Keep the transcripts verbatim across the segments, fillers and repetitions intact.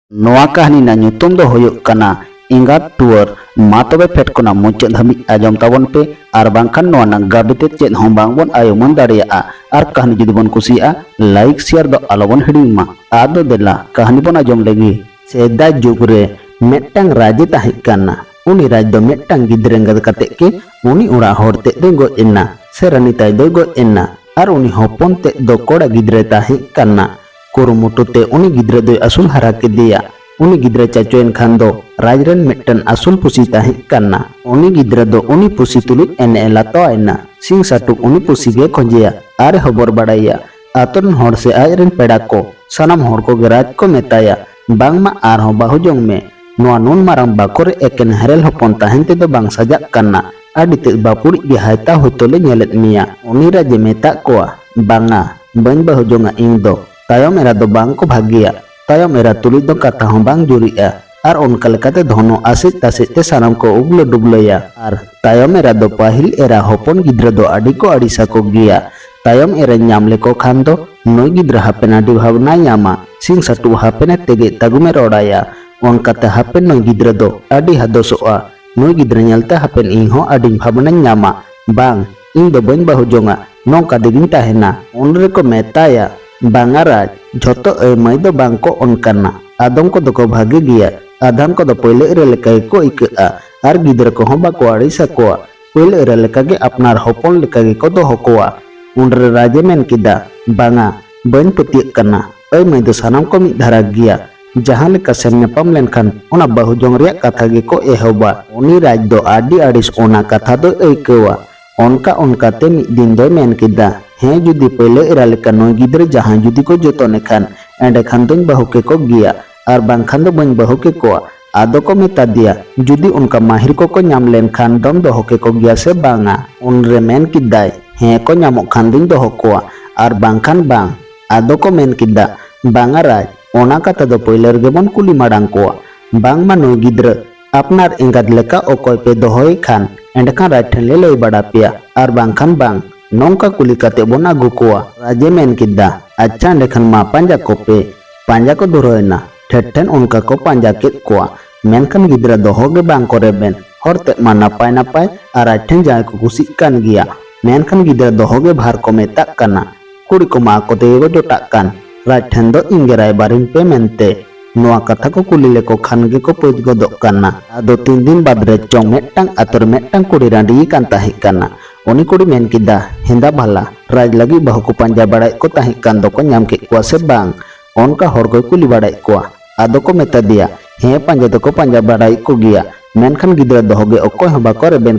ᱱᱚᱣᱟ ᱠᱟᱹᱦᱱᱤ ᱨᱮᱱᱟᱜ ᱧᱩᱛᱩᱢ ᱫᱚ ᱦᱩᱭᱩᱜ ᱠᱟᱱᱟ ᱮᱸᱜᱟᱛ ᱴᱩᱣᱟᱹᱨ᱾ ᱢᱟ ᱛᱚᱵᱮ ᱯᱷᱮᱰ ᱠᱷᱚᱱᱟᱜ ᱢᱩᱪᱟᱹᱫ ᱦᱟᱹᱵᱤᱡ ᱟᱸᱡᱚᱢ ᱛᱟᱵᱚᱱ ᱯᱮ, ᱟᱨ ᱵᱟᱝᱠᱷᱟᱱ ᱱᱚᱣᱟ ᱨᱮᱱᱟᱜ ᱜᱟᱵᱮ ᱛᱮᱫ ᱪᱮᱫ ᱦᱚᱸ ᱵᱟᱝᱵᱚᱱ ᱟᱭ ᱩᱢᱟᱹᱱ ᱫᱟᱲᱮᱭᱟᱜᱼᱟ᱾ ᱟᱨ ᱠᱟᱹᱦᱱᱤ ᱡᱩᱫᱤ ᱵᱚᱱ ᱠᱩᱥᱤᱭᱟᱜᱼᱟ, ᱞᱟᱭᱤᱠ ᱥᱮᱭᱟᱨ ᱫᱚ ᱟᱞᱚᱵᱚᱱ ᱦᱤᱲᱤᱧ ᱢᱟ᱾ ᱟᱫᱚ ᱫᱮᱞᱟ ᱠᱟᱹᱦᱱᱤ ᱵᱚᱱ ᱟᱸᱡᱚᱢ ᱞᱮᱜᱮ᱾ ᱥᱮᱫᱟᱭ ᱡᱩᱜᱽ ᱨᱮ ᱢᱤᱫᱴᱟᱝ ᱨᱟᱡᱽ ᱮ ᱛᱟᱦᱮᱸ ᱠᱟᱱᱟ᱾ ᱩᱱᱤ ᱨᱟᱡᱽ ᱫᱚ ᱢᱤᱫᱴᱟᱝ ᱜᱤᱫᱽᱨᱟᱹ ᱮᱸᱜᱟᱛ ᱠᱟᱛᱮ ᱜᱮ ᱩᱱᱤ ᱚᱲᱟᱜ ᱦᱚᱲ ᱛᱮᱫ ᱫᱚᱭ ᱜᱚᱡ ᱮᱱᱟ, ᱥᱮ ᱨᱟᱱᱤ ᱛᱟᱭ ᱫᱚᱭ ᱜᱚᱡ ᱮᱱᱟ᱾ ᱟᱨ ᱩᱱᱤ ᱦᱚᱯᱚᱱ ᱛᱮᱫ ᱫᱚ ᱠᱚᱲᱟ ᱜᱤᱫᱽᱨᱟᱹᱭ ᱛᱟᱦᱮᱸ ᱠᱟᱱᱟ᱾ ᱠᱩᱨᱩᱢᱩᱴᱩ ᱛᱮ ᱩᱱᱤ ᱜᱤᱫᱽᱨᱟᱹ ᱫᱚᱭ ᱟᱹᱥᱩᱞ ᱦᱟᱨᱟ ᱠᱮᱫᱮᱭᱟ᱾ ᱩᱱᱤ ᱜᱤᱫᱽᱨᱟᱹ ᱪᱟᱪᱚᱭᱮᱱ ᱠᱷᱟᱱ ᱫᱚ ᱨᱟᱡᱽ ᱨᱮᱱ ᱢᱤᱫᱴᱟᱝ ᱟᱹᱥᱩᱞ ᱯᱩᱥᱤ ᱛᱟᱦᱮᱸ ᱠᱟᱱᱟ᱾ ᱩᱱᱤ ᱜᱤᱫᱽᱨᱟᱹ ᱫᱚ ᱩᱱᱤ ᱯᱩᱥᱤ ᱛᱩᱞᱩᱡ ᱮᱱᱮᱡ ᱮ ᱞᱟᱛᱟᱣ ᱮᱱᱟ᱾ ᱥᱤᱧ ᱥᱟᱹᱴᱩᱵ ᱩᱱᱤ ᱯᱩᱥᱤ ᱜᱮ ᱠᱷᱚᱡᱮᱭᱟ ᱟᱨ ᱮ ᱦᱚᱵᱚᱨ ᱵᱟᱲᱟᱭᱟ᱾ ᱟᱛᱳ ᱨᱮᱱ ᱦᱚᱲ ᱥᱮ ᱟᱡ ᱨᱮᱱ ᱯᱮᱲᱟ ᱠᱚ, ᱥᱟᱱᱟᱢ ᱦᱚᱲ ᱠᱚᱜᱮ ᱨᱟᱡᱽ ᱠᱚ ᱢᱮᱛᱟᱭᱟ, "ᱵᱟᱝᱢᱟ ᱟᱨᱦᱚᱸ ᱵᱟᱹᱦᱩ ᱡᱚᱝ ᱢᱮ᱾ ᱱᱚᱣᱟ ᱱᱩᱱ ᱢᱟᱨᱟᱝ ᱵᱟᱠᱷᱳᱞ ᱨᱮ ᱮᱠᱮᱱ ᱦᱮᱨᱮᱞ ᱦᱚᱯᱚᱱ ᱛᱟᱦᱮᱱ ᱛᱮᱫᱚ ᱵᱟᱝ ᱥᱟᱡᱟᱜ ᱠᱟᱱᱟ᱾ ᱟᱹᱰᱤ ᱛᱮᱫ ᱵᱟᱹᱯᱩᱲᱤᱡ ᱜᱮ ᱦᱟᱭᱛᱟ ᱦᱚᱭᱛᱚ ᱞᱮ ᱧᱮᱞᱮᱫ ᱢᱮᱭᱟ᱾" ᱩᱱᱤ ᱨᱟᱡᱽ ᱮ ᱢᱮᱛᱟᱜ ᱠᱚᱣᱟ, "ᱵᱟᱝᱟ, ᱵᱟᱹᱧ ᱵᱟᱹᱦᱩ ᱡᱚᱝᱟ ᱤᱧ ᱫᱚ᱾ ᱛᱟᱭᱚᱢ ᱮᱨᱟ ᱫᱚ ᱵᱟᱝ ᱠᱚ ᱵᱷᱟᱹᱜᱤᱭᱟ᱾ ᱛᱟᱭᱚᱢ ᱮᱨᱟ ᱛᱩᱞᱩᱡ ᱫᱚ ᱠᱟᱛᱷᱟ ᱦᱚᱸ ᱵᱟᱝ ᱡᱩᱨᱤᱜᱼᱟ᱾" ᱟᱨ ᱚᱱᱠᱟ ᱞᱮᱠᱟᱛᱮ ᱫᱷᱚᱱᱚ ᱟᱥᱮᱡ ᱛᱟᱥᱮᱡ ᱛᱮ ᱥᱟᱱᱟᱢ ᱠᱚ ᱩᱵᱞᱟᱹ ᱰᱩᱵᱞᱟᱹᱭᱟ᱾ ᱟᱨ ᱛᱟᱭᱚᱢ ᱮᱨᱟ ᱫᱚ ᱯᱟᱹᱦᱤᱞ ᱮᱨᱟ ᱦᱚᱯᱚᱱ ᱜᱤᱫᱽᱨᱟᱹ ᱫᱚ ᱟᱹᱰᱤ ᱠᱚ ᱟᱹᱲᱤᱥ ᱟᱠᱚ ᱜᱮᱭᱟ᱾ ᱛᱟᱭᱚᱢ ᱮᱨᱟ ᱧᱟᱢ ᱞᱮᱠᱚ ᱠᱷᱟᱱ ᱫᱚ ᱱᱩᱭ ᱜᱤᱫᱽᱨᱟᱹ ᱦᱟᱯᱮᱱ ᱟᱹᱰᱤ ᱵᱷᱟᱵᱽᱱᱟᱭ ᱧᱟᱢᱟ᱾ ᱥᱤᱧ ᱥᱟᱹᱴᱩᱵ ᱦᱟᱯᱮᱱ ᱮ ᱛᱮᱜᱮᱡ ᱛᱟᱹᱜᱩᱢ ᱮ ᱨᱚᱲᱟᱭᱟ᱾ ᱚᱱᱠᱟᱛᱮ ᱦᱟᱯᱮᱱ ᱱᱩᱭ ᱜᱤᱫᱽᱨᱟᱹ ᱫᱚ ᱟᱹᱰᱤ ᱦᱟᱫᱚᱥᱚᱜᱼᱟ᱾ ᱱᱩᱭ ᱜᱤᱫᱽᱨᱟᱹ ᱧᱮᱞᱛᱮ ᱦᱟᱯᱮᱱ ᱤᱧ ᱦᱚᱸ ᱟᱹᱰᱤᱧ ᱵᱷᱟᱵᱽᱱᱟᱧ ᱧᱟᱢᱟ᱾ ᱵᱟᱝ, ᱤᱧ ᱫᱚ ᱵᱟᱹᱧ ᱵᱟᱹᱦᱩ ᱡᱚᱝᱟ, ᱱᱚᱝᱠᱟ ᱛᱮᱜᱤᱧ ᱛᱟᱦᱮᱱᱟ᱾ ᱩᱱ ᱨᱮᱠᱚ ᱢᱮᱛᱟᱭᱟ, "ᱵᱟᱝᱟ ᱨᱟᱡᱽ, ᱡᱷᱚᱛᱚ ᱟᱹᱭ ᱢᱟᱹᱭ ᱫᱚ ᱵᱟᱝ ᱠᱚ ᱚᱱᱠᱟᱱᱟ᱾ ᱟᱫᱚᱢ ᱠᱚᱫᱚ ᱠᱚ ᱵᱷᱟᱜᱮ ᱜᱮᱭᱟ, ᱟᱫᱷᱟᱱ ᱠᱚᱫᱚ ᱯᱟᱹᱭᱞᱟᱹ ᱮᱨᱟ ᱞᱮᱠᱟ ᱜᱮᱠᱚ ᱟᱹᱭᱠᱟᱹᱜᱼᱟ, ᱟᱨ ᱜᱤᱫᱽᱨᱟᱹ ᱠᱚᱦᱚᱸ ᱵᱟᱠᱚ ᱟᱹᱲᱤᱥ ᱟᱠᱚᱣᱟ᱾ ᱯᱟᱹᱭᱞᱟᱹ ᱮᱨᱟ ᱞᱮᱠᱟᱜᱮ ᱟᱯᱱᱟᱨ ᱦᱚᱯᱚᱱ ᱞᱮᱠᱟ ᱜᱮᱠᱚ ᱫᱚᱦᱚ ᱠᱚᱣᱟ᱾" ᱩᱱᱨᱮ ᱨᱟᱡᱽ ᱮ ᱢᱮᱱ ᱠᱮᱫᱟ, "ᱵᱟᱝᱟ, ᱵᱟᱹᱧ ᱯᱟᱹᱛᱭᱟᱹᱜ ᱠᱟᱱᱟ᱾ ᱟᱹᱭ ᱢᱟᱹᱭ ᱫᱚ ᱥᱟᱱᱟᱢ ᱠᱚ ᱢᱤᱫ ᱫᱷᱟᱨᱟ ᱜᱮᱭᱟ᱾ ᱡᱟᱦᱟᱸ ᱞᱮᱠᱟ ᱥᱮᱢ ᱧᱟᱯᱟᱢ ᱞᱮᱱᱠᱷᱟᱱ ᱚᱱᱟ ᱵᱟᱹᱦᱩ ᱡᱚᱝ ᱨᱮᱭᱟᱜ ᱠᱟᱛᱷᱟ ᱜᱮᱠᱚ ᱮᱦᱚᱵᱟ᱾" ᱩᱱᱤ ᱨᱟᱡᱽ ᱫᱚ ᱟᱹᱰᱤ ᱟᱹᱲᱤᱥ ᱚᱱᱟ ᱠᱟᱛᱷᱟ ᱫᱚᱭ ᱟᱹᱭᱠᱟᱹᱣᱟ᱾ ᱚᱱᱠᱟ ᱚᱱᱠᱟᱛᱮ ᱢᱤᱫ ᱫᱤᱱ ᱫᱚᱭ ᱢᱮᱱ ᱠᱮᱫᱟ, "ᱦᱮᱸ, ᱡᱩᱫᱤ ᱯᱟᱹᱭᱞᱟᱹ ᱮᱨᱟ ᱞᱮᱠᱟ ᱱᱩᱭ ᱜᱤᱫᱽᱨᱟᱹ ᱡᱟᱦᱟᱸᱭ ᱡᱩᱫᱤ ᱠᱚ ᱡᱚᱛᱚᱱᱮ ᱠᱷᱟᱱ, ᱮᱸᱰᱮᱠᱷᱟᱱ ᱫᱚᱧ ᱵᱟᱹᱦᱩ ᱠᱮᱠᱚ ᱜᱮᱭᱟ, ᱟᱨ ᱵᱟᱝᱠᱷᱟᱱ ᱫᱚ ᱵᱟᱹᱧ ᱵᱟᱹᱦᱩ ᱠᱮᱠᱚᱣᱟ᱾" ᱟᱫᱚ ᱠᱚ ᱢᱮᱛᱟ ᱫᱮᱭᱟ, "ᱡᱩᱫᱤ ᱚᱱᱠᱟ ᱢᱟᱹᱦᱤᱨ ᱠᱚᱠᱚ ᱧᱟᱢ ᱞᱮᱱᱠᱷᱟᱱ ᱫᱚᱢ ᱫᱚᱦᱚ ᱠᱮᱠᱚ ᱜᱮᱭᱟ ᱥᱮ ᱵᱟᱝᱟ?" ᱩᱱᱨᱮ ᱢᱮᱱ ᱠᱮᱫᱟᱭ, "ᱦᱮᱸ ᱠᱚ ᱧᱟᱢᱚᱜ ᱠᱷᱟᱱ ᱫᱚᱧ ᱫᱚᱦᱚ ᱠᱚᱣᱟ, ᱟᱨ ᱵᱟᱝᱠᱷᱟᱱ ᱵᱟᱝ᱾" ᱟᱫᱚ ᱠᱚ ᱢᱮᱱ ᱠᱮᱫᱟ, "ᱵᱟᱝᱟ ᱨᱟᱡᱽ, ᱚᱱᱟ ᱠᱟᱛᱷᱟ ᱫᱚ ᱯᱟᱹᱭᱞᱟᱹ ᱨᱮᱜᱮ ᱵᱚᱱ ᱠᱩᱞᱤ ᱢᱟᱲᱟᱝ ᱠᱚᱣᱟ᱾ ᱵᱟᱝᱢᱟ ᱱᱩᱭ ᱜᱤᱫᱽᱨᱟᱹ ᱟᱯᱱᱟᱨ ᱮᱸᱜᱟᱛ ᱞᱮᱠᱟ ᱚᱠᱚᱭ ᱯᱮ ᱫᱚᱦᱚᱭᱮ ᱠᱷᱟᱱ, ᱮᱸᱰᱮᱠᱷᱟᱱ ᱨᱟᱡᱽ ᱴᱷᱮᱱ ᱞᱮ ᱞᱟᱹᱭ ᱵᱟᱲᱟ ᱯᱮᱭᱟ, ᱟᱨ ᱵᱟᱝᱠᱷᱟᱱ ᱵᱟᱝ᱾ ᱱᱚᱝᱠᱟ ᱠᱩᱞᱤ ᱠᱟᱛᱮ ᱵᱚᱱ ᱟᱹᱜᱩ ᱠᱚᱣᱟ᱾" ᱨᱟᱡᱽ ᱮ ᱢᱮᱱ ᱠᱮᱫᱟ, "ᱟᱪᱪᱷᱟ, ᱮᱸᱰᱮᱠᱷᱟᱱ ᱢᱟ ᱯᱟᱸᱡᱟ ᱠᱚᱯᱮ᱾" ᱯᱟᱸᱡᱟ ᱠᱚ ᱫᱷᱩᱨᱟᱹᱣ ᱮᱱᱟ᱾ ᱴᱷᱮᱱ ᱴᱷᱮᱱ ᱚᱱᱠᱟ ᱠᱚ ᱯᱟᱸᱡᱟ ᱠᱮᱫ ᱠᱚᱣᱟ᱾ ᱢᱮᱱᱠᱷᱟᱱ ᱜᱤᱫᱽᱨᱟᱹ ᱫᱚᱦᱚ ᱜᱮ ᱵᱟᱝ ᱠᱚ ᱨᱮᱵᱮᱱ᱾ ᱦᱚᱲ ᱛᱮᱫ ᱢᱟ ᱱᱟᱯᱟᱭ ᱱᱟᱯᱟᱭ ᱟᱨ ᱟᱡ ᱴᱷᱮᱱ ᱡᱟᱶᱟᱭ ᱠᱚ ᱠᱩᱥᱤᱜ ᱠᱟᱱ ᱜᱮᱭᱟ᱾ ᱢᱮᱱᱠᱷᱟᱱ ᱜᱤᱫᱽᱨᱟᱹ ᱫᱚᱦᱚ ᱜᱮ ᱵᱷᱟᱨ ᱠᱚ ᱢᱮᱛᱟᱜ ᱠᱟᱱᱟ᱾ ᱠᱩᱲᱤ ᱠᱚᱢᱟ ᱟᱠᱚ ᱛᱮᱜᱮ ᱠᱚ ᱡᱚᱴᱟᱜ ᱠᱟᱱ᱾ ᱨᱟᱡᱽ ᱴᱷᱮᱱ ᱫᱚ ᱤᱧ ᱜᱮ ᱨᱟᱭᱵᱟᱨᱤᱧ ᱯᱮ ᱢᱮᱱᱛᱮ᱾ ᱱᱚᱣᱟ ᱠᱟᱛᱷᱟ ᱠᱚ ᱠᱩᱞᱤ ᱞᱮᱠᱚ ᱠᱷᱟᱱ ᱜᱮᱠᱚ ᱯᱟᱹᱪ ᱜᱚᱫᱚᱜ ᱠᱟᱱᱟ᱾ ᱟᱫᱚ ᱛᱤᱱ ᱫᱤᱱ ᱵᱟᱫᱽ ᱨᱮ ᱪᱚᱝ ᱢᱤᱫᱴᱟᱝ ᱟᱛᱳ ᱨᱮ ᱢᱤᱫᱴᱟᱝ ᱠᱩᱲᱤ ᱨᱟᱺᱰᱤᱭᱮ ᱠᱟᱱ ᱛᱟᱦᱮᱸ ᱠᱟᱱᱟ᱾ ᱩᱱᱤ ᱠᱩᱲᱤ ᱢᱮᱱ ᱠᱮᱫᱟ, ᱦᱮᱸᱫᱟ ᱵᱷᱟᱞᱟ, ᱨᱟᱡᱽ ᱞᱟᱹᱜᱤᱫ ᱵᱟᱹᱦᱩ ᱠᱚ ᱯᱟᱸᱡᱟ ᱵᱟᱲᱟᱭᱮᱫ ᱠᱚ ᱛᱟᱦᱮᱸ ᱠᱟᱱ ᱫᱚᱠᱚ ᱧᱟᱢ ᱠᱮᱫ ᱠᱚᱣᱟ ᱥᱮ ᱵᱟᱝ? ᱚᱱᱠᱟ ᱦᱚᱲ ᱠᱚᱭ ᱠᱩᱞᱤ ᱵᱟᱲᱟᱭᱮᱫ ᱠᱚᱣᱟ᱾ ᱟᱫᱚ ᱠᱚ ᱢᱮᱛᱟ ᱫᱮᱭᱟ, ᱦᱮᱸ, ᱯᱟᱸᱡᱟ ᱫᱚᱠᱚ ᱯᱟᱸᱡᱟ ᱵᱟᱲᱟᱭᱮᱫ ᱠᱚᱜᱮᱭᱟ, ᱢᱮᱱᱠᱷᱟᱱ ᱜᱤᱫᱽᱨᱟᱹ ᱫᱚᱦᱚ ᱜᱮ ᱚᱠᱚᱭ ᱦᱚᱸ ᱵᱟᱠᱚ ᱨᱮᱵᱮᱱ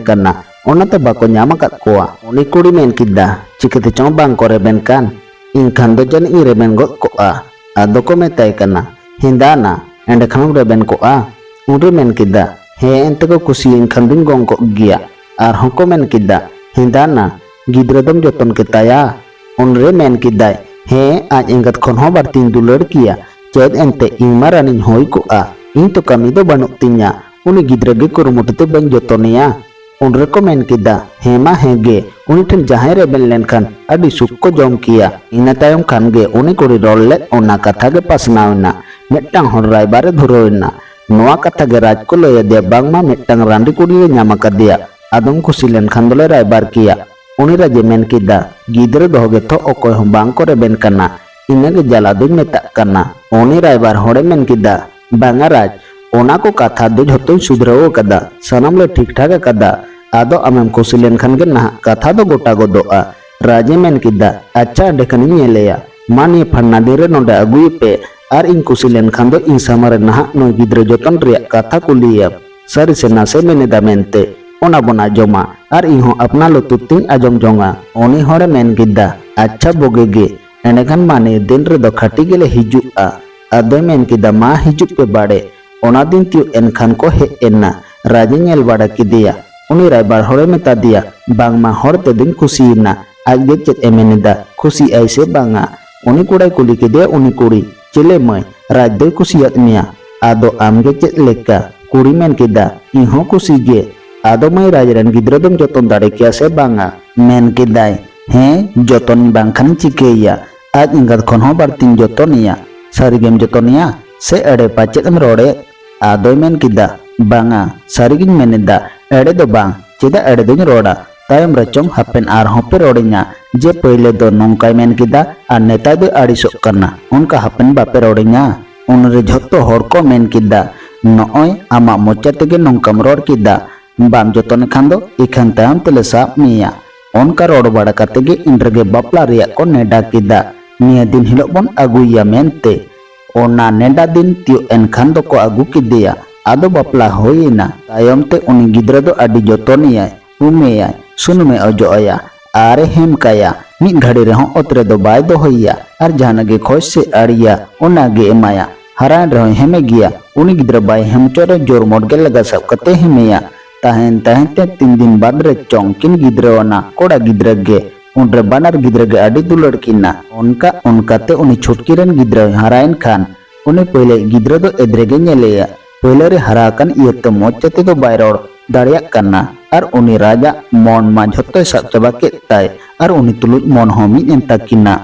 ᱠᱟᱱᱟ, ᱚᱱᱟᱛᱮ ᱵᱟᱠᱚ ᱧᱟᱢ ᱟᱠᱟᱫ ᱠᱚᱣᱟ᱾ ᱩᱱᱤ ᱠᱩᱲᱤ ᱢᱮᱱ ᱠᱮᱫᱟ, ᱪᱤᱠᱟᱹᱛᱮ ᱪᱚᱝ ᱵᱟᱝ ᱠᱚ ᱨᱮᱵᱮᱱ ᱠᱟᱱ? ᱤᱧ ᱠᱷᱟᱱ ᱫᱚ ᱡᱟᱹᱱᱤᱡ ᱤᱧ ᱨᱮᱵᱮᱱ ᱜᱚᱫ ᱠᱚᱜᱼᱟ᱾ ᱟᱫᱚ ᱠᱚ ᱢᱮᱛᱟᱭ ᱠᱟᱱᱟ, ᱦᱮᱸᱫᱟ ᱱᱟ, ᱮᱸᱰᱮ ᱠᱷᱟᱱᱮᱢ ᱨᱮᱵᱮᱱ ᱠᱚᱜᱼᱟ? ᱩᱱᱨᱮ ᱢᱮᱱ ᱠᱮᱫᱟ, ᱦᱮᱸ, ᱮᱱᱛᱮ ᱠᱚ ᱠᱩᱥᱤᱭᱟᱹᱧ ᱠᱷᱟᱱ ᱫᱩᱧ ᱜᱚᱝ ᱠᱚᱜ ᱜᱮᱭᱟ᱾ ᱟᱨᱦᱚᱸ ᱠᱚ ᱢᱮᱱ ᱠᱮᱫᱟ, ᱦᱮᱸᱫᱟ ᱱᱟ, ᱜᱤᱫᱽᱨᱟᱹ ᱫᱚᱢ ᱡᱚᱛᱚᱱ ᱠᱮᱛᱟᱭᱟ? ᱩᱱᱨᱮ ᱢᱮᱱ ᱠᱮᱫᱟᱭ, ᱦᱮᱸ, ᱟᱡ ᱮᱸᱜᱟᱛ ᱠᱷᱚᱱ ᱦᱚᱸ ᱵᱟᱹᱲᱛᱤᱧ ᱫᱩᱞᱟᱹᱲ ᱠᱮᱭᱟ᱾ ᱪᱮᱫ ᱮᱱᱛᱮ, ᱤᱧ ᱢᱟ ᱨᱟᱱᱤᱧ ᱦᱩᱭ ᱠᱚᱜᱼᱟ, ᱤᱧ ᱛᱚ ᱠᱟᱹᱢᱤ ᱫᱚ ᱵᱟᱹᱱᱩᱜ ᱛᱤᱧᱟ, ᱩᱱᱤ ᱜᱤᱫᱽᱨᱟᱹ ᱜᱮ ᱠᱩᱨᱩᱢᱩᱴᱩ ᱛᱮ ᱵᱟᱹᱧ ᱡᱚᱛᱚᱱᱮᱭᱟ᱾ ᱩᱱ ᱨᱮᱠᱚ ᱢᱮᱱ ᱠᱮᱫᱟ, ᱦᱮᱸ ᱢᱟ ᱦᱮᱸ ᱜᱮ, ᱩᱱᱤ ᱴᱷᱮᱱ ᱡᱟᱦᱟᱸᱭ ᱨᱮᱵᱮᱱ ᱞᱮᱱᱠᱷᱟᱱ ᱟᱹᱰᱤ ᱥᱩᱠ ᱠᱚ ᱡᱚᱢ ᱠᱮᱭᱟ᱾ ᱤᱱᱟᱹ ᱛᱟᱭᱚᱢ ᱠᱷᱟᱱ ᱜᱮ ᱩᱱᱤ ᱠᱩᱲᱤ ᱨᱚᱲ ᱞᱮᱫ ᱚᱱᱟ ᱠᱟᱛᱷᱟ ᱜᱮ ᱯᱟᱥᱱᱟᱣ ᱮᱱᱟ᱾ ᱢᱤᱫᱴᱟᱝ ᱦᱚᱲ ᱨᱟᱭᱵᱟᱨ ᱮ ᱫᱷᱩᱨᱟᱹᱣ ᱮᱱᱟ᱾ ᱱᱚᱣᱟ ᱠᱟᱛᱷᱟ ᱜᱮ ᱨᱟᱡᱽ ᱠᱚ ᱞᱟᱹᱭ ᱟᱫᱮᱭᱟ, ᱵᱟᱝᱢᱟ ᱢᱤᱫᱴᱟᱝ ᱨᱟᱺᱰᱤ ᱠᱩᱲᱤ ᱞᱮ ᱧᱟᱢ ᱟᱠᱟᱫᱮᱭᱟ, ᱟᱫᱚᱢ ᱠᱩᱥᱤ ᱞᱮᱱᱠᱷᱟᱱ ᱫᱚᱞᱮ ᱨᱟᱭᱵᱟᱨ ᱠᱮᱭᱟ᱾ ᱩᱱᱤ ᱨᱟᱡᱽ ᱮ ᱢᱮᱱ ᱠᱮᱫᱟ, ᱜᱤᱫᱽᱨᱟᱹ ᱫᱚᱦᱚ ᱜᱮᱛᱚ ᱚᱠᱚᱭ ᱦᱚᱸ ᱵᱟᱝ ᱠᱚ ᱨᱮᱵᱮᱱ ᱠᱟᱱᱟ, ᱤᱱᱟᱹ ᱜᱮ ᱡᱟᱞᱟ ᱫᱚᱧ ᱢᱮᱛᱟᱜ ᱠᱟᱱᱟ᱾ ᱩᱱᱤ ᱨᱟᱭᱵᱟᱨ ᱦᱚᱲᱮ ᱢᱮᱱ ᱠᱮᱫᱟ, ᱵᱟᱝᱟ ᱨᱟᱡᱽ, ᱚᱱᱟ ᱠᱚ ᱠᱟᱛᱷᱟ ᱫᱚ ᱡᱷᱚᱛᱚᱧ ᱥᱩᱫᱷᱨᱟᱹᱣ ᱟᱠᱟᱫᱟ, ᱥᱟᱱᱟᱢ ᱞᱮ ᱴᱷᱤᱠ ᱴᱷᱟᱠ ᱟᱠᱟᱫᱟ᱾ ᱟᱫᱚ ᱟᱢᱮᱢ ᱠᱩᱥᱤ ᱞᱮᱱᱠᱷᱟᱱ ᱜᱮ ᱱᱟᱦᱟᱜ ᱠᱟᱛᱷᱟ ᱫᱚ ᱜᱚᱴᱟ ᱜᱚᱫᱚᱜᱼᱟ᱾ ᱨᱟᱡᱽ ᱮ ᱢᱮᱱ ᱠᱮᱫᱟ, ᱟᱪᱪᱷᱟ, ᱮᱸᱰᱮ ᱠᱷᱟᱱᱤᱧ ᱧᱮᱞᱮᱭᱟ᱾ ᱢᱟ ᱱᱤᱭᱟᱹ ᱯᱷᱟᱱᱟ ᱫᱤᱱ ᱨᱮ ᱱᱚᱰᱮ ᱟᱹᱜᱩᱭᱮᱯᱮ, ᱟᱨ ᱤᱧ ᱠᱩᱥᱤ ᱞᱮᱱᱠᱷᱟᱱ ᱫᱚ ᱤᱧ ᱥᱟᱢᱟᱝ ᱨᱮ ᱱᱟᱦᱟᱜ ᱱᱩᱭ ᱜᱤᱫᱽᱨᱟᱹ ᱡᱚᱛᱚᱱ ᱨᱮᱭᱟᱜ ᱠᱟᱛᱷᱟ ᱠᱩᱞᱤᱭᱮᱭᱟ, ᱥᱟᱹᱨᱤ ᱥᱮ ᱱᱟᱥᱮ ᱢᱮᱱᱮᱫᱟ ᱢᱮᱱᱛᱮ, ᱚᱱᱟ ᱵᱚᱱ ᱟᱸᱡᱚᱢᱟ, ᱟᱨ ᱤᱧ ᱦᱚᱸ ᱟᱯᱱᱟᱨ ᱞᱩᱛᱩᱨ ᱛᱤᱧ ᱟᱸᱡᱚᱢ ᱡᱚᱝᱟ᱾ ᱩᱱᱤ ᱦᱚᱲᱮ ᱢᱮᱱ ᱠᱮᱫᱟ, ᱟᱪᱪᱷᱟ, ᱵᱩᱜᱤ ᱜᱮ, ᱮᱸᱰᱮᱠᱷᱟᱱ ᱢᱟ ᱱᱤᱭᱟᱹ ᱫᱤᱱ ᱨᱮᱫᱚ ᱠᱷᱟᱹᱴᱤ ᱜᱮᱞᱮ ᱦᱤᱡᱩᱜᱼᱟ᱾ ᱟᱫᱚᱭ ᱢᱮᱱ ᱠᱮᱫᱟ, ᱢᱟ ᱦᱤᱡᱩᱜ ᱯᱮ ᱵᱟᱲᱮ᱾ ᱚᱱᱟ ᱫᱤᱱ ᱛᱤᱭᱳᱜ ᱮᱱ ᱠᱷᱟᱱ ᱠᱚ ᱦᱮᱡ ᱮᱱᱟ᱾ ᱨᱟᱡᱽ ᱮ ᱧᱮᱞ ᱵᱟᱲᱟ ᱠᱮᱫᱮᱭᱟ᱾ ᱩᱱᱤ ᱨᱟᱭᱵᱟᱨ ᱦᱚᱲᱮ ᱢᱮᱛᱟ ᱫᱮᱭᱟ, ᱵᱟᱝᱢᱟ ᱦᱚᱲ ᱛᱮᱫᱚᱧ ᱠᱩᱥᱤᱭᱮᱱᱟ, ᱟᱡ ᱜᱮ ᱪᱮᱫ ᱮ ᱢᱮᱱᱮᱫᱟ, ᱠᱩᱥᱤᱜ ᱟᱭ ᱥᱮ ᱵᱟᱝᱟ? ᱩᱱᱤ ᱠᱚᱲᱟᱭ ᱠᱩᱞᱤ ᱠᱮᱫᱮᱭᱟ ᱩᱱᱤ ᱠᱩᱲᱤ, ᱪᱮᱞᱮ ᱢᱟᱹᱭ, ᱨᱟᱡᱽ ᱫᱚᱭ ᱠᱩᱥᱤᱭᱟᱫ ᱢᱮᱭᱟ, ᱟᱫᱚ ᱟᱢ ᱜᱮ ᱪᱮᱫ ᱞᱮᱠᱟ? ᱠᱩᱲᱤ ᱢᱮᱱ ᱠᱮᱫᱟ, ᱤᱧ ᱦᱚᱸ ᱠᱩᱥᱤ ᱜᱮ᱾ ᱟᱫᱚ ᱢᱟᱹᱭ, ᱨᱟᱡᱽ ᱨᱮᱱ ᱜᱤᱫᱽᱨᱟᱹ ᱫᱚᱢ ᱡᱚᱛᱚᱱ ᱫᱟᱲᱮ ᱠᱮᱭᱟ ᱥᱮ ᱵᱟᱝᱟ? ᱢᱮᱱ ᱠᱮᱫᱟᱭ, ᱦᱮᱸ, ᱡᱚᱛᱚᱱ ᱵᱟᱝᱠᱷᱟᱱᱤᱧ ᱪᱤᱠᱟᱹᱭᱮᱭᱟ? ᱟᱡ ᱮᱸᱜᱟᱛ ᱠᱷᱚᱱ ᱦᱚᱸ ᱵᱟᱹᱲᱛᱤᱧ ᱡᱚᱛᱚᱱᱮᱭᱟ᱾ ᱥᱟᱹᱨᱤᱜᱮᱢ ᱡᱚᱛᱚᱱᱮᱭᱟ? ᱥᱮ ᱮᱲᱮ ᱯᱟᱪᱮᱫ ᱮᱢ ᱨᱚᱲᱮᱫ? ᱟᱫᱚᱭ ᱢᱮᱱ ᱠᱮᱫᱟ, ᱵᱟᱝᱟ, ᱥᱟᱹᱨᱤᱜᱤᱧ ᱢᱮᱱᱮᱫᱟ, ᱮᱲᱮ ᱫᱚ ᱵᱟᱝ, ᱪᱮᱫᱟᱜ ᱮᱲᱮ ᱫᱚᱧ ᱨᱚᱲᱟ? ᱛᱟᱭᱚᱢ ᱨᱮ ᱪᱚᱝ ᱦᱟᱯᱮᱱ ᱟᱨᱦᱚᱸ ᱯᱮ ᱨᱚᱲᱤᱧᱟ ᱡᱮ ᱯᱟᱹᱭᱞᱟᱹ ᱫᱚ ᱱᱚᱝᱠᱟᱭ ᱢᱮᱱ ᱠᱮᱫᱟ ᱟᱨ ᱱᱮᱛᱟᱨ ᱫᱚᱭ ᱟᱹᱲᱤᱥᱚᱜ ᱠᱟᱱᱟ, ᱚᱱᱠᱟ ᱦᱟᱯᱮᱱ ᱵᱟᱯᱮ ᱨᱚᱲᱤᱧᱟ? ᱩᱱᱨᱮ ᱡᱷᱚᱛᱚ ᱦᱚᱲ ᱠᱚ ᱢᱮᱱ ᱠᱮᱫᱟ, ᱱᱚᱜᱼᱚᱭ ᱟᱢᱟᱜ ᱢᱚᱪᱟ ᱛᱮᱜᱮ ᱱᱚᱝᱠᱟᱢ ᱨᱚᱲ ᱠᱮᱫᱟ, ᱵᱟᱢ ᱡᱚᱛᱚᱱ ᱠᱷᱟᱱ ᱫᱚ ᱤᱠᱷᱟᱹᱱ ᱛᱟᱭᱚᱢ ᱛᱮᱞᱮ ᱥᱟᱵ ᱢᱮᱭᱟ᱾ ᱚᱱᱠᱟ ᱨᱚᱲ ᱵᱟᱲᱟ ᱠᱟᱛᱮ ᱜᱮ ᱤᱱ ᱨᱮᱜᱮ ᱵᱟᱯᱞᱟ ᱨᱮᱭᱟᱜ ᱠᱚ ᱱᱮᱰᱟ ᱠᱮᱫᱟ, ᱱᱤᱭᱟᱹ ᱫᱤᱱ ᱦᱤᱞᱳᱜ ᱵᱚᱱ ᱟᱹᱜᱩᱭᱮᱭᱟ ᱢᱮᱱᱛᱮ᱾ ᱚᱱᱟ ᱱᱮᱰᱟ ᱫᱤᱱ ᱛᱤᱭᱳᱜ ᱮᱱ ᱠᱷᱟᱱ ᱫᱚᱠᱚ ᱟᱹᱜᱩ ᱠᱮᱫᱮᱭᱟ᱾ ᱟᱫᱚ ᱵᱟᱯᱞᱟ ᱦᱩᱭ ᱮᱱᱟ᱾ ᱛᱟᱭᱚᱢ ᱛᱮ ᱩᱱᱤ ᱜᱤᱫᱽᱨᱟᱹ ᱫᱚ ᱟᱹᱰᱤ ᱡᱚᱛᱚᱱᱮᱭᱟᱭ, ᱩᱢᱮᱭᱟᱭ, ᱥᱩᱱᱩᱢᱮ ᱚᱡᱚᱜ ᱟᱭᱟ, ᱟᱨᱮ ᱦᱮᱢ ᱠᱟᱭᱟ᱾ ᱢᱤᱫ ᱜᱷᱟᱹᱲᱤ ᱨᱮᱦᱚᱸ ᱚᱛ ᱨᱮᱫᱚ ᱵᱟᱭ ᱫᱚᱦᱚᱭᱮᱭᱟ ᱟᱨ ᱡᱟᱦᱟᱱᱟᱜ ᱜᱮ ᱠᱷᱚᱡᱽ ᱥᱮ ᱟᱹᱲᱤᱭᱟ, ᱚᱱᱟ ᱜᱮ ᱮᱢᱟᱭᱟ᱾ ᱦᱟᱨᱟᱭᱮᱱ ᱨᱮᱦᱚᱸᱭ ᱦᱮᱢᱮ ᱜᱮᱭᱟ᱾ ᱩᱱᱤ ᱜᱤᱫᱽᱨᱟᱹ ᱵᱟᱭ ᱦᱮᱢ ᱦᱚᱪᱚ ᱨᱮ ᱡᱳᱨ ᱢᱚᱴ ᱜᱮ ᱞᱟᱜᱟ ᱥᱟᱵ ᱠᱟᱛᱮ ᱦᱮᱢᱮᱭᱟ᱾ ᱛᱟᱦᱮᱸᱱ ᱛᱟᱦᱮᱸᱱ ᱛᱮ ᱛᱤᱱ ᱫᱤᱱ ᱵᱟᱫᱽ ᱨᱮ ᱪᱚᱝ ᱠᱤᱱ ᱜᱤᱫᱽᱨᱟᱹ ᱟᱱᱟ ᱠᱚᱲᱟ ᱜᱤᱫᱽᱨᱟᱹ ᱜᱮ᱾ ᱩᱱᱨᱮ ᱵᱟᱱᱟᱨ ᱜᱤᱫᱽᱨᱟᱹ ᱜᱮ ᱟᱹᱰᱤ ᱫᱩᱞᱟᱹᱲ ᱠᱤᱱᱟ᱾ ᱚᱱᱠᱟ ᱚᱱᱠᱟ ᱛᱮ ᱩᱱᱤ ᱪᱷᱩᱴᱠᱤ ᱨᱮᱱ ᱜᱤᱫᱽᱨᱟᱹᱭ ᱦᱟᱨᱟᱭᱮᱱ ᱠᱷᱟᱱ ᱩᱱᱤ ᱯᱟᱹᱭᱞᱟᱹᱭᱤᱡ ᱜᱤᱫᱽᱨᱟᱹ ᱫᱚ ᱮᱫᱽᱨᱮ ᱜᱮ ᱧᱮᱞᱮᱭᱟ᱾ ᱯᱟᱹᱭᱞᱟᱹ ᱨᱮ ᱦᱟᱨᱟ ᱟᱠᱟᱱ ᱤᱭᱟᱹᱛᱮ ᱢᱚᱡᱽ ᱛᱮ ᱫᱚ ᱵᱟᱭ ᱨᱚᱲ ᱫᱟᱲᱮᱭᱟᱜ ᱠᱟᱱᱟ ᱟᱨ ᱩᱱᱤ ᱨᱟᱡᱟᱜ ᱢᱚᱱ ᱢᱟ ᱡᱷᱚᱛᱚᱭ ᱥᱟᱵ ᱪᱟᱵᱟ ᱠᱮᱫ ᱛᱟᱭ ᱟᱨ ᱩᱱᱤ ᱛᱩᱞᱩᱡ ᱢᱚᱱ ᱦᱚᱸ ᱢᱤᱫ ᱮᱱ ᱛᱟᱹᱠᱤᱱᱟ᱾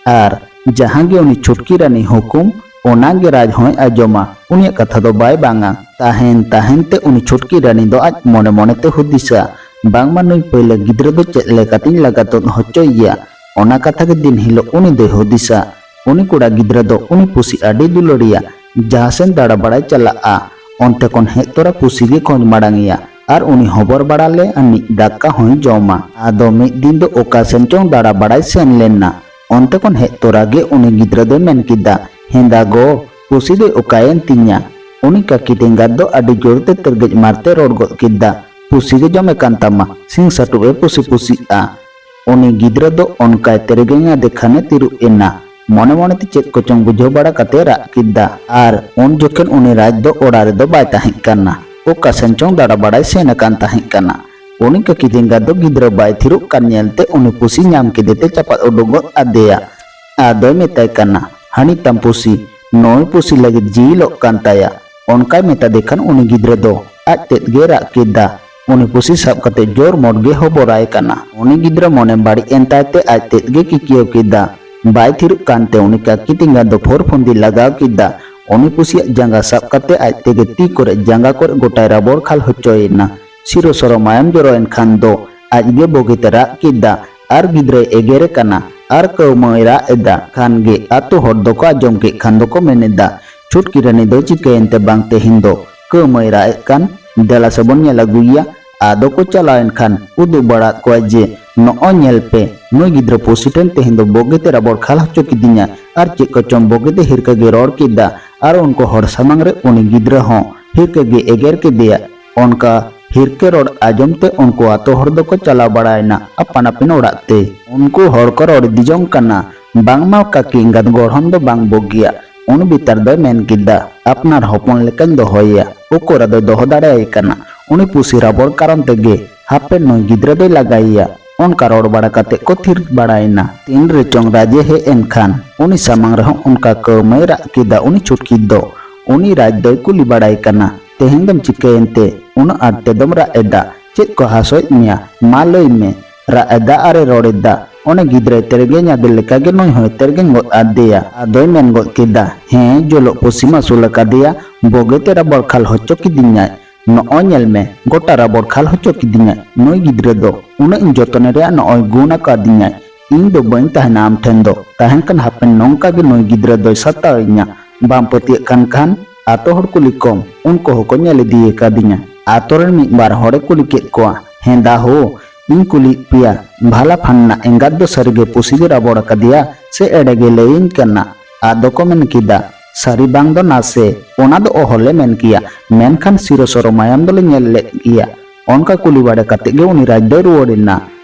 ᱟᱨ ᱡᱟᱦᱟᱸ ᱜᱮ ᱩᱱᱤ ᱪᱷᱩᱴᱠᱤ ᱨᱟᱱᱤ ᱦᱩᱠᱩᱢ, ᱚᱱᱟ ᱜᱮ ᱨᱟᱡᱽ ᱦᱚᱸᱭ ᱟᱸᱡᱚᱢᱟ, ᱩᱱᱤᱭᱟᱜ ᱠᱟᱛᱷᱟ ᱫᱚ ᱵᱟᱭ ᱵᱟᱝᱟ᱾ ᱛᱟᱦᱮᱸᱱ ᱛᱟᱦᱮᱸᱱ ᱛᱮ ᱩᱱᱤ ᱪᱷᱩᱴᱠᱤ ᱨᱟᱱᱤ ᱫᱚ ᱟᱡ ᱢᱚᱱᱮ ᱢᱚᱱᱮ ᱛᱮ ᱦᱩᱫᱤᱥᱟ, ᱵᱟᱝᱢᱟ ᱱᱩᱭ ᱯᱟᱹᱭᱞᱟᱹ ᱜᱤᱫᱽᱨᱟᱹ ᱫᱚ ᱪᱮᱫ ᱞᱮᱠᱟᱛᱤᱧ ᱞᱟᱜᱟ ᱛᱩᱫ ᱦᱚᱪᱚᱭᱮᱭᱟ᱾ ᱚᱱᱟ ᱠᱟᱛᱷᱟ ᱜᱮ ᱫᱤᱱ ᱦᱤᱞᱳᱜ ᱩᱱᱤ ᱫᱚᱭ ᱦᱩᱫᱤᱥᱟ᱾ ᱩᱱᱤ ᱠᱚᱲᱟ ᱜᱤᱫᱽᱨᱟᱹ ᱫᱚ ᱩᱱᱤ ᱯᱩᱥᱤ ᱟᱹᱰᱤ ᱫᱩᱞᱟᱹᱲᱤᱭᱟ᱾ ᱡᱟᱦᱟᱸ ᱥᱮᱱ ᱫᱟᱬᱟ ᱵᱟᱲᱟᱭ ᱪᱟᱞᱟᱜᱼᱟ, ᱚᱱᱛᱮ ᱠᱷᱚᱱ ᱦᱮᱡ ᱛᱚᱨᱟ ᱯᱩᱥᱤ ᱜᱮ ᱠᱷᱚᱸᱡ ᱢᱟᱲᱟᱝ ᱮᱭᱟ ᱟᱨ ᱩᱱᱤ ᱦᱚᱵᱚᱨ ᱵᱟᱲᱟ ᱞᱮ ᱟᱹᱱᱤᱡ ᱫᱟᱠᱟ ᱦᱚᱸᱭ ᱡᱚᱢᱟ᱾ ᱟᱫᱚ ᱢᱤᱫ ᱫᱤᱱ ᱫᱚ ᱚᱠᱟ ᱥᱮᱱ ᱪᱚᱝ ᱫᱟᱬᱟ ᱵᱟᱲᱟᱭ ᱥᱮᱱ ᱞᱮᱱᱟ᱾ ᱚᱱᱛᱮ ᱠᱷᱚᱱ ᱦᱮᱡ ᱛᱚᱨᱟ ᱜᱮ ᱩᱱᱤ ᱜᱤᱫᱽᱨᱟᱹ ᱫᱚᱭ ᱢᱮᱱ ᱠᱮᱫᱟ, ᱦᱮᱸᱫᱟ ᱜᱚ, ᱯᱩᱥᱤ ᱫᱚᱭ ᱚᱠᱟᱭᱮᱱ ᱛᱤᱧᱟ? ᱩᱱᱤ ᱠᱟᱹᱠᱤ ᱮᱸᱜᱟᱛ ᱫᱚ ᱟᱹᱰᱤ ᱡᱳᱨ ᱛᱮ ᱛᱮᱨᱜᱮᱡ ᱢᱟᱨ ᱛᱮ ᱨᱚᱲ ᱜᱚᱫ ᱠᱮᱫᱟ, ᱯᱩᱥᱤ ᱜᱮ ᱡᱚᱢᱮ ᱠᱟᱱ ᱛᱟᱢᱟ, ᱥᱤᱝ ᱥᱟᱹᱴᱩᱵ ᱮ ᱯᱩᱥᱤ ᱯᱩᱥᱤᱜᱼᱟ᱾ ᱩᱱᱤ ᱜᱤᱫᱽᱨᱟᱹ ᱫᱚ ᱚᱱᱠᱟᱭ ᱛᱮᱨᱜᱮᱧ ᱟᱫᱮ ᱠᱷᱟᱱᱮ ᱛᱤᱨᱩᱵ ᱮᱱᱟ᱾ ᱢᱚᱱᱮ ᱢᱚᱱᱮ ᱛᱮ ᱪᱮᱫ ᱠᱚᱪᱚᱝ ᱵᱩᱡᱷᱟᱹᱣ ᱵᱟᱲᱟ ᱠᱟᱛᱮ ᱨᱟᱜ ᱠᱮᱫᱟ ᱟᱨ ᱩᱱ ᱡᱚᱠᱷᱮᱱ ᱩᱱᱤ ᱨᱟᱡᱽ ᱫᱚ ᱚᱲᱟᱜ ᱨᱮᱫᱚ ᱵᱟᱭ ᱛᱟᱦᱮᱸ ᱠᱟᱱᱟ᱾ ᱚᱠᱟ ᱥᱮᱱ ᱪᱚᱝ ᱫᱟᱬᱟ ᱵᱟᱲᱟᱭ ᱥᱮᱱ ᱟᱠᱟᱱ ᱛᱟᱦᱮᱸ ᱠᱟᱱᱟ᱾ ᱩᱱᱤ ᱠᱟᱹᱠᱤ ᱮᱸᱜᱟᱛ ᱫᱚ ᱜᱤᱫᱽᱨᱟᱹ ᱵᱟᱭ ᱛᱷᱤᱨᱚᱜ ᱠᱟᱱ ᱧᱮᱞ ᱛᱮ ᱩᱱᱤ ᱯᱩᱥᱤ ᱧᱟᱢ ᱠᱮᱫᱮ ᱛᱮ ᱪᱟᱯᱟᱫ ᱩᱰᱩᱠ ᱜᱚᱫ ᱟᱫᱮᱭᱟ᱾ ᱟᱫᱚᱭ ᱢᱮᱛᱟᱭ ᱠᱟᱱᱟ, ᱦᱟᱹᱱᱤ ᱛᱟᱢ ᱯᱩᱥᱤ, ᱱᱩᱭ ᱯᱩᱥᱤ ᱞᱟᱹᱜᱤᱫ ᱡᱤᱣᱤ ᱞᱚᱜ ᱠᱟᱱ ᱛᱟᱭᱟ᱾ ᱚᱱᱠᱟᱭ ᱢᱮᱛᱟ ᱫᱮ ᱠᱷᱟᱱ ᱩᱱᱤ ᱜᱤᱫᱽᱨᱟᱹ ᱫᱚ ᱟᱡ ᱛᱮᱫ ᱜᱮ ᱨᱟᱜ ᱠᱮᱫᱟ᱾ ᱩᱱᱤ ᱯᱩᱥᱤ ᱥᱟᱵ ᱠᱟᱛᱮ ᱡᱳᱨ ᱢᱚᱴ ᱜᱮ ᱦᱚᱵᱚᱨᱟᱭ ᱠᱟᱱᱟ᱾ ᱩᱱᱤ ᱜᱤᱫᱽᱨᱟᱹ ᱢᱚᱱᱮ ᱵᱟᱹᱲᱤᱡ ᱮᱱ ᱛᱟᱭ ᱛᱮ ᱟᱡ ᱛᱮᱫ ᱜᱮ ᱠᱤᱠᱤᱭᱟᱹᱣ ᱠᱮᱫᱟ᱾ ᱵᱟᱭ ᱛᱷᱤᱨᱚᱜ ᱠᱟᱱ ᱛᱮ ᱩᱱᱤ ᱠᱟᱹᱠᱤ ᱮᱸᱜᱟᱛ ᱫᱚ ᱯᱷᱳᱨ ᱯᱷᱳᱱᱫᱤ ᱞᱟᱜᱟᱣ ᱠᱮᱫᱟ᱾ ᱩᱱᱤ ᱯᱩᱥᱤᱭᱟᱜ ᱡᱟᱸᱜᱟ ᱥᱟᱵ ᱠᱟᱛᱮ ᱟᱡ ᱛᱮᱜᱮ ᱛᱤ ᱠᱚᱨᱮ ᱡᱟᱸᱜᱟ ᱠᱚᱨᱮ ᱜᱚᱴᱟᱭ ᱨᱟᱵᱚᱲ ᱠᱷᱟᱞ ᱦᱚᱪᱚᱭᱮᱱᱟ᱾ ᱥᱤᱨᱚ ᱥᱚᱨᱚ ᱢᱟᱭᱟᱢ ᱡᱚᱨᱚᱭᱮᱱ ᱠᱷᱟᱱ ᱫᱚ ᱟᱡᱜᱮ ᱵᱚᱜᱮᱛᱮ ᱨᱟᱜ ᱠᱮᱫᱟ ᱟᱨ ᱜᱤᱫᱽᱨᱟᱹᱭ ᱮᱜᱮᱨᱮ ᱠᱟᱱᱟ ᱟᱨ ᱠᱟᱹᱣᱢᱟᱹᱭ ᱨᱟᱜ ᱮᱫᱟ ᱠᱷᱟᱱ ᱜᱮ ᱟᱛᱳ ᱦᱚᱲ ᱫᱚᱠᱚ ᱟᱸᱡᱚᱢ ᱠᱮᱫ ᱠᱷᱟᱱ ᱫᱚᱠᱚ ᱢᱮᱱ ᱮᱫᱟ, ᱪᱷᱩᱴᱠᱤ ᱨᱟᱹᱱᱤ ᱫᱚᱭ ᱪᱤᱠᱟᱹᱭᱮᱱ ᱛᱮ ᱵᱟᱝ ᱛᱮᱦᱮᱧ ᱫᱚ ᱠᱟᱹᱣᱢᱟᱹᱭ ᱨᱟᱜ ᱮᱫ ᱠᱟᱱ? ᱫᱮᱞᱟ ᱥᱮᱵᱚᱱ ᱧᱮᱞ ᱟᱹᱜᱩᱭᱮᱭᱟ᱾ ᱟᱫᱚ ᱠᱚ ᱪᱟᱞᱟᱣᱮᱱ ᱠᱷᱟᱱ ᱩᱫᱩᱜ ᱵᱟᱲᱟᱫ ᱠᱚᱣᱟ ᱡᱮ, ᱱᱚᱜᱼᱚᱭ ᱧᱮᱞ ᱯᱮ, ᱱᱩᱭ ᱜᱤᱫᱽᱨᱟᱹ ᱯᱩᱥᱤ ᱴᱷᱮᱱ ᱛᱮᱦᱮᱧ ᱫᱚ ᱵᱚᱜᱮᱛᱮ ᱨᱟᱵᱚᱲ ᱠᱷᱟᱞ ᱦᱚᱪᱚ ᱠᱤᱫᱤᱧᱟ ᱟᱨ ᱪᱮᱫ ᱠᱚᱪᱚᱝ ᱵᱚᱜᱮᱛᱮ ᱦᱤᱨᱠᱟᱹ ᱜᱮ ᱨᱚᱲ ᱠᱮᱫᱟ ᱟᱨ ᱩᱱᱠᱩ ᱦᱚᱲ ᱥᱟᱢᱟᱝ ᱨᱮ ᱩᱱᱤ ᱜᱤᱫᱽᱨᱟᱹ ᱦᱚᱸ ᱦᱤᱨᱠᱟᱹ ᱜᱮ ᱮᱜᱮᱨ ᱠᱮᱫᱮᱭᱟ᱾ ᱚᱱᱠᱟ ᱦᱤᱨᱠᱟᱹ ᱨᱚᱲ ᱟᱸᱡᱚᱢ ᱛᱮ ᱩᱱᱠᱩ ᱟᱛᱳ ᱦᱚᱲ ᱫᱚᱠᱚ ᱪᱟᱞᱟᱣ ᱵᱟᱲᱟᱭᱮᱱᱟ ᱟᱯᱟᱱ ᱟᱹᱯᱤᱱ ᱚᱲᱟᱜ ᱛᱮ᱾ ᱩᱱᱠᱩ ᱦᱚᱲ ᱠᱚ ᱨᱚᱲ ᱤᱫᱤ ᱡᱚᱝ ᱠᱟᱱᱟ, ᱵᱟᱝᱢᱟ ᱠᱟᱹᱠᱤ ᱮᱸᱜᱟᱛ ᱜᱚᱲᱦᱚᱱ ᱫᱚ ᱵᱟᱝ ᱵᱩᱜᱤᱭᱟ᱾ ᱩᱱᱤ ᱵᱮᱛᱟᱨ ᱫᱚᱭ ᱢᱮᱱ ᱠᱮᱫᱟ, ᱟᱯᱱᱟᱨ ᱦᱚᱯᱚᱱ ᱞᱮᱠᱟᱧ ᱫᱚᱦᱚᱭᱮᱭᱟ, ᱚᱠᱚᱨ ᱟᱫᱚᱭ ᱫᱚᱦᱚ ᱫᱟᱲᱮᱭᱟᱭ ᱠᱟᱱᱟ? ᱩᱱᱤ ᱯᱩᱥᱤ ᱨᱟᱵᱚᱲ ᱠᱟᱨᱚᱱ ᱛᱮᱜᱮ ᱦᱟᱯᱮ ᱱᱩᱭ ᱜᱤᱫᱽᱨᱟᱹ ᱫᱚᱭ ᱞᱟᱜᱟᱭᱮᱭᱟ᱾ ᱚᱱᱠᱟ ᱨᱚᱲ ᱵᱟᱲᱟ ᱠᱟᱛᱮ ᱠᱚ ᱛᱷᱤᱨ ᱵᱟᱲᱟᱭᱮᱱᱟ᱾ ᱛᱤᱱ ᱨᱮᱪᱚᱝ ᱨᱟᱡᱮ ᱦᱮᱡ ᱮᱱ ᱠᱷᱟᱱ ᱩᱱᱤ ᱥᱟᱢᱟᱝ ᱨᱮᱦᱚᱸ ᱚᱱᱠᱟ ᱠᱟᱹᱣᱢᱟᱹᱭ ᱨᱟᱜ ᱠᱮᱫᱟ ᱩᱱᱤ ᱪᱷᱩᱴᱠᱤ ᱫᱚ᱾ ᱩᱱᱤ ᱨᱟᱡᱽ ᱫᱚᱭ ᱠᱩᱞᱤ ᱵᱟᱲᱟᱭ ᱠᱟᱱᱟ, ᱛᱮᱦᱮᱧ ᱫᱚᱢ ᱪᱤᱠᱟᱹᱭᱮᱱ ᱛᱮ ᱩᱱᱟᱹᱜ ᱟᱸᱴ ᱛᱮᱫᱚᱢ ᱨᱟᱜ ᱮᱫᱟ? ᱪᱮᱫ ᱠᱚ ᱦᱟᱥᱚᱭᱮᱫ ᱢᱮᱭᱟ? ᱢᱟ ᱞᱟᱹᱭ ᱢᱮ᱾ ᱨᱟᱜ ᱮᱫᱟ ᱟᱨᱮ ᱨᱚᱲ ᱮᱫᱟ᱾ ᱚᱱᱮ ᱜᱤᱫᱽᱨᱟᱹᱭ ᱛᱮᱨᱜᱮᱧ ᱟᱫᱮ ᱞᱮᱠᱟᱜᱮ ᱱᱩᱭ ᱦᱚᱸᱭ ᱛᱮᱨᱜᱮᱧ ᱜᱚᱫ ᱟᱫᱮᱭᱟ᱾ ᱟᱫᱚᱭ ᱢᱮᱱ ᱜᱚᱫ ᱠᱮᱫᱟ, ᱦᱮᱸ, ᱡᱚᱞᱚᱜ ᱯᱩᱥᱤᱢ ᱟᱹᱥᱩᱞ ᱟᱠᱟᱫᱮᱭᱟ, ᱵᱚᱜᱮᱛᱮ ᱨᱟᱵᱚᱲ ᱠᱷᱟᱞ ᱦᱚᱪᱚ ᱠᱤᱫᱤᱧᱟᱭ᱾ ᱱᱚᱜᱼᱚᱭ ᱧᱮᱞ ᱢᱮ, ᱜᱚᱴᱟ ᱨᱟᱵᱚᱲ ᱠᱷᱟᱞ ᱦᱚᱪᱚ ᱠᱤᱫᱤᱧᱟᱭ᱾ ᱱᱩᱭ ᱜᱤᱫᱽᱨᱟᱹ ᱫᱚ ᱩᱱᱟᱹᱜ ᱤᱧ ᱡᱚᱛᱚᱱ ᱨᱮᱭᱟᱜ ᱱᱚᱜᱼᱚᱭ ᱜᱩᱱ ᱟᱠᱟᱫᱤᱧᱟᱭ᱾ ᱤᱧ ᱫᱚ ᱵᱟᱹᱧ ᱛᱟᱦᱮᱱᱟ ᱟᱢ ᱴᱷᱮᱱ ᱫᱚ᱾ ᱛᱟᱦᱮᱱ ᱠᱷᱟᱱ ᱦᱟᱯᱮᱱ ᱱᱚᱝᱠᱟ ᱜᱮ ᱱᱩᱭ ᱜᱤᱫᱽᱨᱟᱹ ᱫᱚᱭ ᱥᱟᱛᱟᱣᱤᱧᱟ᱾ ᱵᱟᱢ ᱯᱟᱹᱛᱭᱟᱹᱜ ᱠᱟᱱ ᱠᱷᱟᱱ ᱟᱛᱳ ᱦᱚᱲ ᱠᱩᱞᱤ ᱠᱚᱢ, ᱩᱱᱠᱩ ᱦᱚᱸᱠᱚ ᱧᱮᱞ ᱤᱫᱤ ᱟᱠᱟᱫᱤᱧᱟ᱾ ᱟᱛᱳ ᱨᱮᱱ ᱢᱤᱫ ᱵᱟᱨ ᱦᱚᱲᱮ ᱠᱩᱞᱤ ᱠᱮᱫ ᱠᱚᱣᱟ, ᱦᱮᱸ ᱫᱟ ᱦᱳ, ᱤᱧ ᱠᱩᱞᱤᱭᱮᱫ ᱯᱮᱭᱟ, ᱵᱷᱟᱞᱟ ᱯᱷᱟᱱᱱᱟ ᱮᱸᱜᱟᱛ ᱫᱚ ᱥᱟᱹᱨᱤᱜᱮ ᱯᱩᱥᱤ ᱜᱮ ᱨᱟᱵᱚᱲ ᱟᱠᱟᱫᱮᱭᱟ ᱥᱮ ᱮᱲᱮ ᱜᱮ ᱞᱟᱹᱭᱟᱹᱧ ᱠᱟᱱᱟ? ᱟᱫᱚ ᱠᱚ ᱢᱮᱱ ᱠᱮᱫᱟ, ᱥᱟᱹᱨᱤ ᱵᱟᱝ ᱫᱚ ᱱᱟᱥᱮ, ᱚᱱᱟ ᱫᱚ ᱚᱦᱚᱞᱮ ᱢᱮᱱ ᱠᱮᱭᱟ, ᱢᱮᱱᱠᱷᱟᱱ ᱥᱤᱨᱚ ᱥᱚᱨᱚ ᱢᱟᱭᱟᱢ ᱫᱚᱞᱮ ᱧᱮᱞ ᱞᱮᱫ ᱜᱮᱭᱟ᱾ ᱚᱱᱠᱟ ᱠᱩᱞᱤ ᱵᱟᱲᱟ ᱠᱟᱛᱮ ᱜᱮ ᱩᱱᱤ ᱨᱟᱡᱽ ᱫᱚᱭ ᱨᱩᱣᱟᱹᱲ ᱮᱱᱟ᱾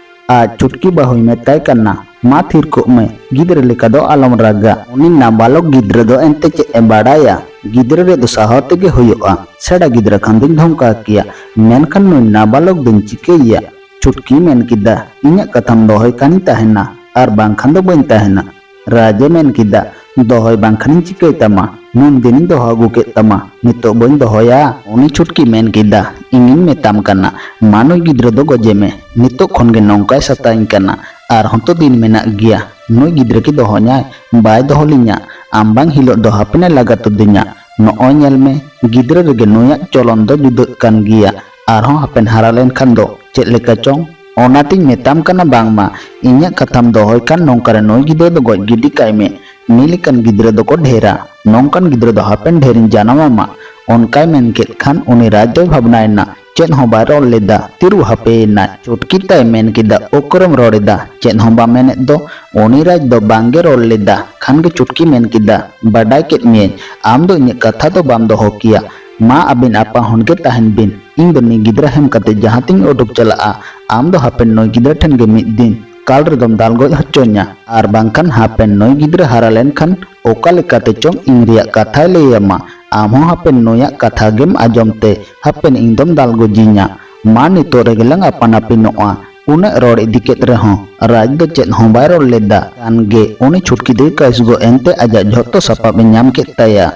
ᱟᱡ ᱪᱷᱩᱴᱠᱤ ᱵᱟᱹᱦᱩᱭ ᱢᱮᱛᱟᱭ ᱠᱟᱱᱟ, ᱢᱟ ᱛᱷᱤᱨ ᱠᱚᱜ ᱢᱮ, ᱜᱤᱫᱽᱨᱟᱹ ᱞᱮᱠᱟ ᱫᱚ ᱟᱞᱚᱢ ᱨᱟᱜᱟ᱾ ᱩᱱᱤ ᱱᱟᱵᱟᱞᱚᱠ ᱜᱤᱫᱽᱨᱟᱹ ᱫᱚ ᱮᱱᱛᱮ ᱪᱮᱫ ᱮ ᱵᱟᱲᱟᱭᱟ? ᱜᱤᱫᱽᱨᱟᱹ ᱨᱮ ᱫᱚ ᱥᱟᱦᱟᱣ ᱛᱮᱜᱮ ᱦᱩᱭᱩᱜᱼᱟ᱾ ᱥᱮᱬᱟ ᱜᱤᱫᱽᱨᱟᱹ ᱠᱷᱟᱱ ᱫᱚᱧ ᱫᱷᱚᱢᱠᱟᱣ ᱠᱮᱭᱟ, ᱢᱮᱱᱠᱷᱟᱱ ᱱᱩᱭ ᱱᱟᱵᱟᱞᱚᱠ ᱫᱚᱧ ᱪᱤᱠᱟᱹᱭᱮᱭᱟ? ᱪᱷᱩᱴᱠᱤ ᱢᱮᱱ ᱠᱮᱫᱟ, ᱤᱧᱟᱹᱜ ᱠᱟᱛᱷᱟᱢ ᱫᱚᱦᱚᱭ ᱠᱷᱟᱱᱤᱧ ᱛᱟᱦᱮᱱᱟ, ᱟᱨ ᱵᱟᱝᱠᱷᱟᱱ ᱫᱚ ᱵᱟᱹᱧ ᱛᱟᱦᱮᱱᱟ᱾ ᱨᱟᱡᱽ ᱮ ᱢᱮᱱ ᱠᱮᱫᱟ, ᱫᱚᱦᱚᱭ ᱵᱟᱝᱠᱷᱟᱱᱤᱧ ᱪᱤᱠᱟᱹᱭ ᱛᱟᱢᱟ? ᱱᱩᱱ ᱫᱤᱱᱤᱧ ᱫᱚᱦᱚ ᱟᱹᱜᱩ ᱠᱮᱫ ᱛᱟᱢᱟ, ᱱᱤᱛᱚᱜ ᱵᱟᱹᱧ ᱫᱚᱦᱚᱭᱟ? ᱩᱱᱤ ᱪᱷᱩᱴᱠᱤ ᱢᱮᱱ ᱠᱮᱫᱟ, ᱤᱧᱤᱧ ᱢᱮᱛᱟᱢ ᱠᱟᱱᱟ, ᱢᱟ ᱱᱩᱭ ᱜᱤᱫᱽᱨᱟᱹ ᱫᱚ ᱜᱚᱡᱮ ᱢᱮ᱾ ᱱᱤᱛᱚᱜ ᱠᱷᱚᱱ ᱜᱮ ᱱᱚᱝᱠᱟᱭ ᱥᱟᱛᱟᱧ ᱠᱟᱱᱟ, ᱟᱨᱦᱚᱸ ᱛᱚ ᱫᱤᱱ ᱢᱮᱱᱟᱜ ᱜᱮᱭᱟ᱾ ᱱᱩᱭ ᱜᱤᱫᱽᱨᱟᱹ ᱠᱤ ᱫᱚᱦᱚᱧᱟᱭ? ᱵᱟᱭ ᱫᱚᱦᱚ ᱞᱤᱧᱟ᱾ ᱟᱢ ᱵᱟᱝ ᱦᱤᱞᱳᱜ ᱫᱚ ᱦᱟᱯᱮᱱᱮ ᱞᱟᱜᱟ ᱛᱩᱫᱤᱧᱟ᱾ ᱱᱚᱜᱼᱚᱭ ᱧᱮᱞ ᱢᱮ, ᱜᱤᱫᱽᱨᱟᱹ ᱨᱮᱜᱮ ᱱᱩᱭᱟᱜ ᱪᱚᱞᱚᱱ ᱫᱚ ᱡᱩᱫᱟᱹᱜ ᱠᱟᱱ ᱜᱮᱭᱟ᱾ ᱟᱨᱦᱚᱸ ᱦᱟᱯᱮᱱ ᱦᱟᱨᱟ ᱞᱮᱱᱠᱷᱟᱱ ᱫᱚ ᱪᱮᱫ ᱞᱮᱠᱟ ᱪᱚᱝ? ᱚᱱᱟᱛᱤᱧ ᱢᱮᱛᱟᱢ ᱠᱟᱱᱟ ᱵᱟᱝᱢᱟ, ᱤᱧᱟᱹᱜ ᱠᱟᱛᱷᱟᱢ ᱫᱚᱦᱚᱭ ᱠᱷᱟᱱ ᱱᱚᱝᱠᱟ ᱨᱮ ᱱᱩᱭ ᱜᱤᱫᱽᱨᱟᱹ ᱫᱚ ᱜᱚᱡ ᱜᱤᱰᱤ ᱠᱟᱭ ᱢᱮ᱾ ᱱᱤ ᱞᱮᱠᱟᱱ ᱜᱤᱫᱽᱨᱟᱹ ᱫᱚᱠᱚ ᱰᱷᱮᱨᱟ, ᱱᱚᱝᱠᱟᱱ ᱜᱤᱫᱽᱨᱟᱹ ᱫᱚ ᱦᱟᱯᱮᱱ ᱰᱷᱮᱨᱤᱧ ᱡᱟᱱᱟᱢ ᱟᱢᱟ᱾ ᱚᱱᱠᱟᱭ ᱢᱮᱱ ᱠᱮᱫ ᱠᱷᱟᱱ ᱩᱱᱤ ᱨᱟᱡᱽ ᱫᱚᱭ ᱵᱷᱟᱵᱽᱱᱟᱭᱮᱱᱟ, ᱪᱮᱫ ᱦᱚᱸ ᱵᱟᱭ ᱨᱚᱲ ᱞᱮᱫᱟ᱾ ᱛᱤᱨᱩ ᱦᱟᱯᱮᱭᱮᱱᱟᱭ᱾ ᱪᱩᱴᱠᱤ ᱛᱟᱭ ᱢᱮᱱ ᱠᱮᱫᱟ, ᱩᱠᱩᱨᱮᱢ ᱨᱚᱲ ᱮᱫᱟ? ᱪᱮᱫ ᱦᱚᱸ ᱵᱟᱢ ᱢᱮᱱᱮᱫ ᱫᱚ? ᱩᱱᱤ ᱨᱟᱡᱽ ᱫᱚ ᱵᱟᱝᱜᱮ ᱨᱚᱲ ᱞᱮᱫᱟ᱾ ᱠᱷᱟᱱ ᱜᱮ ᱪᱩᱴᱠᱤ ᱢᱮᱱ ᱠᱮᱫᱟ, ᱵᱟᱰᱟᱭ ᱠᱮᱫ ᱢᱤᱭᱟᱹᱧ, ᱟᱢ ᱫᱚ ᱤᱧᱟᱹᱜ ᱠᱟᱛᱷᱟ ᱫᱚ ᱵᱟᱢ ᱫᱚᱦᱚ ᱠᱮᱭᱟ᱾ ᱢᱟ ᱟᱹᱵᱤᱱ ᱟᱯᱟ ᱦᱚᱱ ᱜᱮ ᱛᱟᱦᱮᱱ ᱵᱤᱱ᱾ ᱤᱧ ᱫᱚ ᱱᱩᱭ ᱜᱤᱫᱽᱨᱟᱹ ᱦᱮᱢ ᱠᱟᱛᱮ ᱡᱟᱦᱟᱸ ᱛᱤᱧ ᱩᱰᱩᱠ ᱪᱟᱞᱟᱜᱼᱟ, ᱟᱢ ᱫᱚ ᱦᱟᱯᱮᱱ ᱱᱩᱭ ᱜᱤᱫᱽᱨᱟᱹ ᱴᱷᱮᱱ ᱜᱮ ᱢᱤᱫ ᱫᱤᱱ ᱠᱟᱞ ᱨᱮᱫᱚᱢ ᱫᱟᱞ ᱜᱚᱡ ᱦᱚᱪᱚᱧᱟ᱾ ᱟᱨ ᱵᱟᱝᱠᱷᱟᱱ ᱦᱟᱯᱮᱱ ᱱᱩᱭ ᱜᱤᱫᱽᱨᱟᱹ ᱦᱟᱨᱟ ᱞᱮᱱᱠᱷᱟᱱ ᱚᱠᱟ ᱞᱮᱠᱟᱛᱮ ᱪᱚᱝ ᱤᱧ ᱨᱮᱭᱟᱜ ᱠᱟᱛᱷᱟᱭ ᱞᱟᱹᱭ ᱟᱢᱟ᱾ ᱟᱢ ᱦᱚᱸ ᱦᱟᱯᱮᱱ ᱱᱩᱭᱟᱜ ᱠᱟᱛᱷᱟ ᱜᱮᱢ ᱟᱸᱡᱚᱢ ᱛᱮ ᱦᱟᱯᱮᱱ ᱤᱧ ᱫᱚᱢ ᱫᱟᱞ ᱜᱚᱡᱤᱧᱟ᱾ ᱢᱟ ᱱᱤᱛᱚᱜ ᱨᱮᱜᱮ ᱞᱟᱝ ᱟᱯᱟᱱ ᱟᱹᱯᱤᱱᱚᱜᱼᱟ᱾ ᱩᱱᱟᱹᱜ ᱨᱚᱲ ᱤᱫᱤ ᱠᱮᱫ ᱨᱮᱦᱚᱸ ᱨᱟᱡᱽ ᱫᱚ ᱪᱮᱫ ᱦᱚᱸ ᱵᱟᱭ ᱨᱚᱲ ᱞᱮᱫᱟ᱾ ᱠᱷᱟᱱ ᱜᱮ ᱩᱱᱤ ᱪᱷᱩᱴᱠᱤ ᱫᱚᱭ ᱠᱟᱹᱥ ᱜᱚᱫ ᱮᱱᱛᱮ ᱟᱡᱟᱜ ᱡᱷᱚᱛᱚ ᱥᱟᱯᱟᱵ ᱮ ᱧᱟᱢ ᱠᱮᱫ ᱛᱟᱭᱟ᱾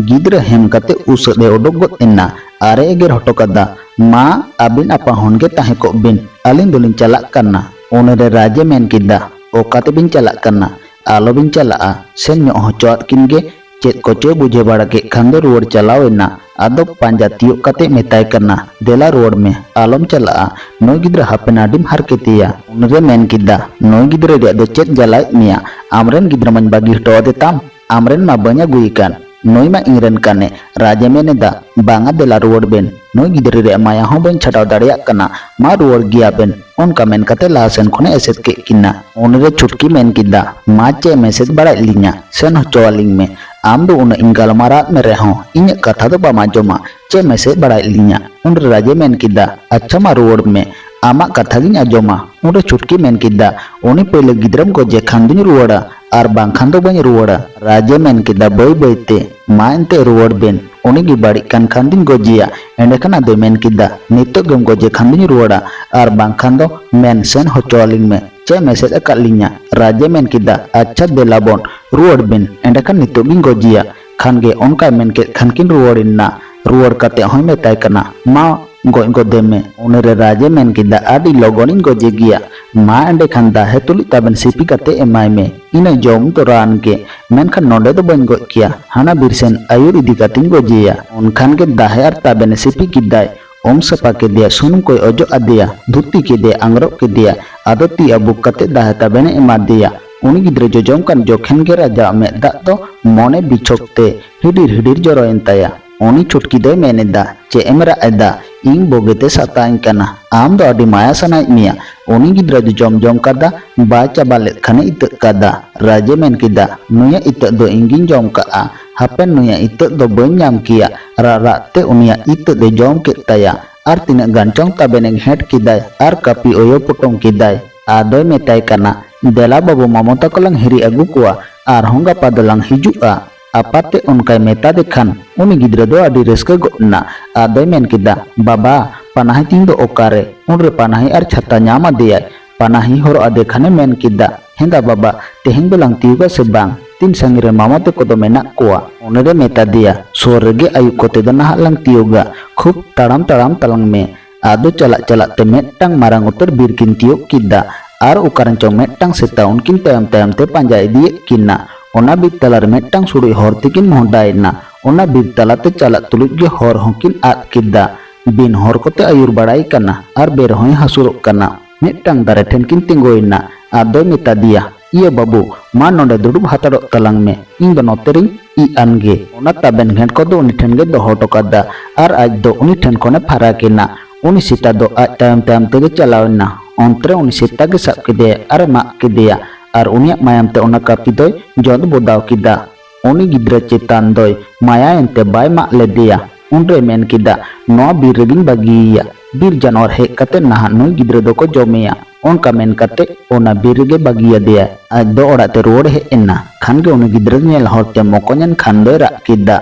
ᱜᱤᱫᱽᱨᱟᱹ ᱦᱮᱢ ᱠᱟᱛᱮ ᱩᱥᱟᱹᱫ ᱮ ᱚᱰᱚᱠ ᱜᱚᱫ ᱮᱱᱟ ᱟᱨ ᱮ ᱮᱜᱮᱨ ᱦᱚᱴᱚ ᱠᱟᱫᱟ, ᱢᱟ ᱟᱹᱵᱤᱱ ᱟᱯᱟ ᱦᱚᱱ ᱜᱮ ᱛᱟᱦᱮᱸ ᱠᱚᱜ ᱵᱤᱱ, ᱟᱹᱞᱤᱧ ᱫᱚᱞᱤᱧ ᱪᱟᱞᱟᱜ ᱠᱟᱱᱟ᱾ ᱩᱱᱨᱮ ᱨᱟᱡᱽ ᱮ ᱢᱮᱱ ᱠᱮᱫᱟ, ᱚᱠᱟ ᱛᱮᱵᱤᱱ ᱪᱟᱞᱟᱜ ᱠᱟᱱᱟ? ᱟᱞᱚᱵᱤᱱ ᱪᱟᱞᱟᱜᱼᱟ, ᱥᱮᱱ ᱧᱚᱜ ᱦᱚᱪᱚᱣᱟᱫ ᱠᱤᱱ ᱜᱮ᱾ ᱪᱮᱫ ᱠᱚᱪᱚᱭ ᱵᱩᱡᱷᱟᱹᱣ ᱵᱟᱲᱟ ᱠᱮᱫ ᱠᱷᱟᱱ ᱫᱚ ᱨᱩᱣᱟᱹᱲ ᱪᱟᱞᱟᱣ ᱮᱱᱟ᱾ ᱟᱫᱚ ᱯᱟᱸᱡᱟ ᱛᱤᱭᱳᱜ ᱠᱟᱛᱮ ᱢᱮᱛᱟᱭ ᱠᱟᱱᱟ, ᱫᱮᱞᱟ ᱨᱩᱣᱟᱹᱲ ᱢᱮ, ᱟᱞᱚᱢ ᱪᱟᱞᱟᱜᱼᱟ᱾ ᱱᱩᱭ ᱜᱤᱫᱽᱨᱟᱹ ᱦᱟᱯᱮᱱ ᱟᱹᱰᱤᱢ ᱦᱟᱨᱠᱮᱛᱮᱭᱟ᱾ ᱩᱱᱨᱮ ᱢᱮᱱ ᱠᱮᱫᱟ, ᱱᱩᱭ ᱜᱤᱫᱽᱨᱟᱹ ᱨᱮᱭᱟᱜ ᱫᱚ ᱪᱮᱫ ᱡᱟᱞᱟᱭᱮᱫ ᱢᱮᱭᱟ? ᱟᱢᱨᱮᱱ ᱜᱤᱫᱽᱨᱟᱹ ᱢᱟᱧ ᱵᱟᱹᱜᱤ ᱦᱚᱴᱚ ᱟᱫᱮ ᱛᱟᱢ, ᱟᱢᱨᱮᱱ ᱢᱟ ᱵᱟᱹᱧ ᱟᱹᱜᱩᱭᱮ ᱠᱟᱱ᱾ ᱱᱩᱭ ᱢᱟ ᱤᱧᱨᱮᱱ ᱠᱟᱱᱮ᱾ ᱨᱟᱡᱽ ᱮ ᱢᱮᱱ ᱮᱫᱟ, ᱵᱟᱝᱟ, ᱫᱮᱞᱟ ᱨᱩᱣᱟᱹᱲ ᱵᱮᱱ᱾ ᱱᱩᱭ ᱜᱤᱫᱽᱨᱟᱹ ᱨᱮᱭᱟᱜ ᱢᱟᱭᱟ ᱦᱚᱸ ᱵᱟᱹᱧ ᱪᱷᱟᱰᱟᱣ ᱫᱟᱲᱮᱭᱟᱜ ᱠᱟᱱᱟ᱾ ᱢᱟ ᱨᱩᱣᱟᱹᱲ ᱜᱮᱭᱟ ᱵᱮᱱ᱾ ᱚᱱᱠᱟ ᱢᱮᱱ ᱠᱟᱛᱮ ᱞᱟᱦᱟ ᱥᱮᱱ ᱠᱷᱚᱱᱮ ᱮᱥᱮᱫ ᱠᱮᱫ ᱠᱤᱱᱟ᱾ ᱩᱱᱨᱮ ᱪᱷᱩᱴᱠᱤ ᱢᱮᱱ ᱠᱮᱫᱟ, ᱢᱟ ᱪᱮᱫ ᱮᱢ ᱮᱥᱮᱫ ᱵᱟᱲᱟᱭᱮᱫ ᱞᱤᱧᱟ? ᱥᱮᱱ ᱦᱚᱪᱚ ᱟᱹᱞᱤᱧ ᱢᱮ᱾ ᱟᱢ ᱫᱚ ᱩᱱᱟᱹᱜ ᱤᱧ ᱜᱟᱞᱢᱟᱨᱟᱣᱟᱫ ᱢᱮ ᱨᱮᱦᱚᱸ ᱤᱧᱟᱹᱜ ᱠᱟᱛᱷᱟ ᱫᱚ ᱵᱟᱢ ᱟᱸᱡᱚᱢᱟ᱾ ᱪᱮᱫ ᱮᱢ ᱮᱥᱮᱫ ᱵᱟᱲᱟᱭᱮᱫ ᱞᱤᱧᱟ? ᱩᱱᱨᱮ ᱨᱟᱡᱽ ᱮ ᱢᱮᱱ ᱠᱮᱫᱟ, ᱟᱪᱪᱷᱟ ᱢᱟ ᱨᱩᱣᱟᱹᱲ ᱢᱮ, ᱟᱢᱟᱜ ᱠᱟᱛᱷᱟ ᱜᱤᱧ ᱟᱸᱡᱚᱢᱟ᱾ ᱩᱱᱨᱮ ᱪᱷᱩᱴᱠᱤ ᱢᱮᱱ ᱠᱮᱫᱟ, ᱩᱱᱤ ᱯᱟᱹᱭᱞᱟᱹ ᱜᱤᱫᱽᱨᱟᱹᱢ ᱜᱚᱡᱮ ᱠᱷᱟᱱ ᱫᱩᱧ ᱨᱩᱣᱟᱹᱲᱟ, ᱟᱨ ᱵᱟᱝᱠᱷᱟᱱ ᱫᱚ ᱵᱟᱹᱧ ᱨᱩᱣᱟᱹᱲᱟ᱾ ᱨᱟᱡᱽ ᱮ ᱢᱮᱱ ᱠᱮᱫᱟ, ᱵᱟᱹᱭ ᱵᱟᱹᱭ ᱛᱮ, ᱢᱟ ᱮᱱᱛᱮ ᱨᱩᱣᱟᱹᱲ ᱵᱮᱱ᱾ ᱩᱱᱤ ᱜᱮ ᱵᱟᱹᱲᱤᱡ ᱠᱟᱱ ᱠᱷᱟᱱ ᱫᱩᱧ ᱜᱚᱡᱮᱭᱟ᱾ ᱮᱸᱰᱮᱠᱷᱟᱱ ᱟᱫᱚᱭ ᱢᱮᱱ ᱠᱮᱫᱟ, ᱱᱤᱛᱚᱜ ᱜᱮᱢ ᱜᱚᱡᱮ ᱠᱷᱟᱱ ᱫᱩᱧ ᱨᱩᱣᱟᱹᱲᱟ, ᱟᱨ ᱵᱟᱝᱠᱷᱟᱱ ᱫᱚ ᱢᱮᱱ ᱥᱮᱱ ᱦᱚᱪᱚ ᱟᱹᱞᱤᱧ ᱢᱮ᱾ ᱪᱮᱫ ᱮᱢ ᱮᱥᱮᱫ ᱟᱠᱟᱫ ᱞᱤᱧᱟ? ᱨᱟᱡᱽ ᱮ ᱢᱮᱱ ᱠᱮᱫᱟ, ᱟᱪᱪᱷᱟ ᱫᱮᱞᱟ ᱵᱚᱱ ᱨᱩᱣᱟᱹᱲ ᱵᱮᱱ, ᱮᱸᱰᱮᱠᱷᱟᱱ ᱱᱤᱛᱚᱜ ᱜᱤᱧ ᱜᱚᱡᱮᱭᱟ᱾ ᱠᱷᱟᱱ ᱜᱮ ᱚᱱᱠᱟᱭ ᱢᱮᱱ ᱠᱮᱫ ᱠᱷᱟᱱ ᱠᱤᱱ ᱨᱩᱣᱟᱹᱲ ᱮᱱᱟ᱾ ᱨᱩᱣᱟᱹᱲ ᱠᱟᱛᱮ ᱦᱚᱸᱭ ᱢᱮᱛᱟᱭ ᱠᱟᱱᱟ, ᱢᱟ ᱜᱚᱡ ᱜᱚᱫᱮ ᱢᱮ᱾ ᱩᱱᱤᱨᱮ ᱨᱟᱡᱽ ᱮ ᱢᱮᱱ ᱠᱮᱫᱟ, ᱟᱹᱰᱤ ᱞᱚᱜᱚᱱᱤᱧ ᱜᱚᱡᱮ ᱜᱮᱭᱟ᱾ ᱢᱟ ᱮᱸᱰᱮᱠᱷᱟᱱ ᱫᱟᱦᱮ ᱛᱩᱞᱩᱡ ᱛᱟᱵᱮᱱ ᱥᱤᱯᱤ ᱠᱟᱛᱮ ᱮᱢᱟᱭ ᱢᱮ, ᱤᱱᱟᱹ ᱡᱚᱢ ᱛᱚᱨᱟᱣᱟᱱ ᱜᱮ, ᱢᱮᱱᱠᱷᱟᱱ ᱱᱚᱰᱮ ᱫᱚ ᱵᱟᱹᱧ ᱜᱚᱡ ᱠᱮᱭᱟ, ᱦᱟᱱᱟ ᱵᱤᱨ ᱥᱮᱱ ᱟᱹᱭᱩᱨ ᱤᱫᱤ ᱠᱟᱛᱮᱧ ᱜᱚᱡᱮᱭᱟ᱾ ᱩᱱᱠᱷᱟᱱ ᱜᱮ ᱫᱟᱦᱮ ᱟᱨ ᱛᱟᱵᱮᱱ ᱮ ᱥᱤᱯᱤ ᱠᱮᱫᱟᱭ᱾ ᱩᱢ ᱥᱟᱯᱷᱟ ᱠᱮᱫᱮᱭᱟ, ᱥᱩᱱᱩᱢ ᱠᱚᱭ ᱚᱡᱚᱜ ᱟᱫᱮᱭᱟ, ᱫᱷᱩᱛᱤ ᱠᱮᱫᱮᱭᱟ, ᱟᱝᱨᱚᱵ ᱠᱮᱫᱮᱭᱟ᱾ ᱟᱫᱚ ᱛᱤ ᱟᱹᱵᱩᱠ ᱠᱟᱛᱮ ᱫᱟᱦᱮ ᱛᱟᱵᱮᱱ ᱮ ᱮᱢᱟᱫᱮᱭᱟ᱾ ᱩᱱᱤ ᱜᱤᱫᱽᱨᱟᱹ ᱡᱚᱡᱚᱢ ᱠᱟᱱ ᱡᱚᱠᱷᱮᱱ ᱜᱮ ᱨᱟᱡᱟᱣᱟᱜ ᱢᱮᱫ ᱫᱟᱜ ᱫᱚ ᱢᱚᱱᱮ ᱵᱤᱪᱷᱚᱠ ᱛᱮ ᱦᱤᱰᱤᱨ ᱦᱤᱰᱤᱨ ᱡᱚᱨᱚᱭᱮᱱ ᱛᱟᱭᱟ᱾ ᱩᱱᱤ ᱪᱷᱩᱴᱠᱤ ᱫᱚᱭ ᱢᱮᱱ ᱮᱫᱟ, "ᱪᱮᱫ ᱮᱢ ᱨᱟᱜ ᱮᱫᱟ? ᱤᱧ ᱵᱳᱜᱮᱛᱮ ᱥᱟᱛᱟᱧ ᱠᱟᱱᱟ, ᱟᱢ ᱫᱚ ᱟᱹᱰᱤ ᱢᱟᱭᱟ ᱥᱟᱱᱟᱭᱮᱫ ᱢᱮᱭᱟ᱾" ᱩᱱᱤ ᱜᱤᱫᱽᱨᱟᱹ ᱫᱚ ᱡᱚᱢ ᱡᱚᱢ ᱠᱟᱫᱟ, ᱵᱟᱭ ᱪᱟᱵᱟ ᱞᱮᱫ ᱠᱷᱟᱱᱮ ᱤᱛᱟᱹᱜ ᱠᱟᱫᱟ᱾ ᱨᱟᱡᱮ ᱢᱮᱱ ᱠᱮᱫᱟ, "ᱱᱩᱭᱟᱜ ᱤᱛᱟᱹᱜ ᱫᱚ ᱤᱧ ᱜᱤᱧ ᱡᱚᱢ ᱠᱟᱜᱼᱟ, ᱦᱟᱯᱮᱱ ᱱᱩᱭᱟᱜ ᱤᱛᱟᱹᱜ ᱫᱚ ᱵᱟᱹᱧ ᱧᱟᱢ ᱠᱮᱭᱟ᱾" ᱨᱟᱜ ᱨᱟᱜ ᱛᱮ ᱩᱱᱤᱭᱟᱜ ᱤᱛᱟᱹᱜ ᱫᱚᱭ ᱡᱚᱢ ᱠᱮᱫ ᱛᱟᱭᱟ᱾ ᱟᱨ ᱛᱤᱱᱟᱹᱜ ᱜᱟᱱ ᱪᱚᱝ ᱛᱟᱵᱮᱱᱮ ᱜᱷᱮᱸᱴ ᱠᱮᱫᱟᱭ ᱟᱨ ᱠᱟᱹᱯᱤ ᱚᱭᱚ ᱯᱚᱴᱚᱢ ᱠᱮᱫᱟᱭ᱾ ᱟᱫᱚᱭ ᱢᱮᱛᱟᱭ ᱠᱟᱱᱟ, "ᱫᱮᱞᱟ ᱵᱟᱹᱵᱩ, ᱢᱟᱢᱚ ᱛᱟᱠᱚ ᱞᱟᱝ ᱦᱤᱨᱤ ᱟᱹᱜᱩ ᱠᱚᱣᱟ, ᱟᱨᱦᱚᱸ ᱜᱟᱯᱟ ᱫᱚᱞᱟᱝ ᱦᱤᱡᱩᱜᱼᱟ᱾" ᱟᱯᱟᱛ ᱛᱮ ᱚᱱᱠᱟᱭ ᱢᱮᱛᱟᱫᱮ ᱠᱷᱟᱱ ᱩᱱᱤ ᱜᱤᱫᱽᱨᱟᱹ ᱫᱚ ᱟᱹᱰᱤ ᱨᱟᱹᱥᱠᱟᱹ ᱜᱚᱫ ᱮᱱᱟ᱾ ᱟᱫᱚᱭ ᱢᱮᱱ ᱠᱮᱫᱟ, "ᱵᱟᱵᱟ, ᱯᱟᱱᱟᱦᱤ ᱛᱤᱧ ᱫᱚ ᱚᱠᱟᱨᱮ?" ᱩᱱᱨᱮ ᱯᱟᱱᱟᱦᱤ ᱟᱨ ᱪᱷᱟᱛᱟ ᱧᱟᱢ ᱟᱫᱮᱭᱟᱭ᱾ ᱯᱟᱱᱟᱦᱤ ᱦᱚᱨᱚᱜ ᱟᱫᱮ ᱠᱷᱟᱱᱮ ᱢᱮᱱ ᱠᱮᱫᱟ, "ᱦᱮᱸᱫᱟ ᱵᱟᱵᱟ, ᱛᱮᱦᱮᱧ ᱫᱚᱞᱟᱝ ᱛᱤᱭᱳᱜᱟ ᱥᱮ ᱵᱟᱝ? ᱛᱤᱱ ᱥᱟᱺᱜᱤᱧ ᱨᱮ ᱢᱟᱢᱚ ᱛᱮᱠᱚ ᱫᱚ ᱢᱮᱱᱟᱜ ᱠᱚᱣᱟ?" ᱩᱱᱤᱨᱮ ᱢᱮᱛᱟ ᱫᱮᱭᱟ, "ᱥᱩᱨ ᱨᱮᱜᱮ, ᱟᱹᱭᱩᱵ ᱠᱚᱛᱮ ᱫᱚ ᱱᱟᱦᱟᱜ ᱞᱟᱝ ᱛᱤᱭᱳᱜᱟ, ᱠᱷᱩᱵ ᱛᱟᱲᱟᱢ ᱛᱟᱲᱟᱢ ᱛᱟᱞᱟᱝ ᱢᱮ᱾" ᱟᱫᱚ ᱪᱟᱞᱟᱜ ᱪᱟᱞᱟᱜ ᱛᱮ ᱢᱤᱫᱴᱟᱝ ᱢᱟᱨᱟᱝ ᱩᱛᱟᱹᱨ ᱵᱤᱨ ᱠᱤᱱ ᱛᱤᱭᱳᱜ ᱠᱮᱫᱟ᱾ ᱟᱨ ᱚᱠᱟᱨᱮ ᱪᱚᱝ ᱢᱤᱫᱴᱟᱝ ᱥᱮᱛᱟ ᱩᱱᱠᱤᱱ ᱛᱟᱭᱚᱢ ᱛᱟᱭᱚᱢ ᱛᱮ ᱯᱟᱸᱡᱟ ᱤᱫᱤᱭᱮᱫ ᱠᱤᱱᱟ᱾ ᱚᱱᱟ ᱵᱤᱨ ᱛᱟᱞᱟᱨᱮ ᱢᱤᱫᱴᱟᱝ ᱥᱩᱲᱩᱡ ᱦᱚᱨ ᱛᱮᱠᱤᱱ ᱢᱚᱦᱰᱟᱭᱮᱱᱟ᱾ ᱚᱱᱟ ᱵᱤᱨ ᱛᱟᱞᱟᱛᱮ ᱪᱟᱞᱟᱜ ᱛᱩᱞᱩᱡ ᱜᱮ ᱦᱚᱨ ᱦᱚᱸᱠᱤᱱ ᱟᱫ ᱠᱮᱫᱟ᱾ ᱵᱤᱱ ᱦᱚᱨ ᱠᱚᱛᱮ ᱟᱹᱭᱩᱨ ᱵᱟᱲᱟᱭ ᱠᱟᱱᱟ ᱟᱨ ᱵᱮᱨ ᱦᱚᱸᱭ ᱦᱟᱹᱥᱩᱨᱚᱜ ᱠᱟᱱᱟ᱾ ᱢᱤᱫᱴᱟᱝ ᱫᱟᱨᱮ ᱴᱷᱮᱱ ᱠᱤᱱ ᱛᱤᱸᱜᱩᱭᱮᱱᱟ᱾ ᱟᱫᱚᱭ ᱢᱮᱛᱟ ᱫᱮᱭᱟ, "ᱤᱭᱟᱹ ᱵᱟᱹᱵᱩ, ᱢᱟ ᱱᱚᱰᱮ ᱫᱩᱲᱩᱵ ᱦᱟᱛᱟᱲᱚᱜ ᱛᱟᱞᱟᱝ ᱢᱮ, ᱤᱧ ᱫᱚ ᱱᱚᱛᱮ ᱨᱤᱧ ᱤᱡ ᱟᱱ ᱜᱮ᱾" ᱚᱱᱟ ᱛᱟᱵᱮᱱ ᱜᱷᱮᱸᱴ ᱠᱚᱫᱚ ᱩᱱᱤ ᱴᱷᱮᱱ ᱜᱮ ᱫᱚᱦᱚ ᱦᱚᱴᱚ ᱠᱟᱫᱟ ᱟᱨ ᱟᱡ ᱫᱚ ᱩᱱᱤ ᱴᱷᱮᱱ ᱠᱷᱚᱱᱮ ᱯᱷᱟᱨᱟᱠ ᱮᱱᱟ᱾ ᱩᱱᱤ ᱥᱮᱛᱟ ᱫᱚ ᱟᱡ ᱛᱟᱭᱚᱢ ᱛᱟᱭᱚᱢ ᱛᱮᱜᱮ ᱪᱟᱞᱟᱣ ᱮᱱᱟ᱾ ᱚᱱᱛᱮ ᱨᱮ ᱩᱱᱤ ᱥᱮᱛᱟ ᱜᱮ ᱥᱟᱵ ᱠᱮᱫᱮᱭᱟ ᱟᱨᱮ ᱢᱟᱜ ᱠᱮᱫᱮᱭᱟ ᱟᱨ ᱩᱱᱤᱭᱟᱜ ᱢᱟᱭᱟᱢ ᱛᱮ ᱚᱱᱟ ᱠᱟᱹᱯᱤ ᱫᱚᱭ ᱡᱚᱫ ᱵᱚᱫᱟᱣ ᱠᱮᱫᱟ᱾ ᱩᱱᱤ ᱜᱤᱫᱽᱨᱟᱹ ᱪᱮᱛᱟᱱ ᱫᱚᱭ ᱢᱟᱭᱟᱭᱮᱱ ᱛᱮ ᱵᱟᱭ ᱢᱟᱜ ᱞᱮᱫᱮᱭᱟ᱾ ᱩᱱᱨᱮᱭ ᱢᱮᱱ ᱠᱮᱫᱟ, "ᱱᱚᱣᱟ ᱵᱤᱨ ᱨᱮᱜᱤᱧ ᱵᱟᱹᱜᱤᱭᱮᱭᱟ᱾ ᱵᱤᱨ ᱡᱟᱱᱣᱟᱨ ᱦᱮᱡ ᱠᱟᱛᱮ ᱱᱟᱦᱟᱜ ᱱᱩᱭ ᱜᱤᱫᱽᱨᱟᱹ ᱫᱚᱠᱚ ᱡᱚᱢᱮᱭᱟ᱾" ᱚᱱᱠᱟ ᱢᱮᱱ ᱠᱟᱛᱮ ᱚᱱᱟ ᱵᱤᱨ ᱨᱮᱜᱮ ᱵᱟᱹᱜᱤᱭᱟᱫᱮᱭᱟᱭ᱾ ᱟᱡ ᱫᱚ ᱚᱲᱟᱜ ᱛᱮ ᱨᱩᱣᱟᱹᱲ ᱦᱮᱡ ᱮᱱᱟ᱾ ᱠᱷᱟᱱ ᱜᱮ ᱩᱱᱤ ᱜᱤᱫᱽᱨᱟᱹ ᱧᱮᱞ ᱦᱚᱨᱛᱮ ᱢᱚᱠᱚᱧᱮᱱ ᱠᱷᱟᱱ ᱫᱚᱭ ᱨᱟᱜ ᱠᱮᱫᱟ᱾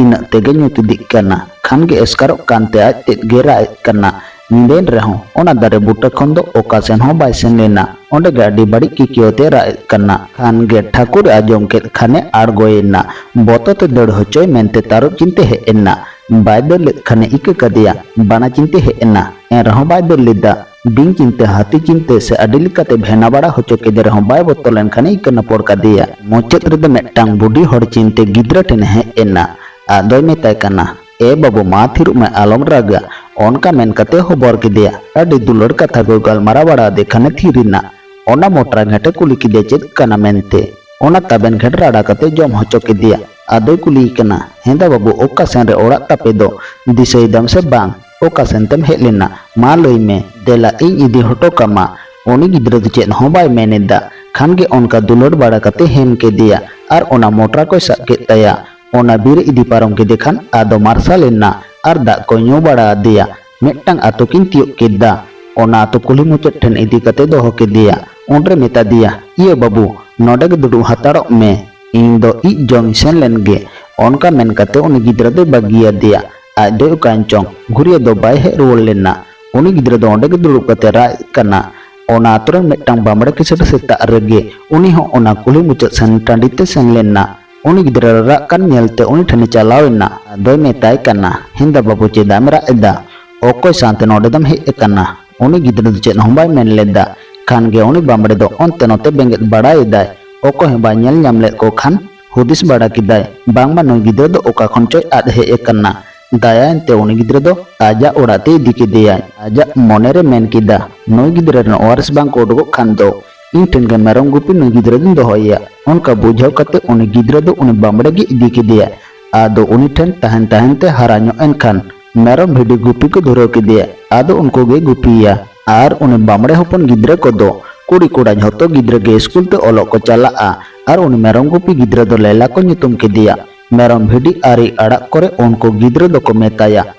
ᱤᱱᱟᱹᱜ ᱛᱮᱜᱮ ᱧᱩᱛ ᱤᱫᱤᱜ ᱠᱟᱱᱟ᱾ ᱠᱷᱟᱱ ᱜᱮ ᱮᱥᱠᱟᱨᱚᱜ ᱠᱟᱱᱛᱮ ᱟᱡ ᱛᱮᱫ ᱜᱮ ᱨᱟᱜ ᱮᱫ ᱠᱟᱱᱟ᱾ ᱧᱤᱫᱟᱹᱭᱮᱱ ᱨᱮᱦᱚᱸ ᱚᱱᱟ ᱫᱟᱨᱮ ᱵᱩᱴᱟᱹ ᱠᱷᱚᱱ ᱫᱚ ᱚᱠᱟ ᱥᱮᱱ ᱦᱚᱸ ᱵᱟᱭ ᱥᱮᱱ ᱞᱮᱱᱟ᱾ ᱚᱸᱰᱮ ᱜᱮ ᱟᱹᱰᱤ ᱵᱟᱹᱲᱤᱡ ᱠᱤᱠᱤᱭᱟᱹᱣ ᱛᱮ ᱨᱟᱜ ᱮᱫ ᱠᱟᱱᱟ᱾ ᱠᱷᱟᱱ ᱜᱮ ᱴᱷᱟᱹᱠᱩᱨ ᱮ ᱟᱸᱡᱚᱢ ᱠᱮᱫ ᱠᱷᱟᱱᱮ ᱟᱬᱜᱚᱭᱮᱱᱟ᱾ ᱵᱚᱛᱚᱨ ᱛᱮ ᱫᱟᱹᱲ ᱦᱚᱪᱚᱭ ᱢᱮᱱᱛᱮ ᱛᱟᱹᱨᱩᱵ ᱪᱤᱱᱛᱮ ᱦᱮᱡ ᱮᱱᱟ᱾ ᱵᱟᱭ ᱫᱟᱹᱲ ᱞᱮᱫ ᱠᱷᱟᱱᱮ ᱤᱠᱟᱹ ᱠᱟᱫᱮᱭᱟ, ᱵᱟᱱᱟ ᱪᱤᱱᱛᱮ ᱦᱮᱡ ᱮᱱᱟ᱾ ᱮᱱ ᱨᱮᱦᱚᱸ ᱵᱟᱭ ᱫᱟᱹᱲ ᱞᱮᱫᱟ᱾ ᱵᱤᱧ ᱪᱤᱱᱛᱮ, ᱦᱟᱹᱛᱤ ᱪᱤᱱᱛᱮ ᱥᱮ ᱟᱹᱰᱤ ᱞᱮᱠᱟᱛᱮ ᱵᱷᱮᱱᱟ ᱵᱟᱲᱟ ᱦᱚᱪᱚ ᱠᱮᱫᱮ ᱨᱮᱦᱚᱸ ᱵᱟᱭ ᱵᱚᱛᱚᱨ ᱞᱮᱱ ᱠᱷᱟᱱᱮ ᱤᱠᱟᱹ ᱱᱟᱯᱚᱲ ᱠᱟᱫᱮᱭᱟ᱾ ᱢᱩᱪᱟᱹᱫ ᱨᱮᱫᱚ ᱢᱤᱫᱴᱟᱝ ᱵᱩᱰᱷᱤ ᱦᱚᱲ ᱪᱤᱱᱛᱮ ᱜᱤᱫᱽᱨᱟᱹ ᱴᱷᱮᱱᱮ ᱦᱮᱡ ᱮᱱᱟ᱾ ᱟᱫᱚᱭ ᱢᱮᱛᱟᱭ ᱠᱟᱱᱟ, "ᱮ ᱵᱟᱹᱵᱩ, ᱢᱟ ᱛᱷᱤᱨᱚᱜ ᱢᱮ, ᱟᱞᱚᱢ ᱨᱟᱜᱟ", ᱚᱱᱠᱟ ᱢᱮᱱ ᱠᱟᱛᱮ ᱦᱚᱵᱚᱨ ᱠᱮᱫᱮᱭᱟ᱾ ᱟᱹᱰᱤ ᱫᱩᱞᱟᱹᱲ ᱠᱟᱛᱷᱟ ᱠᱚ ᱜᱟᱞᱢᱟᱨᱟᱣ ᱵᱟᱲᱟ ᱟᱫᱮ ᱠᱷᱟᱱᱮ ᱛᱷᱤᱨ ᱮᱱᱟ᱾ ᱚᱱᱟ ᱢᱚᱴᱨᱟ ᱜᱷᱮᱴᱮ ᱠᱩᱞᱤ ᱠᱮᱫᱮᱭᱟ, "ᱪᱮᱫ ᱠᱟᱱᱟ?" ᱢᱮᱱᱛᱮ᱾ ᱚᱱᱟ ᱛᱟᱵᱮᱱ ᱜᱷᱮᱴ ᱨᱟᱲᱟ ᱠᱟᱛᱮ ᱡᱚᱢ ᱦᱚᱪᱚ ᱠᱮᱫᱮᱭᱟ᱾ ᱟᱫᱚᱭ ᱠᱩᱞᱤᱭᱮ ᱠᱟᱱᱟ, "ᱦᱮᱸᱫᱟ ᱵᱟᱹᱵᱩ, ᱚᱠᱟ ᱥᱮᱱ ᱨᱮ ᱚᱲᱟᱜ ᱛᱟᱯᱮ ᱫᱚ? ᱫᱤᱥᱟᱹᱭᱮᱫᱟᱢ ᱥᱮ ᱵᱟᱝ? ᱚᱠᱟ ᱥᱮᱱ ᱛᱮᱢ ᱦᱮᱡ ᱞᱮᱱᱟ? ᱢᱟ ᱞᱟᱹᱭ ᱢᱮ, ᱫᱮᱞᱟ ᱤᱧ ᱤᱫᱤ ᱦᱚᱴᱚ ᱠᱟᱢᱟ᱾" ᱩᱱᱤ ᱜᱤᱫᱽᱨᱟᱹ ᱫᱚ ᱪᱮᱫ ᱦᱚᱸ ᱵᱟᱭ ᱢᱮᱱ ᱮᱫᱟ᱾ ᱠᱷᱟᱱ ᱜᱮ ᱚᱱᱠᱟ ᱫᱩᱞᱟᱹᱲ ᱵᱟᱲᱟ ᱠᱟᱛᱮ ᱦᱮᱢ ᱠᱮᱫᱮᱭᱟ ᱟᱨ ᱚᱱᱟ ᱢᱚᱴᱨᱟ ᱠᱚᱭ ᱥᱟᱵ ᱠᱮᱫ ᱛᱟᱭᱟ᱾ ᱚᱱᱟ ᱵᱤᱨ ᱤᱫᱤ ᱯᱟᱨᱚᱢ ᱠᱮᱫᱮ ᱠᱷᱟᱱ ᱟᱫᱚ ᱢᱟᱨᱥᱟᱞ ᱮᱱᱟ ᱟᱨ ᱫᱟᱜ ᱠᱚ ᱧᱩ ᱵᱟᱲᱟ ᱟᱫᱮᱭᱟ᱾ ᱢᱤᱫᱴᱟᱝ ᱟᱛᱳ ᱠᱤᱱ ᱛᱤᱭᱳᱜ ᱠᱮᱫᱟ᱾ ᱚᱱᱟ ᱟᱛᱳ ᱠᱩᱞᱦᱤ ᱢᱩᱪᱟᱹᱫ ᱴᱷᱮᱱ ᱤᱫᱤ ᱠᱟᱛᱮ ᱫᱚᱦᱚ ᱠᱮᱫᱮᱭᱟ᱾ ᱩᱱᱨᱮ ᱢᱮᱛᱟ ᱫᱮᱭᱟ, "ᱤᱭᱟᱹ ᱵᱟᱹᱵᱩ, ᱱᱚᱰᱮ ᱜᱮ ᱫᱩᱲᱩᱵ ᱦᱟᱛᱟᱲᱚᱜ ᱢᱮ, ᱤᱧ ᱫᱚ ᱤᱡ ᱡᱚᱝ ᱤᱧ ᱥᱮᱱ ᱞᱮᱱ ᱜᱮ᱾" ᱚᱱᱠᱟ ᱢᱮᱱ ᱠᱟᱛᱮ ᱩᱱᱤ ᱜᱤᱫᱽᱨᱟᱹ ᱫᱚᱭ ᱵᱟᱹᱜᱤᱭᱟᱫᱮᱭᱟ᱾ ᱟᱡ ᱫᱚᱭ ᱚᱠᱟᱭᱮᱱ ᱪᱚᱝ, ᱜᱷᱩᱨᱤᱭᱟᱹ ᱫᱚ ᱵᱟᱭ ᱦᱮᱡ ᱨᱩᱣᱟᱹᱲ ᱞᱮᱱᱟ᱾ ᱩᱱᱤ ᱜᱤᱫᱽᱨᱟᱹ ᱫᱚ ᱚᱸᱰᱮ ᱜᱮ ᱫᱩᱲᱩᱵ ᱠᱟᱛᱮ ᱨᱟᱜ ᱮᱫ ᱠᱟᱱᱟ᱾ ᱚᱱᱟ ᱟᱛᱳ ᱨᱮᱱ ᱢᱤᱫᱴᱟᱝ ᱵᱟᱢᱲᱮ ᱠᱤᱥᱟᱹᱬ ᱥᱮᱛᱟᱜ ᱨᱮᱜᱮ ᱩᱱᱤ ᱦᱚᱸ ᱚᱱᱟ ᱠᱩᱞᱦᱤ ᱢᱩᱪᱟᱹᱫ ᱥᱮᱱ ᱴᱟᱺᱰᱤ ᱛᱮ ᱥᱮᱱ ᱞᱮᱱᱟ᱾ ᱩᱱᱤ ᱜᱤᱫᱽᱨᱟᱹ ᱨᱟᱨᱟᱜ ᱠᱟᱱ ᱧᱮᱞᱛᱮ ᱩᱱᱤ ᱴᱷᱮᱱᱮ ᱪᱟᱞᱟᱣ ᱮᱱᱟ᱾ ᱟᱫᱚᱭ ᱢᱮᱛᱟᱭ ᱠᱟᱱᱟ, "ᱦᱮᱸᱫᱟ ᱵᱟᱹᱵᱩ, ᱪᱮᱫᱟᱜ ᱮᱢ ᱨᱟᱜ ᱮᱫᱟ? ᱚᱠᱚᱭ ᱥᱟᱶᱛᱮ ᱱᱚᱰᱮ ᱫᱚᱢ ᱦᱮᱡ ᱟᱠᱟᱱᱟ?" ᱩᱱᱤ ᱜᱤᱫᱽᱨᱟᱹ ᱫᱚ ᱪᱮᱫ ᱦᱚᱸ ᱵᱟᱭ ᱢᱮᱱ ᱞᱮᱫᱟ᱾ ᱠᱷᱟᱱ ᱜᱮ ᱩᱱᱤ ᱵᱟᱢᱲᱮ ᱫᱚ ᱚᱱᱛᱮ ᱱᱚᱛᱮ ᱵᱮᱸᱜᱮᱫ ᱵᱟᱲᱟᱭᱮᱫᱟᱭ᱾ ᱚᱠᱚᱭ ᱦᱚᱸ ᱵᱟᱭ ᱧᱮᱞ ᱧᱟᱢ ᱞᱮᱫ ᱠᱚ ᱠᱷᱟᱱ ᱦᱩᱫᱤᱥ ᱵᱟᱲᱟ ᱠᱮᱫᱟᱭ, ᱵᱟᱝᱢᱟ ᱱᱩᱭ ᱜᱤᱫᱽᱨᱟᱹ ᱫᱚ ᱚᱠᱟ ᱠᱷᱚᱱ ᱪᱚᱭ ᱟᱫ ᱦᱮᱡ ᱟᱠᱟᱱᱟ᱾ ᱫᱟᱭᱟᱭᱮᱱᱛᱮ ᱩᱱᱤ ᱜᱤᱫᱽᱨᱟᱹ ᱫᱚ ᱟᱡᱟᱜ ᱚᱲᱟᱜ ᱛᱮ ᱤᱫᱤ ᱠᱮᱫᱮᱭᱟᱭ᱾ ᱟᱡᱟᱜ ᱢᱚᱱᱮᱨᱮ ᱢᱮᱱ ᱠᱮᱫᱟ, "ᱱᱩᱭ ᱜᱤᱫᱽᱨᱟᱹ ᱨᱮᱱ ᱣᱟᱨᱤᱥ ᱵᱟᱝ ᱠᱚ ᱩᱰᱩᱠᱚᱜ ᱠᱷᱟᱱ ᱫᱚ ᱤᱧ ᱴᱷᱮᱱ ᱜᱮ ᱢᱮᱨᱚᱢ ᱜᱩᱯᱤ ᱱᱩᱭ ᱜᱤᱫᱽᱨᱟᱹ ᱫᱚᱧ ᱫᱚᱦᱚᱭᱮᱭᱟ᱾" ᱚᱱᱠᱟ ᱵᱩᱡᱷᱟᱹᱣ ᱠᱟᱛᱮ ᱩᱱᱤ ᱜᱤᱫᱽᱨᱟᱹ ᱫᱚ ᱩᱱᱤ ᱵᱟᱢᱲᱮ ᱜᱮ ᱤᱫᱤ ᱠᱮᱫᱮᱭᱟ᱾ ᱟᱫᱚ ᱩᱱᱤ ᱴᱷᱮᱱ ᱛᱟᱦᱮᱱ ᱛᱟᱦᱮᱱ ᱛᱮ ᱦᱟᱨᱟ ᱧᱚᱜ ᱮᱱ ᱠᱷᱟᱱ ᱢᱮᱨᱚᱢ ᱵᱷᱤᱰᱤ ᱜᱩᱯᱤ ᱠᱚ ᱫᱷᱩᱨᱟᱹᱣ ᱠᱮᱫᱮᱭᱟ᱾ ᱟᱫᱚ ᱩᱱᱠᱩ ᱜᱮ ᱜᱩᱯᱤᱭᱟ᱾ ᱟᱨ ᱩᱱᱤ ᱵᱟᱢᱲᱮ ᱦᱚᱯᱚᱱ ᱜᱤᱫᱽᱨᱟᱹ ᱠᱚᱫᱚ ᱠᱩᱲᱤ ᱠᱚᱲᱟ ᱡᱷᱚᱛᱚ ᱜᱤᱫᱽᱨᱟᱹ ᱜᱮ ᱥᱠᱩᱞ ᱛᱮ ᱚᱞᱚᱜ ᱠᱚ ᱪᱟᱞᱟᱜᱼᱟ᱾ ᱟᱨ ᱩᱱᱤ ᱢᱮᱨᱚᱢ ᱜᱩᱯᱤ ᱜᱤᱫᱽᱨᱟᱹ ᱫᱚ ᱞᱮᱞᱟ ᱠᱚ ᱧᱩᱛᱩᱢ ᱠᱮᱫᱮᱭᱟ᱾ ᱢᱮᱨᱚᱢ ᱵᱷᱤᱰᱤ ᱟᱹᱨᱤ ᱟᱲᱟᱜ ᱠᱚᱨᱮ ᱩᱱᱠᱩ ᱜᱤᱫᱽᱨᱟᱹ ᱫᱚᱠᱚ ᱢᱮᱛᱟᱭᱟ,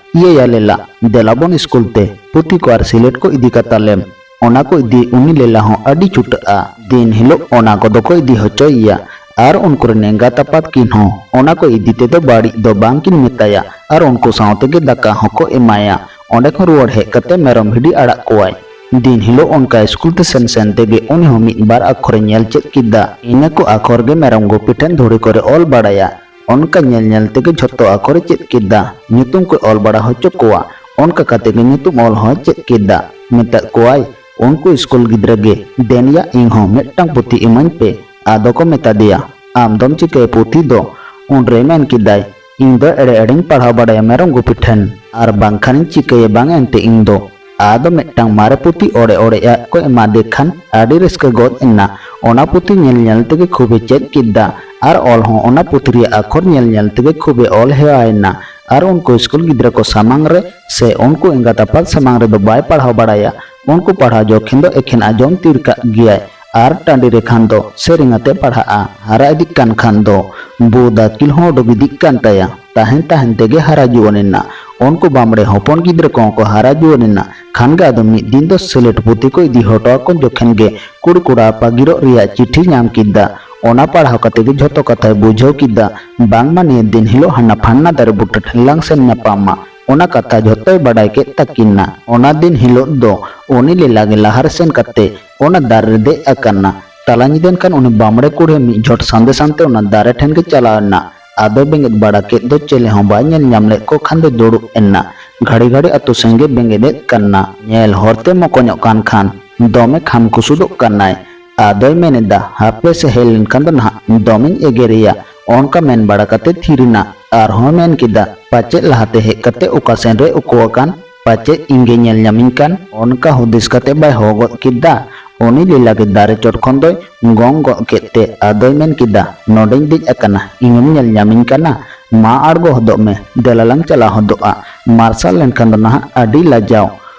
"ᱤᱭᱟᱹᱭᱟ ᱞᱮᱞᱟ, ᱫᱮᱞᱟ ᱵᱚᱱ ᱥᱠᱩᱞ ᱛᱮ, ᱯᱩᱛᱷᱤ ᱠᱚ ᱟᱨ ᱥᱤᱞᱮᱴ ᱠᱚ ᱤᱫᱤ ᱠᱟᱛᱟᱞᱮᱢ᱾" ᱚᱱᱟ ᱠᱚ ᱤᱫᱤ ᱩᱱᱤ ᱞᱮᱞᱟ ᱦᱚᱸ ᱟᱹᱰᱤ ᱪᱷᱩᱴᱟᱹᱜᱼᱟ᱾ ᱫᱤᱱ ᱦᱤᱞᱳᱜ ᱚᱱᱟ ᱠᱚᱫᱚ ᱠᱚ ᱤᱫᱤ ᱦᱚᱪᱚᱭᱮᱭᱟ᱾ ᱟᱨ ᱩᱱᱠᱩ ᱨᱮᱱ ᱮᱸᱜᱟᱛ ᱟᱯᱟᱛ ᱠᱤᱱ ᱦᱚᱸ ᱚᱱᱟ ᱠᱚ ᱤᱫᱤ ᱛᱮᱫᱚ ᱵᱟᱹᱲᱤᱡ ᱫᱚ ᱵᱟᱝ ᱠᱤᱱ ᱢᱮᱛᱟᱭᱟ᱾ ᱟᱨ ᱩᱱᱠᱩ ᱥᱟᱶ ᱛᱮᱜᱮ ᱫᱟᱠᱟ ᱦᱚᱸᱠᱚ ᱮᱢᱟᱭᱟ᱾ ᱚᱸᱰᱮ ᱠᱷᱚᱱ ᱨᱩᱣᱟᱹᱲ ᱦᱮᱡ ᱠᱟᱛᱮ ᱢᱮᱨᱚᱢ ᱵᱷᱤᱰᱤ ᱟᱲᱟᱜ ᱠᱚᱣᱟᱭ᱾ ᱫᱤᱱ ᱦᱤᱞᱳᱜ ᱚᱱᱠᱟ ᱥᱠᱩᱞ ᱛᱮ ᱥᱮᱱ ᱥᱮᱱ ᱛᱮᱜᱮ ᱩᱱᱤ ᱦᱚᱸ ᱢᱤᱫ ᱵᱟᱨ ᱟᱠᱷᱚᱨᱮ ᱧᱮᱞ ᱪᱮᱫ ᱠᱮᱫᱟ᱾ ᱤᱱᱟᱹ ᱠᱚ ᱟᱠᱷᱚᱨ ᱜᱮ ᱢᱮᱨᱚᱢ ᱜᱩᱯᱤ ᱴᱷᱮᱱ ᱫᱷᱩᱲᱤ ᱠᱚᱨᱮ ᱚᱞ ᱵᱟᱲᱟᱭᱟ᱾ ᱚᱱᱠᱟ ᱧᱮᱞ ᱧᱮᱞ ᱛᱮᱜᱮ ᱡᱷᱚᱛᱚ ᱟᱠᱷᱚᱨᱮ ᱪᱮᱫ ᱠᱮᱫᱟ᱾ ᱧᱩᱛᱩᱢ ᱠᱚ ᱚᱞ ᱵᱟᱲᱟ ᱦᱚᱪᱚ ᱠᱚᱣᱟ᱾ ᱚᱱᱠᱟ ᱠᱟᱛᱮ ᱜᱮ ᱧᱩᱛᱩᱢ ᱚᱞ ᱦᱚᱸᱭ ᱪᱮᱫ ᱠᱮᱫᱟ᱾ ᱢᱮᱛᱟᱜ ᱠᱚᱣᱟᱭ ᱩᱱᱠᱩ ᱥᱠᱩᱞ ᱜᱤᱫᱽᱨᱟᱹ ᱜᱮ, "ᱫᱮᱱᱭᱟ, ᱤᱧ ᱦᱚᱸ ᱢᱤᱫᱴᱟᱝ ᱯᱩᱛᱷᱤ ᱤᱢᱟᱹᱧ ᱯᱮ᱾" ᱟᱫᱚ ᱠᱚ ᱢᱮᱛᱟ ᱫᱮᱭᱟ, "ᱟᱢ ᱫᱚᱢ ᱪᱤᱠᱟᱹᱭᱟ ᱯᱩᱛᱷᱤ ᱫᱚ?" ᱩᱱᱨᱮᱭ ᱢᱮᱱ ᱠᱮᱫᱟᱭ, "ᱤᱧ ᱫᱚ ᱮᱲᱮ ᱮᱲᱮᱧ ᱯᱟᱲᱦᱟᱣ ᱵᱟᱲᱟᱭᱟ ᱢᱮᱨᱚᱢ ᱜᱩᱯᱤ ᱴᱷᱮᱱ, ᱟᱨ ᱵᱟᱝᱠᱷᱟᱱᱤᱧ ᱪᱤᱠᱟᱹᱭᱟ ᱵᱟᱝ ᱮᱱᱛᱮ ᱤᱧ ᱫᱚ?" ᱟᱫᱚ ᱢᱤᱫᱴᱟᱝ ᱢᱟᱨᱮ ᱯᱩᱛᱷᱤ ᱚᱲᱮ ᱚᱲᱮ ᱟᱜ ᱠᱚ ᱮᱢᱟᱫᱮ ᱠᱷᱟᱱ ᱟᱹᱰᱤ ᱨᱟᱹᱥᱠᱟᱹ ᱜᱚᱫ ᱮᱱᱟ᱾ ᱚᱱᱟ ᱯᱩᱛᱷᱤ ᱧᱮᱞ ᱧᱮᱞ ᱛᱮᱜᱮ ᱠᱷᱩᱵᱮ ᱪᱮᱫ ᱠᱮᱫᱟ, ᱟᱨ ᱚᱞ ᱦᱚᱸ ᱚᱱᱟ ᱯᱩᱛᱷᱤ ᱨᱮᱭᱟᱜ ᱟᱠᱷᱚᱨ ᱧᱮᱞ ᱧᱮᱞ ᱛᱮᱜᱮ ᱠᱷᱩᱵᱮ ᱚᱞ ᱦᱮᱣᱟᱭᱮᱱᱟ᱾ ᱟᱨ ᱩᱱᱠᱩ ᱥᱠᱩᱞ ᱜᱤᱫᱽᱨᱟᱹ ᱠᱚ ᱥᱟᱢᱟᱝ ᱨᱮ ᱥᱮ ᱩᱱᱠᱩ ᱮᱸᱜᱟᱛ ᱟᱯᱟᱛ ᱥᱟᱢᱟᱝ ᱨᱮᱫᱚ ᱵᱟᱭ ᱯᱟᱲᱦᱟᱣ ᱵᱟᱲᱟᱭᱟ᱾ ᱩᱱᱠᱩ ᱯᱟᱲᱦᱟᱣ ᱡᱚᱠᱷᱮᱱ ᱫᱚ ᱮᱠᱷᱮᱱ ᱟᱸᱡᱚᱢ ᱛᱤᱨ ᱠᱟᱜ ᱜᱮᱭᱟᱭ᱾ ᱟᱨ ᱴᱟᱺᱰᱤ ᱨᱮ ᱠᱷᱟᱱ ᱫᱚ ᱥᱮᱨᱮᱧ ᱟᱛᱮ ᱯᱟᱲᱦᱟᱜᱼᱟ᱾ ᱦᱟᱨᱟ ᱤᱫᱤᱜ ᱠᱟᱱ ᱠᱷᱟᱱ ᱫᱚ ᱵᱩᱫ ᱟᱹᱠᱤᱞ ᱦᱚᱸ ᱩᱰᱩᱠ ᱤᱫᱤᱜ ᱠᱟᱱ ᱛᱟᱭᱟ᱾ ᱛᱟᱦᱮᱸ ᱛᱟᱦᱮᱸ ᱛᱮᱜᱮ ᱦᱟᱨᱟ ᱡᱩᱣᱟᱹᱱ ᱮᱱᱟ᱾ ᱩᱱᱠᱩ ᱵᱟᱢᱲᱮ ᱦᱚᱯᱚᱱ ᱜᱤᱫᱽᱨᱟᱹ ᱠᱚᱦᱚᱸ ᱠᱚ ᱦᱟᱨᱟ ᱡᱩᱣᱟᱹᱱ ᱮᱱᱟ᱾ ᱠᱷᱟᱱ ᱜᱮ ᱟᱫᱚ ᱢᱤᱫ ᱫᱤᱱ ᱫᱚ ᱥᱤᱞᱮᱴ ᱯᱩᱛᱷᱤ ᱠᱚ ᱤᱫᱤ ᱦᱚᱴᱚ ᱟᱠᱚ ᱡᱚᱠᱷᱮᱱ ᱜᱮ ᱠᱩᱲᱤ ᱠᱚᱲᱟ ᱯᱟᱹᱜᱤᱨᱚᱜ ᱨᱮᱭᱟᱜ ᱪᱤᱴᱷᱤ ᱧᱟᱢ ᱠᱮᱫᱟ᱾ ᱚᱱᱟ ᱯᱟᱲᱦᱟᱣ ᱠᱟᱛᱮ ᱜᱮ ᱡᱷᱚᱛᱚ ᱠᱟᱛᱷᱟᱭ ᱵᱩᱡᱷᱟᱹᱣ ᱠᱮᱫᱟ᱾ ᱵᱟᱝᱢᱟ ᱱᱤᱭᱟᱹ ᱫᱤᱱ ᱦᱤᱞᱳᱜ ᱦᱟᱱᱟ ᱯᱷᱟᱱᱱᱟ ᱫᱟᱨᱮ ᱵᱩᱴᱟᱹ ᱴᱷᱮᱱ ᱞᱟᱝ ᱥᱮᱱ ᱧᱟᱯᱟᱢᱟ᱾ ᱚᱱᱟ ᱠᱟᱛᱷᱟ ᱡᱷᱚᱛᱚᱭ ᱵᱟᱰᱟᱭ ᱠᱮᱫ ᱛᱟᱹᱠᱤᱱᱟ᱾ ᱚᱱᱟ ᱫᱤᱱ ᱦᱤᱞᱳᱜ ᱫᱚ ᱩᱱᱤ ᱞᱤᱞᱟ ᱜᱮ ᱞᱟᱦᱟᱨᱮ ᱥᱮᱱ ᱠᱟᱛᱮ ᱚᱱᱟ ᱫᱟᱨᱮ ᱨᱮ ᱫᱮᱡ ᱟᱠᱟᱱᱟ᱾ ᱛᱟᱞᱟ ᱧᱤᱫᱟᱹ ᱮᱱᱠᱷᱟᱱ ᱩᱱᱤ ᱵᱟᱢᱲᱮ ᱠᱩᱲᱤ ᱢᱤᱫ ᱡᱷᱚᱴ ᱥᱟᱱᱫᱮ ᱥᱟᱱᱛᱮ ᱚᱱᱟ ᱫᱟᱨᱮ ᱴᱷᱮᱱ ᱜᱮ ᱪᱟᱞᱟᱣ ᱮᱱᱟ᱾ ᱟᱫᱚᱭ ᱵᱮᱸᱜᱮᱫ ᱵᱟᱲᱟ ᱠᱮᱫ ᱫᱚ ᱪᱮᱞᱮ ᱦᱚᱸ ᱵᱟᱭ ᱧᱮᱞ ᱧᱟᱢ ᱞᱮᱫ ᱠᱚ ᱠᱷᱟᱱ ᱫᱚᱭ ᱫᱩᱲᱩᱵ ᱮᱱᱟ᱾ ᱜᱷᱟᱹᱲᱤ ᱜᱷᱟᱹᱲᱤ ᱟᱹᱛᱩ ᱥᱮᱱ ᱜᱮ ᱵᱮᱸᱜᱮᱫ ᱮᱫ ᱠᱟᱱᱟ᱾ ᱧᱮᱞ ᱦᱚᱨᱛᱮ ᱢᱚᱠᱚᱧᱚᱜ ᱠᱟᱱ ᱠᱷᱟᱱ ᱫᱚᱢᱮ ᱠᱷᱟᱢ ᱠᱩᱥᱩᱫᱚᱜ ᱠᱟᱱᱟᱭ᱾ ᱟᱫᱚᱭ ᱢᱮᱱ ᱮᱫᱟ, "ᱦᱟᱯᱮ ᱥᱮ ᱦᱮᱡ ᱞᱮᱱᱠᱷᱟᱱ ᱫᱚ ᱱᱟᱦᱟᱜ ᱫᱚᱢᱮᱧ ᱮᱜᱮᱨᱮᱭᱟ᱾" ᱚᱱᱠᱟ ᱢᱮᱱ ᱵᱟᱲᱟ ᱠᱟᱛᱮ ᱛᱷᱤᱨ ᱮᱱᱟ᱾ ᱟᱨᱦᱚᱸ ᱢᱮᱱ ᱠᱮᱫᱟ, "ᱯᱟᱪᱮᱫ ᱞᱟᱦᱟᱛᱮ ᱦᱮᱡ ᱠᱟᱛᱮ ᱚᱠᱟ ᱥᱮᱱ ᱨᱮ ᱩᱠᱩ ᱟᱠᱟᱱ, ᱯᱟᱪᱮᱫ ᱤᱧ ᱜᱮ ᱧᱮᱞ ᱧᱟᱢᱤᱧ ᱠᱟᱱ?" ᱚᱱᱠᱟ ᱦᱩᱫᱤᱥ ᱠᱟᱛᱮ ᱵᱟᱭ ᱦᱚᱦᱚ ᱜᱚᱫ ᱠᱮᱫᱟ᱾ ᱩᱱᱤ ᱞᱤᱞᱟ ᱜᱮ ᱫᱟᱨᱮ ᱪᱚᱴ ᱠᱷᱚᱱ ᱫᱚᱭ ᱜᱚᱝ ᱜᱚᱫ ᱠᱮᱫ ᱛᱮ ᱟᱫᱚᱭ ᱢᱮᱱ ᱠᱮᱫᱟ, "ᱱᱚᱰᱮᱧ ᱫᱮᱡ ᱟᱠᱟᱱᱟ, ᱤᱧᱮᱢ ᱧᱮᱞ ᱧᱟᱢᱤᱧ ᱠᱟᱱᱟ? ᱢᱟ ᱟᱬᱜᱚ ᱦᱚᱫᱚᱜ ᱢᱮ, ᱫᱮᱞᱟ ᱞᱟᱝ ᱪᱟᱞᱟᱣ ᱦᱚᱫᱚᱜᱼᱟ᱾ ᱢᱟᱨᱥᱟᱞ ᱞᱮᱱᱠᱷᱟᱱ ᱫᱚ ᱱᱟᱦᱟᱜ ᱟᱹᱰᱤ ᱞᱟᱡᱟᱣ᱾"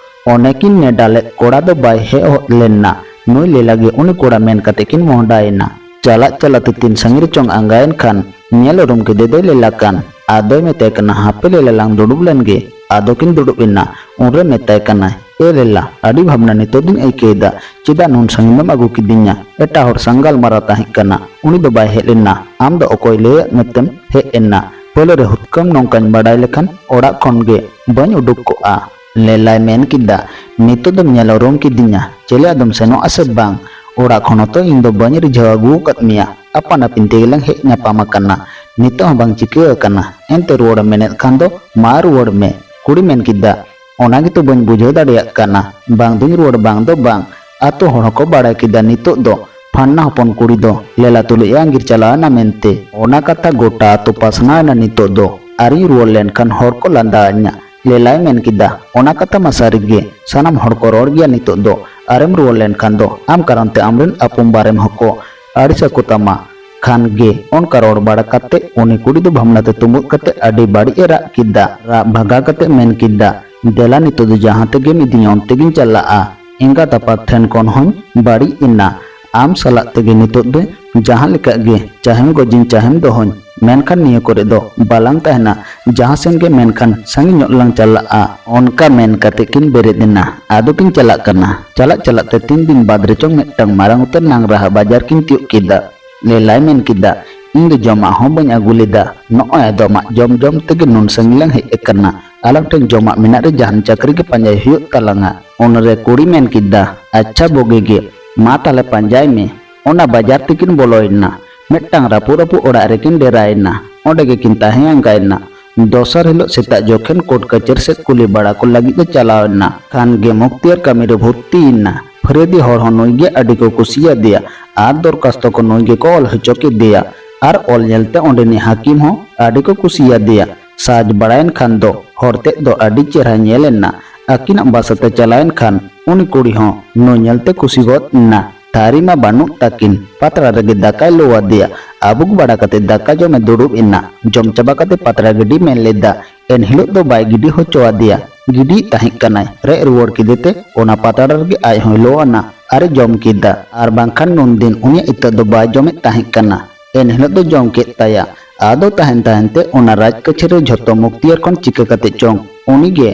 ᱚᱱᱮ ᱠᱤᱱ ᱱᱮᱰᱟ ᱞᱮᱫ ᱠᱚᱲᱟ ᱫᱚ ᱵᱟᱭ ᱦᱮᱡ ᱦᱚᱫ ᱞᱮᱱᱟ᱾ ᱱᱩᱭ ᱞᱤᱞᱟ ᱜᱮ ᱩᱱᱤ ᱠᱚᱲᱟ ᱢᱮᱱ ᱠᱟᱛᱮ ᱠᱤᱱ ᱢᱚᱦᱰᱟᱭᱮᱱᱟ᱾ ᱪᱟᱞᱟᱜ ᱪᱟᱞᱟᱜ ᱛᱮ ᱛᱤᱱ ᱥᱟᱺᱜᱤᱧ ᱨᱮᱪᱚᱝ ᱟᱸᱜᱟᱭᱮᱱ ᱠᱷᱟᱱ ᱧᱮᱞ ᱩᱨᱩᱢ ᱠᱮᱫᱮ ᱫᱚᱭ ᱞᱤᱞᱟ ᱠᱟᱱ᱾ ᱟᱫᱚᱭ ᱢᱮᱛᱟᱭ ᱠᱟᱱᱟ, "ᱦᱟᱯᱮ ᱞᱤᱞᱟ ᱞᱟᱝ ᱫᱩᱲᱩᱵ ᱞᱮᱱ ᱜᱮ᱾" ᱟᱫᱚ ᱠᱤᱱ ᱫᱩᱲᱩᱵ ᱮᱱᱟ᱾ ᱩᱱᱨᱮ ᱢᱮᱛᱟᱭ ᱠᱟᱱᱟᱭ, "ᱮ ᱞᱤᱞᱟ, ᱟᱹᱰᱤ ᱵᱷᱟᱵᱽᱱᱟ ᱱᱤᱛᱚᱜ ᱫᱚᱧ ᱟᱹᱭᱠᱟᱹᱣ ᱮᱫᱟ᱾ ᱪᱮᱫᱟᱜ ᱱᱩᱱ ᱥᱟᱺᱜᱤᱧ ᱫᱚᱢ ᱟᱹᱜᱩ ᱠᱤᱫᱤᱧᱟ? ᱮᱴᱟᱜ ᱦᱚᱲ ᱥᱟᱝ ᱜᱟᱞᱢᱟᱨᱟᱣ ᱛᱟᱦᱮᱸ ᱠᱟᱱᱟ, ᱩᱱᱤ ᱫᱚ ᱵᱟᱭ ᱦᱮᱡ ᱞᱮᱱᱟ᱾ ᱟᱢ ᱫᱚ ᱚᱠᱚᱭ ᱞᱟᱹᱭᱟᱫ ᱢᱮᱛᱮᱢ ᱦᱮᱡ ᱮᱱᱟ? ᱯᱳᱭᱞᱳ ᱨᱮ ᱦᱩᱛᱠᱟᱹᱢ ᱱᱚᱝᱠᱟᱧ ᱵᱟᱰᱟᱭ ᱞᱮᱠᱷᱟᱱ ᱚᱲᱟᱜ ᱠᱷᱚᱱ ᱜᱮ ᱵᱟᱹᱧ ᱩᱰᱩᱠ ᱠᱚᱜᱼᱟ᱾" ᱞᱤᱞᱟᱭ ᱢᱮᱱ ᱠᱮᱫᱟ, "ᱱᱤᱛᱚᱜ ᱫᱚᱢ ᱧᱮᱞ ᱩᱨᱩᱢ ᱠᱤᱫᱤᱧᱟ, ᱪᱮᱞᱮ ᱟᱫᱚᱢ ᱥᱮᱱᱚᱜᱼᱟ ᱥᱮ ᱵᱟᱝ? ᱚᱲᱟᱜ ᱠᱷᱚᱱ ᱦᱚᱸᱛᱚ ᱤᱧ ᱫᱚ ᱵᱟᱹᱧ ᱨᱤᱡᱷᱟᱹᱣ ᱟᱹᱜᱩ ᱟᱠᱟᱫ ᱢᱮᱭᱟ, ᱟᱯᱟᱱ ᱟᱹᱯᱤᱱ ᱛᱮᱜᱮ ᱞᱟᱝ ᱦᱮᱡ ᱧᱟᱯᱟᱢ ᱟᱠᱟᱱᱟ᱾ ᱱᱤᱛᱚᱜ ᱦᱚᱸ ᱵᱟᱝ ᱪᱤᱠᱟᱹ ᱟᱠᱟᱱᱟ᱾ ᱮᱱᱛᱮ ᱨᱩᱣᱟᱹᱲᱮᱢ ᱢᱮᱱᱮᱫ ᱠᱷᱟᱱ ᱫᱚ ᱢᱟ ᱨᱩᱣᱟᱹᱲ ᱢᱮ᱾ ᱠᱩᱲᱤ ᱢᱮᱱ ᱠᱮᱫᱟ, ᱚᱱᱟ ᱜᱮᱛᱚ ᱵᱟᱹᱧ ᱵᱩᱡᱷᱟᱹᱣ ᱫᱟᱲᱮᱭᱟᱜ ᱠᱟᱱᱟ, ᱵᱟᱝ ᱫᱩᱧ ᱨᱩᱣᱟᱹᱲ ᱵᱟᱝ ᱫᱚ ᱵᱟᱝ᱾ ᱟᱛᱳ ᱦᱚᱲ ᱦᱚᱸᱠᱚ ᱵᱟᱲᱟᱭ ᱠᱮᱫᱟ ᱱᱤᱛᱚᱜ ᱫᱚ ᱯᱷᱟᱱᱱᱟ ᱦᱚᱯᱚᱱ ᱠᱩᱲᱤ ᱫᱚ ᱞᱮᱞᱟ ᱛᱩᱞᱩᱡ ᱮ ᱟᱸᱜᱤᱨ ᱪᱟᱞᱟᱣ ᱮᱱᱟ ᱢᱮᱱᱛᱮ᱾ ᱚᱱᱟ ᱠᱟᱛᱷᱟ ᱜᱚᱴᱟ ᱟᱛᱳ ᱯᱟᱥᱱᱟᱣ ᱮᱱᱟ ᱱᱤᱛᱚᱜ ᱫᱚ᱾ ᱟᱨᱤᱧ ᱨᱩᱣᱟᱹᱲ ᱞᱮᱱᱠᱷᱟᱱ ᱦᱚᱲ ᱠᱚ ᱞᱟᱸᱫᱟ ᱟᱹᱧᱟ᱾ ᱞᱮᱞᱟᱭ ᱢᱮᱱ ᱠᱮᱫᱟ, ᱚᱱᱟ ᱠᱟᱛᱷᱟ ᱢᱟ ᱥᱟᱹᱨᱤ ᱜᱮ, ᱥᱟᱱᱟᱢ ᱦᱚᱲ ᱠᱚ ᱨᱚᱲ ᱜᱮᱭᱟ ᱱᱤᱛᱚᱜ ᱫᱚ᱾ ᱟᱨᱮᱢ ᱨᱩᱣᱟᱹᱲ ᱞᱮᱱᱠᱷᱟᱱ ᱫᱚ ᱟᱢ ᱠᱟᱨᱚᱱ ᱛᱮ ᱟᱢᱨᱮᱱ ᱟᱯᱩᱢ ᱵᱟᱨᱮᱢ ᱦᱚᱸᱠᱚ ᱟᱹᱲᱤᱥ ᱟᱠᱚ ᱛᱟᱢᱟ᱾ ᱠᱷᱟᱱ ᱜᱮ ᱚᱱᱠᱟ ᱨᱚᱲ ᱵᱟᱲᱟ ᱠᱟᱛᱮ ᱩᱱᱤ ᱠᱩᱲᱤ ᱫᱚ ᱵᱷᱟᱵᱽᱱᱟ ᱛᱮ ᱛᱩᱢᱵᱩᱫ ᱠᱟᱛᱮ ᱟᱹᱰᱤ ᱵᱟᱹᱲᱤᱡ ᱮ ᱨᱟᱜ ᱠᱮᱫᱟ᱾ ᱨᱟᱜ ᱵᱷᱟᱜᱟ ᱠᱟᱛᱮ ᱢᱮᱱ ᱠᱮᱫᱟ, ᱫᱮᱞᱟ ᱱᱤᱛᱚᱜ ᱫᱚ ᱡᱟᱦᱟᱸ ᱛᱮᱜᱮᱢ ᱤᱫᱤᱧᱟ ᱚᱱᱛᱮ ᱜᱤᱧ ᱪᱟᱞᱟᱜᱼᱟ᱾ ᱮᱸᱜᱟᱛ ᱟᱯᱟᱛ ᱴᱷᱮᱱ ᱠᱷᱚᱱ ᱦᱚᱸᱧ ᱵᱟᱹᱲᱤᱡ ᱮᱱᱟ᱾ ᱟᱢ ᱥᱟᱞᱟᱜ ᱛᱮᱜᱮ ᱱᱤᱛᱚᱜ ᱫᱚ ᱡᱟᱦᱟᱸ ᱞᱮᱠᱟ ᱜᱮ, ᱪᱟᱦᱮᱢ ᱜᱚᱡᱤᱧ ᱪᱟᱦᱮᱢ ᱫᱚᱦᱚᱧ, ᱢᱮᱱᱠᱷᱟᱱ ᱱᱤᱭᱟᱹ ᱠᱚᱨᱮ ᱫᱚ ᱵᱟᱞᱟᱝ ᱛᱟᱦᱮᱱᱟ᱾ ᱡᱟᱦᱟᱸ ᱥᱮᱱ ᱜᱮ ᱢᱮᱱᱠᱷᱟᱱ ᱥᱟᱺᱜᱤᱧ ᱧᱚᱜ ᱞᱟᱝ ᱪᱟᱞᱟᱜᱼᱟ᱾ ᱚᱱᱠᱟ ᱢᱮᱱ ᱠᱟᱛᱮ ᱠᱤᱱ ᱵᱮᱨᱮᱫ ᱮᱱᱟ᱾ ᱟᱫᱚ ᱠᱤᱱ ᱪᱟᱞᱟᱜ ᱠᱟᱱᱟ᱾ ᱪᱟᱞᱟᱜ ᱪᱟᱞᱟᱜ ᱛᱮ ᱛᱤᱱ ᱫᱤᱱ ᱵᱟᱫᱽ ᱨᱮᱪᱚᱝ ᱢᱤᱫᱴᱟᱝ ᱢᱟᱨᱟᱝ ᱩᱛᱟᱹᱨ ᱱᱟᱝᱨᱟᱦᱟ ᱵᱟᱡᱟᱨ ᱠᱤᱱ ᱛᱤᱭᱳᱜ ᱠᱮᱫᱟ᱾ ᱞᱮᱞᱟᱭ ᱢᱮᱱ ᱠᱮᱫᱟ, ᱤᱧ ᱫᱚ ᱡᱚᱢᱟᱜ ᱦᱚᱸ ᱵᱟᱹᱧ ᱟᱹᱜᱩ ᱞᱮᱫᱟ᱾ ᱱᱚᱜᱼᱚᱭ ᱟᱫᱚ ᱟᱢᱟᱜ ᱡᱚᱢ ᱡᱚᱢ ᱛᱮᱜᱮ ᱱᱩᱱ ᱥᱟᱺᱜᱤᱧ ᱞᱟᱝ ᱦᱮᱡ ᱟᱠᱟᱱᱟ᱾ ᱟᱞᱟᱝ ᱴᱷᱮᱱ ᱡᱚᱢᱟᱜ ᱢᱮᱱᱟᱜ ᱨᱮ ᱡᱟᱦᱟᱱ ᱪᱟᱹᱠᱨᱤ ᱜᱮ ᱯᱟᱸᱡᱟᱭ ᱦᱩᱭᱩᱜ ᱛᱟᱞᱟᱝᱟ᱾ ᱩᱱᱨᱮ ᱠᱩᱲᱤ ᱢᱮᱱ ᱠᱮᱫᱟ, ᱟᱪᱪᱷᱟ ᱵᱩᱜᱤ ᱜᱮ, ᱢᱟ ᱛᱟᱦᱞᱮ ᱯᱟᱸᱡᱟᱭ ᱢᱮ᱾ ᱚᱱᱟ ᱵᱟᱡᱟᱨ ᱛᱮᱠᱤᱱ ᱵᱚᱞᱚᱭᱮᱱᱟ᱾ ᱢᱤᱫᱴᱟᱝ ᱨᱟᱹᱯᱩᱫ ᱨᱟᱹᱯᱩᱫ ᱚᱲᱟᱜ ᱨᱮᱠᱤᱱ ᱰᱮᱨᱟᱭᱮᱱᱟ᱾ ᱚᱸᱰᱮ ᱜᱮᱠᱤᱱ ᱛᱟᱦᱮᱸ ᱟᱸᱜᱟᱭᱮᱱᱟ᱾ ᱫᱚᱥᱟᱨ ᱦᱤᱞᱳᱜ ᱥᱮᱛᱟᱜ ᱡᱚᱠᱷᱮᱱ ᱠᱳᱨᱴ ᱠᱟᱹᱪᱟᱹᱨ ᱥᱮᱫ ᱠᱩᱞᱤ ᱵᱟᱲᱟ ᱠᱚ ᱞᱟᱹᱜᱤᱫ ᱮ ᱪᱟᱞᱟᱣ ᱮᱱᱟ᱾ ᱠᱷᱟᱱ ᱜᱮ ᱢᱩᱠᱛᱤᱭᱟᱨ ᱠᱟᱹᱢᱤ ᱨᱮ ᱵᱷᱚᱨᱛᱤᱭᱮᱱᱟ᱾ ᱯᱷᱟᱹᱨᱟᱹᱫᱤ ᱦᱚᱲ ᱦᱚᱸ ᱱᱩᱭ ᱜᱮ ᱟᱹᱰᱤ ᱠᱚ ᱠᱩᱥᱤᱭᱟᱫᱮᱭᱟ ᱟᱨ ᱫᱚᱨᱠᱟᱥᱛᱚ ᱠᱚ ᱱᱩᱭ ᱜᱮᱠᱚ ᱚᱞ ᱦᱚᱪᱚ ᱠᱮᱫᱮᱭᱟ᱾ ᱟᱨ ᱚᱞ ᱧᱮᱞᱛᱮ ᱚᱸᱰᱮᱱᱤᱡ ᱦᱟᱹᱠᱤᱢ ᱦᱚᱸ ᱟᱹᱰᱤ ᱠᱚ ᱠᱩᱥᱤᱭᱟᱫᱮᱭᱟ᱾ ᱥᱟᱡᱽ ᱵᱟᱲᱟᱭᱮᱱ ᱠᱷᱟᱱ ᱫᱚ ᱦᱚᱲ ᱛᱮᱫ ᱫᱚ ᱟᱹᱰᱤ ᱪᱮᱦᱨᱟ ᱧᱮᱞ ᱮᱱᱟ᱾ ᱟᱹᱠᱤᱱᱟᱜ ᱵᱟᱥᱟᱛᱮ ᱪᱟᱞᱟᱣᱮᱱ ᱠᱷᱟᱱ ᱩᱱᱤ ᱠᱩᱲᱤ ᱦᱚᱸ ᱱᱩᱭ ᱧᱮᱞᱛᱮ ᱠᱩᱥᱤ ᱜᱚᱫ ᱮᱱᱟ᱾ ᱛᱷᱟᱹᱨᱤ ᱢᱟ ᱵᱟᱹᱱᱩᱜ ᱛᱟᱹᱠᱤᱱ, ᱯᱟᱛᱲᱟ ᱨᱮᱜᱮ ᱫᱟᱠᱟᱭ ᱞᱩ ᱟᱫᱮᱭᱟ᱾ ᱟᱹᱵᱩᱠ ᱵᱟᱲᱟ ᱠᱟᱛᱮ ᱫᱟᱠᱟ ᱡᱚᱢᱮ ᱫᱩᱲᱩᱵ ᱮᱱᱟ᱾ ᱡᱚᱢ ᱪᱟᱵᱟ ᱠᱟᱛᱮ ᱯᱟᱛᱲᱟ ᱜᱤᱰᱤ ᱢᱮᱱ ᱞᱮᱫᱟ᱾ ᱮᱱ ᱦᱤᱞᱳᱜ ᱫᱚ ᱵᱟᱭ ᱜᱤᱰᱤ ᱦᱚᱪᱚ ᱟᱫᱮᱭᱟ᱾ ᱜᱤᱰᱤᱭᱮᱫ ᱛᱟᱦᱮᱸ ᱠᱟᱱᱟᱭ᱾ ᱨᱮᱡ ᱨᱩᱣᱟᱹᱲ ᱠᱮᱫᱮ ᱛᱮ ᱚᱱᱟ ᱯᱟᱛᱲᱟ ᱨᱮᱜᱮ ᱟᱡ ᱦᱚᱸᱭ ᱞᱚ ᱟᱱᱟ ᱟᱨᱮ ᱡᱚᱢ ᱠᱮᱫᱟ᱾ ᱟᱨ ᱵᱟᱝᱠᱷᱟᱱ ᱱᱩᱱᱫᱤᱱ ᱩᱱᱤᱭᱟᱜ ᱤᱛᱟᱹ ᱫᱚ ᱵᱟᱭ ᱡᱚᱢᱮᱫ ᱛᱟᱦᱮᱸ ᱠᱟᱱᱟ᱾ ᱮᱱ ᱦᱤᱞᱳᱜ ᱫᱚ ᱡᱚᱢ ᱠᱮᱫ ᱛᱟᱭᱟ᱾ ᱟᱫᱚ ᱛᱟᱦᱮᱱ ᱛᱟᱦᱮᱱ ᱛᱮ ᱚᱱᱟ ᱨᱟᱡᱽ ᱠᱟᱹᱪᱷᱟᱹᱨᱤ ᱨᱮ ᱡᱷᱚᱛᱚ ᱢᱩᱠᱛᱤᱭᱟᱨ ᱠᱷᱚᱱ ᱪᱤᱠᱟᱹ ᱠᱟᱛᱮ ᱪᱚᱝ ᱩᱱᱤ ᱜᱮ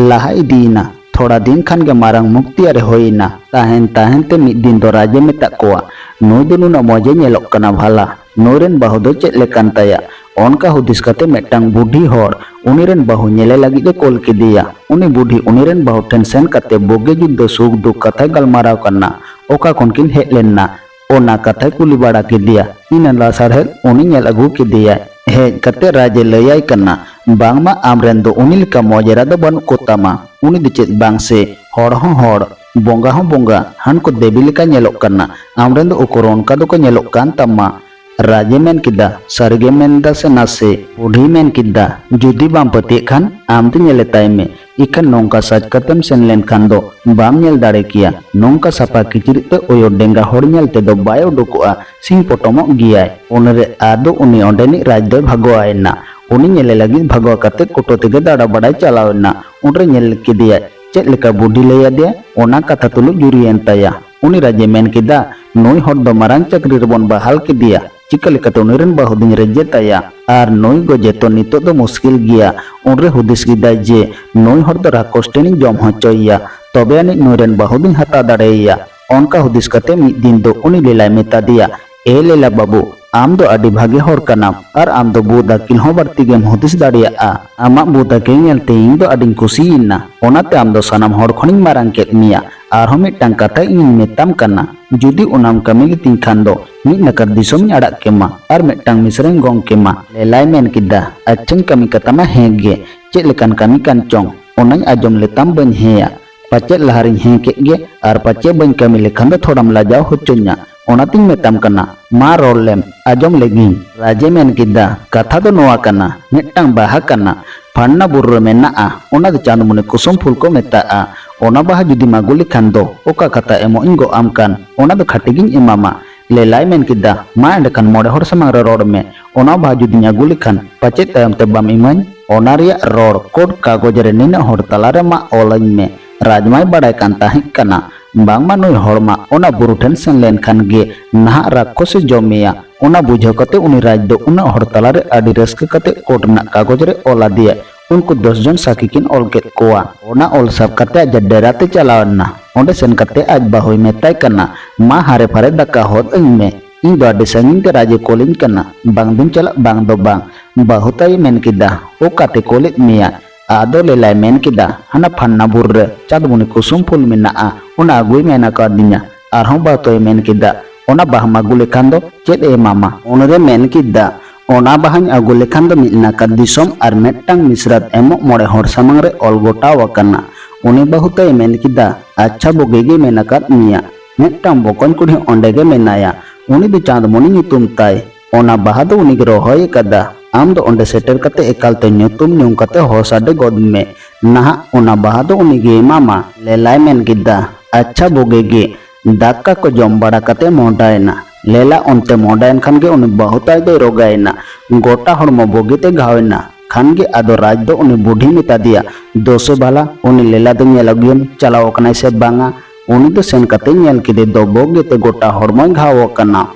ᱞᱟᱦᱟ ᱤᱫᱤᱭᱮᱱᱟ᱾ ᱛᱷᱚᱲᱟ ᱫᱤᱱ ᱠᱷᱟᱱ ᱜᱮ ᱢᱟᱨᱟᱝ ᱢᱩᱠᱛᱤᱭᱟᱨ ᱮ ᱦᱩᱭᱮᱱᱟ᱾ ᱛᱟᱦᱮᱱ ᱛᱟᱦᱮᱱ ᱛᱮ ᱢᱤᱫ ᱫᱤᱱ ᱫᱚ ᱨᱟᱡᱽ ᱮ ᱢᱮᱛᱟᱫ ᱠᱚᱣᱟ, ᱱᱩᱭ ᱫᱚ ᱱᱩᱱᱟᱹᱜ ᱢᱚᱡᱽ ᱮ ᱧᱮᱞᱚᱜ ᱠᱟᱱᱟ ᱵᱷᱟᱞᱟ, ᱱᱩᱭ ᱨᱮᱱ ᱵᱟᱹᱦᱩ ᱫᱚ ᱪᱮᱫ ᱞᱮᱠᱟᱱ ᱛᱟᱭᱟ? ᱚᱱᱠᱟ ᱦᱩᱫᱤᱥ ᱠᱟᱛᱮ ᱢᱤᱫᱴᱟᱝ ᱵᱩᱰᱷᱤ ᱦᱚᱲ ᱩᱱᱤ ᱨᱮᱱ ᱵᱟᱹᱦᱩ ᱧᱮᱞᱮ ᱞᱟᱹᱜᱤᱫ ᱮ ᱠᱳᱞ ᱠᱮᱫᱮᱭᱟ᱾ ᱩᱱᱤ ᱵᱩᱰᱷᱤ ᱩᱱᱤ ᱨᱮᱱ ᱵᱟᱹᱦᱩ ᱴᱷᱮᱱ ᱥᱮᱱ ᱠᱟᱛᱮ ᱵᱩᱜᱤ ᱡᱩᱫᱟᱹ ᱥᱩᱠ ᱫᱩᱠ ᱠᱟᱛᱷᱟᱭ ᱜᱟᱞᱢᱟᱨᱟᱣ ᱠᱟᱱᱟ᱾ ᱚᱠᱟ ᱠᱷᱚᱱ ᱠᱤᱱ ᱦᱮᱡ ᱞᱮᱱᱟ, ᱚᱱᱟ ᱠᱟᱛᱷᱟᱭ ᱠᱩᱞᱤ ᱵᱟᱲᱟ ᱠᱮᱫᱮᱭᱟ᱾ ᱤᱱᱟᱹ ᱞᱟᱥᱟᱲᱦᱮᱫ ᱩᱱᱤ ᱧᱮᱞ ᱟᱹᱜᱩ ᱠᱮᱫᱮᱭᱟᱭ᱾ ᱦᱮᱡ ᱠᱟᱛᱮ ᱨᱟᱡᱽ ᱮ ᱞᱟᱹᱭᱟᱭ ᱠᱟᱱᱟ, ᱵᱟᱝᱢᱟ ᱟᱢᱨᱮᱱ ᱫᱚ ᱩᱱᱤ ᱞᱮᱠᱟ ᱢᱚᱡᱽ ᱮᱨᱟ ᱫᱚ ᱵᱟᱹᱱᱩᱜ ᱠᱚ ᱛᱟᱢᱟ᱾ ᱩᱱᱤ ᱫᱚ ᱪᱮᱫ ᱵᱟᱝ ᱥᱮ ᱦᱚᱲ ᱦᱚᱸ ᱦᱚᱲ, ᱵᱚᱸᱜᱟ ᱦᱚᱸ ᱵᱚᱸᱜᱟ, ᱦᱟᱱᱠᱩ ᱫᱮᱵᱤ ᱞᱮᱠᱟ ᱧᱮᱞᱚᱜ ᱠᱟᱱᱟ᱾ ᱟᱢᱨᱮᱱ ᱫᱚ ᱩᱠᱩᱨ ᱚᱱᱠᱟ ᱫᱚᱠᱚ ᱧᱮᱞᱚᱜ ᱠᱟᱱ ᱛᱟᱢᱟ᱾ ᱨᱟᱡᱽ ᱮ ᱢᱮᱱ ᱠᱮᱫᱟ, ᱥᱟᱹᱨᱤ ᱜᱮᱢ ᱢᱮᱱ ᱮᱫᱟ ᱥᱮ ᱱᱟᱥᱮ? ᱵᱩᱰᱷᱤᱭ ᱢᱮᱱ ᱠᱮᱫᱟ, ᱡᱩᱫᱤ ᱵᱟᱢ ᱯᱟᱹᱛᱭᱟᱹᱜ ᱠᱷᱟᱱ ᱟᱢ ᱛᱮ ᱧᱮᱞ ᱞᱮᱛᱟᱭ ᱢᱮ᱾ ᱤᱠᱷᱟᱹᱱ ᱱᱚᱝᱠᱟ ᱥᱟᱡᱽ ᱠᱟᱛᱮᱢ ᱥᱮᱱ ᱞᱮᱱᱠᱷᱟᱱ ᱫᱚ ᱵᱟᱢ ᱧᱮᱞ ᱫᱟᱲᱮ ᱠᱮᱭᱟ᱾ ᱱᱚᱝᱠᱟ ᱥᱟᱯᱷᱟ ᱠᱤᱪᱨᱤᱡ ᱛᱮ ᱚᱭᱚ ᱰᱮᱸᱜᱟ ᱦᱚᱲ ᱧᱮᱞ ᱛᱮᱫᱚ ᱵᱟᱭ ᱩᱰᱩᱠᱚᱜᱼᱟ, ᱥᱤᱧ ᱯᱚᱴᱚᱢᱚᱜ ᱜᱮᱭᱟᱭ᱾ ᱩᱱᱨᱮ ᱟᱫᱚ ᱩᱱᱤ ᱚᱸᱰᱮᱱᱤᱡ ᱨᱟᱡᱽ ᱫᱚᱭ ᱵᱷᱟᱜᱚᱣᱟᱭᱮᱱᱟ᱾ ᱩᱱᱤ ᱧᱮᱞᱮ ᱞᱟᱹᱜᱤᱫ ᱵᱷᱟᱜᱚᱣᱟ ᱠᱟᱛᱮ ᱠᱩᱴᱟᱹ ᱛᱮᱜᱮ ᱫᱟᱬᱟ ᱵᱟᱲᱟᱭ ᱪᱟᱞᱟᱣ ᱮᱱᱟ᱾ ᱩᱱᱨᱮ ᱧᱮᱞ ᱠᱮᱫᱮᱭᱟᱭ ᱪᱮᱫ ᱞᱮᱠᱟ ᱵᱩᱰᱷᱤ ᱞᱟᱹᱭ ᱟᱫᱮᱭᱟ, ᱚᱱᱟ ᱠᱟᱛᱷᱟ ᱛᱩᱞᱩᱡ ᱡᱩᱨᱤᱭᱮᱱ ᱛᱟᱭᱟ᱾ ᱩᱱᱤ ᱨᱟᱡᱽ ᱮ ᱢᱮᱱ ᱠᱮᱫᱟ, ᱱᱩᱭ ᱦᱚᱲ ᱫᱚ ᱢᱟᱨᱟᱝ ᱪᱟᱹᱠᱨᱤ ᱨᱮᱵᱚᱱ ᱵᱟᱦᱟᱞ ᱠᱮᱫᱮᱭᱟ, ᱪᱤᱠᱟᱹ ᱞᱮᱠᱟᱛᱮ ᱩᱱᱤ ᱨᱮᱱ ᱵᱟᱹᱦᱩ ᱫᱩᱧ ᱨᱮᱡᱮ ᱛᱟᱭᱟ? ᱟᱨ ᱱᱩᱭ ᱜᱚᱡᱮ ᱛᱚ ᱱᱤᱛᱚᱜ ᱫᱚ ᱢᱩᱥᱠᱤᱞ ᱜᱮᱭᱟ᱾ ᱩᱱᱨᱮ ᱦᱩᱫᱤᱥ ᱠᱮᱫᱟᱭ ᱡᱮ ᱱᱩᱭ ᱦᱚᱲ ᱫᱚ ᱨᱟᱠᱚᱥ ᱴᱷᱮᱱᱤᱧ ᱡᱚᱢ ᱦᱚᱪᱚᱭᱮᱭᱟ, ᱛᱚᱵᱮ ᱟᱹᱱᱤᱡ ᱱᱩᱭ ᱨᱮᱱ ᱵᱟᱹᱦᱩ ᱫᱩᱧ ᱦᱟᱛᱟᱣ ᱫᱟᱲᱮᱭᱟᱭᱟ᱾ ᱚᱱᱠᱟ ᱦᱩᱫᱤᱥ ᱠᱟᱛᱮ ᱢᱤᱫ ᱫᱤᱱ ᱫᱚ ᱩᱱᱤ ᱞᱤᱞᱟᱭ ᱢᱮᱛᱟ ᱫᱮᱭᱟ, ᱮ ᱞᱤᱞᱟ ᱵᱟᱹᱵᱩ, ᱟᱢ ᱫᱚ ᱟᱹᱰᱤ ᱵᱷᱟᱜᱮ ᱦᱚᱲ ᱠᱟᱱᱟᱢ ᱟᱨ ᱟᱢ ᱫᱚ ᱵᱩᱫ ᱟᱹᱠᱤᱞ ᱦᱚᱸ ᱵᱟᱹᱲᱛᱤ ᱜᱮᱢ ᱦᱩᱫᱤᱥ ᱫᱟᱲᱮᱭᱟᱜᱼᱟ᱾ ᱟᱢᱟᱜ ᱵᱩᱫ ᱟᱹᱠᱤᱞ ᱧᱮᱞᱛᱮ ᱤᱧ ᱫᱚ ᱟᱹᱰᱤᱧ ᱠᱩᱥᱤᱭᱮᱱᱟ, ᱚᱱᱟᱛᱮ ᱟᱢ ᱫᱚ ᱥᱟᱱᱟᱢ ᱦᱚᱲ ᱠᱷᱚᱱᱤᱧ ᱢᱟᱨᱟᱝ ᱠᱮᱫ ᱢᱮᱭᱟ᱾ ᱟᱨᱦᱚᱸ ᱢᱤᱫᱴᱟᱝ ᱠᱟᱛᱷᱟ ᱤᱧᱤᱧ ᱢᱮᱛᱟᱢ ᱠᱟᱱᱟ, ᱡᱩᱫᱤ ᱚᱱᱟᱢ ᱠᱟᱹᱢᱤ ᱞᱤᱛᱤᱧ ᱠᱷᱟᱱ ᱫᱚ ᱢᱤᱫ ᱱᱟᱠᱟᱨ ᱫᱤᱥᱚᱢᱤᱧ ᱟᱲᱟᱜ ᱠᱮᱢᱟ ᱟᱨ ᱢᱤᱫᱴᱟᱝ ᱢᱤᱥᱨᱟᱧ ᱜᱚᱝ ᱠᱮᱢᱟ᱾ ᱞᱤᱞᱟᱭ ᱢᱮᱱ ᱠᱮᱫᱟ, ᱟᱪᱪᱷᱟᱧ ᱠᱟᱹᱢᱤ ᱠᱟᱛᱟᱢᱟ ᱦᱮᱸ ᱜᱮ, ᱪᱮᱫ ᱞᱮᱠᱟᱱ ᱠᱟᱹᱢᱤ ᱠᱟᱱ ᱪᱚᱝ, ᱚᱱᱟᱧ ᱟᱸᱡᱚᱢ ᱞᱮᱛᱟᱢ ᱵᱟᱹᱧ ᱦᱮᱸᱭᱟ᱾ ᱯᱟᱪᱮᱫ ᱞᱟᱦᱟᱨᱤᱧ ᱦᱮᱸ ᱠᱮᱫ ᱜᱮ ᱟᱨ ᱯᱟᱪᱮᱫ ᱵᱟᱹᱧ ᱠᱟᱹᱢᱤ ᱞᱮᱠᱷᱟᱱ ᱫᱚ ᱛᱷᱚᱲᱟᱢ ᱞᱟᱡᱟᱣ ᱦᱚᱪᱚᱧᱟ᱾ ᱚᱱᱟᱛᱤᱧ ᱢᱮᱛᱟᱢ ᱠᱟᱱᱟ, ᱢᱟ ᱨᱚᱲ ᱞᱮᱢ, ᱟᱸᱡᱚᱢ ᱞᱮᱜᱤᱧ᱾ ᱨᱟᱡᱮ ᱢᱮᱱ ᱠᱮᱫᱟ, ᱠᱟᱛᱷᱟ ᱫᱚ ᱱᱚᱣᱟ ᱠᱟᱱᱟ, ᱢᱤᱫᱴᱟᱝ ᱵᱟᱦᱟ ᱠᱟᱱᱟ, ᱯᱷᱟᱱᱱᱟ ᱵᱩᱨᱩ ᱨᱮ ᱢᱮᱱᱟᱜᱼᱟ, ᱚᱱᱟ ᱫᱚ ᱪᱟᱸᱫᱽᱢᱩᱱᱤ ᱠᱩᱥᱩᱢ ᱯᱷᱩᱞ ᱠᱚ ᱢᱮᱛᱟᱜᱼᱟ᱾ ᱚᱱᱟ ᱵᱟᱦᱟ ᱡᱩᱫᱤᱢ ᱟᱹᱜᱩ ᱞᱮᱠᱷᱟᱱ ᱫᱚ ᱚᱠᱟ ᱠᱟᱛᱷᱟ ᱮᱢᱚᱜ ᱤᱧ ᱜᱚᱜ ᱟᱢ ᱠᱟᱱ, ᱚᱱᱟ ᱫᱚ ᱠᱷᱟᱹᱴᱤ ᱜᱤᱧ ᱮᱢᱟᱢᱟ᱾ ᱞᱮᱞᱟᱭ ᱢᱮᱱ ᱠᱮᱫᱟ, ᱢᱟ ᱮᱸᱰᱮᱠᱷᱟᱱ ᱢᱚᱬᱮ ᱦᱚᱲ ᱥᱟᱢᱟᱝ ᱨᱮ ᱨᱚᱲ ᱢᱮ, ᱚᱱᱟ ᱵᱟᱦᱟ ᱡᱩᱫᱤᱧ ᱟᱹᱜᱩ ᱞᱮᱠᱷᱟᱱ ᱯᱟᱪᱮᱫ ᱛᱟᱭᱚᱢ ᱛᱮ ᱵᱟᱢ ᱤᱢᱟᱹᱧ? ᱚᱱᱟ ᱨᱮᱭᱟᱜ ᱨᱚᱲ ᱠᱳᱨᱴ ᱠᱟᱜᱚᱡᱽ ᱨᱮ ᱱᱤᱱᱟᱹᱜ ᱦᱚᱲ ᱛᱟᱞᱟᱨᱮ ᱢᱟ ᱚᱞᱟᱹᱧ ᱢᱮ᱾ ᱨᱟᱡᱽ ᱢᱟᱭ ᱵᱟᱲᱟᱭ ᱠᱟᱱ ᱛᱟᱦᱮᱸ ᱠᱟᱱᱟ, ᱵᱟᱝᱢᱟ ᱱᱩᱭ ᱦᱚᱲ ᱢᱟ ᱚᱱᱟ ᱵᱩᱨᱩ ᱴᱷᱮᱱ ᱥᱮᱱ ᱞᱮᱱᱠᱷᱟᱱ ᱜᱮ ᱱᱟᱦᱟᱜ ᱨᱟᱠᱠᱷᱚᱥᱮ ᱡᱚᱢᱮᱭᱟ᱾ ᱚᱱᱟ ᱵᱩᱡᱷᱟᱹᱣ ᱠᱟᱛᱮ ᱩᱱᱤ ᱨᱟᱡᱽ ᱫᱚ ᱩᱱᱟᱹᱜ ᱦᱚᱲ ᱛᱟᱞᱟᱨᱮ ᱟᱹᱰᱤ ᱨᱟᱹᱥᱠᱟᱹ ᱠᱟᱛᱮ ᱠᱳᱨᱴ ᱨᱮᱱᱟᱜ ᱠᱟᱜᱚᱡᱽ ᱨᱮ ᱚᱞ ᱟᱫᱮᱭᱟ᱾ ᱩᱱᱠᱩ ᱫᱚᱥ ᱡᱚᱱ ᱥᱟᱹᱠᱷᱤ ᱠᱤᱱ ᱚᱞ ᱠᱮᱫ ᱠᱚᱣᱟ᱾ ᱚᱱᱟ ᱚᱞ ᱥᱟᱵ ᱠᱟᱛᱮ ᱟᱡᱟᱜ ᱰᱮᱨᱟ ᱛᱮ ᱪᱟᱞᱟᱣ ᱮᱱᱟ᱾ ᱚᱸᱰᱮ ᱥᱮᱱ ᱠᱟᱛᱮ ᱟᱡ ᱵᱟᱹᱦᱩᱭ ᱢᱮᱛᱟᱭ ᱠᱟᱱᱟ, ᱢᱟ ᱦᱟᱨᱮ ᱯᱷᱟᱨᱮ ᱫᱟᱠᱟ ᱦᱚᱫ ᱟᱹᱧ ᱢᱮ, ᱤᱧ ᱫᱚ ᱟᱹᱰᱤ ᱥᱟᱺᱜᱤᱧ ᱛᱮ ᱨᱟᱡᱽ ᱮ ᱠᱳᱞᱤᱧ ᱠᱟᱱᱟ, ᱵᱟᱝ ᱫᱩᱧ ᱪᱟᱞᱟᱜ ᱵᱟᱝ ᱫᱚ ᱵᱟᱝ᱾ ᱵᱟᱹᱦᱩ ᱛᱟᱭ ᱢᱮᱱ ᱠᱮᱫᱟ, ᱚᱠᱟᱛᱮ ᱠᱳᱞᱮᱫ ᱢᱮᱭᱟ? ᱟᱫᱚ ᱞᱮᱞᱟᱭ ᱢᱮᱱ ᱠᱮᱫᱟ, ᱦᱟᱱᱟ ᱯᱷᱟᱱᱱᱟ ᱵᱩᱨᱩ ᱨᱮ ᱪᱟᱸᱫᱽᱢᱩᱱᱤ ᱠᱩᱥᱩᱢ ᱯᱷᱩᱞ ᱢᱮᱱᱟᱜᱼᱟ, ᱚᱱᱟ ᱟᱹᱜᱩᱭ ᱢᱮᱱ ᱟᱠᱟᱫᱤᱧᱟ᱾ ᱟᱨᱦᱚᱸ ᱵᱟᱹᱦᱩ ᱛᱟᱭ ᱢᱮᱱ ᱠᱮᱫᱟ, ᱚᱱᱟ ᱵᱟᱦᱟᱢ ᱟᱹᱜᱩ ᱞᱮᱠᱷᱟᱱ ᱫᱚ ᱪᱮᱫ ᱮ ᱮᱢᱟᱢᱟ? ᱩᱱᱨᱮ ᱢᱮᱱ ᱠᱮᱫᱟ, ᱚᱱᱟ ᱵᱟᱦᱟᱧ ᱟᱹᱜᱩ ᱞᱮᱠᱷᱟᱱ ᱫᱚ ᱢᱤᱫ ᱱᱟᱠᱟᱛ ᱫᱤᱥᱚᱢ ᱟᱨ ᱢᱤᱫᱴᱟᱝ ᱢᱤᱥᱨᱟᱛ ᱮᱢᱚᱜ ᱢᱚᱬᱮ ᱦᱚᱲ ᱥᱟᱢᱟᱝ ᱨᱮ ᱚᱞ ᱜᱚᱴᱟᱣ ᱟᱠᱟᱱᱟ᱾ ᱩᱱᱤ ᱵᱟᱹᱦᱩ ᱛᱟᱭ ᱢᱮᱱ ᱠᱮᱫᱟ, ᱟᱪᱪᱷᱟ, ᱵᱩᱜᱤ ᱜᱮ ᱢᱮᱱ ᱟᱠᱟᱫ ᱢᱮᱭᱟ᱾ ᱢᱤᱫᱴᱟᱝ ᱵᱚᱠᱚᱧ ᱠᱩᱲᱤ ᱦᱚᱸ ᱚᱸᱰᱮ ᱜᱮ ᱢᱮᱱᱟᱭᱟ᱾ ᱩᱱᱤ ᱫᱚ ᱪᱟᱸᱫᱽᱢᱚᱱᱤ ᱧᱩᱛᱩᱢ ᱛᱟᱭ᱾ ᱚᱱᱟ ᱵᱟᱦᱟ ᱫᱚ ᱩᱱᱤ ᱜᱮ ᱨᱚᱦᱚᱭ ᱟᱠᱟᱫᱟ᱾ ᱟᱢ ᱫᱚ ᱚᱸᱰᱮ ᱥᱮᱴᱮᱨ ᱠᱟᱛᱮ ᱮᱠᱟᱞ ᱛᱮ ᱧᱩᱛᱩᱢ ᱧᱩᱢ ᱠᱟᱛᱮ ᱦᱚᱦᱚ ᱥᱟᱰᱮ ᱜᱚᱫ ᱢᱮ᱾ ᱱᱟᱦᱟᱜ ᱚᱱᱟ ᱵᱟᱦᱟ ᱫᱚ ᱩᱱᱤ ᱜᱮ ᱮᱢᱟᱢᱟ᱾ ᱞᱮᱞᱟᱭ ᱢᱮᱱ ᱠᱮᱫᱟ, ᱟᱪᱪᱷᱟ, ᱵᱩᱜᱤ ᱜᱮ᱾ ᱫᱟᱠᱟ ᱠᱚ ᱡᱚᱢ ᱵᱟᱲᱟ ᱠᱟᱛᱮ ᱢᱚᱦᱰᱟᱭᱮᱱᱟ᱾ ᱞᱮᱞᱟ ᱚᱱᱛᱮ ᱢᱚᱦᱰᱟᱭᱮᱱ ᱠᱷᱟᱱ ᱜᱮ ᱩᱱᱤ ᱵᱟᱹᱦᱩ ᱛᱟᱭ ᱫᱚᱭ ᱨᱚᱜᱟᱭᱮᱱᱟ᱾ ᱜᱚᱴᱟ ᱦᱚᱲᱢᱚ ᱵᱩᱜᱤ ᱛᱮ ᱜᱷᱟᱣ ᱮᱱᱟ᱾ ᱠᱷᱟᱱ ᱜᱮ ᱟᱫᱚ ᱨᱟᱡᱽ ᱫᱚ ᱩᱱᱤ ᱵᱩᱰᱷᱤ ᱢᱮᱛᱟ ᱫᱮᱭᱟ, ᱫᱳᱥᱮ ᱵᱷᱟᱞᱟ, ᱩᱱᱤ ᱞᱮᱞᱟ ᱫᱚ ᱧᱮᱞ ᱟᱹᱜᱩᱭᱮᱢ, ᱪᱟᱞᱟᱣ ᱟᱠᱟᱱᱟᱭ ᱥᱮ ᱵᱟᱝᱟ? ᱩᱱᱤ ᱫᱚ ᱥᱮᱱ ᱠᱟᱛᱮ ᱧᱮᱞ ᱠᱮᱫᱮ ᱫᱚ ᱵᱩᱜᱤ ᱛᱮ ᱜᱚᱴᱟ ᱦᱚᱲᱢᱚᱭ ᱜᱷᱟᱣ ᱟᱠᱟᱱᱟ᱾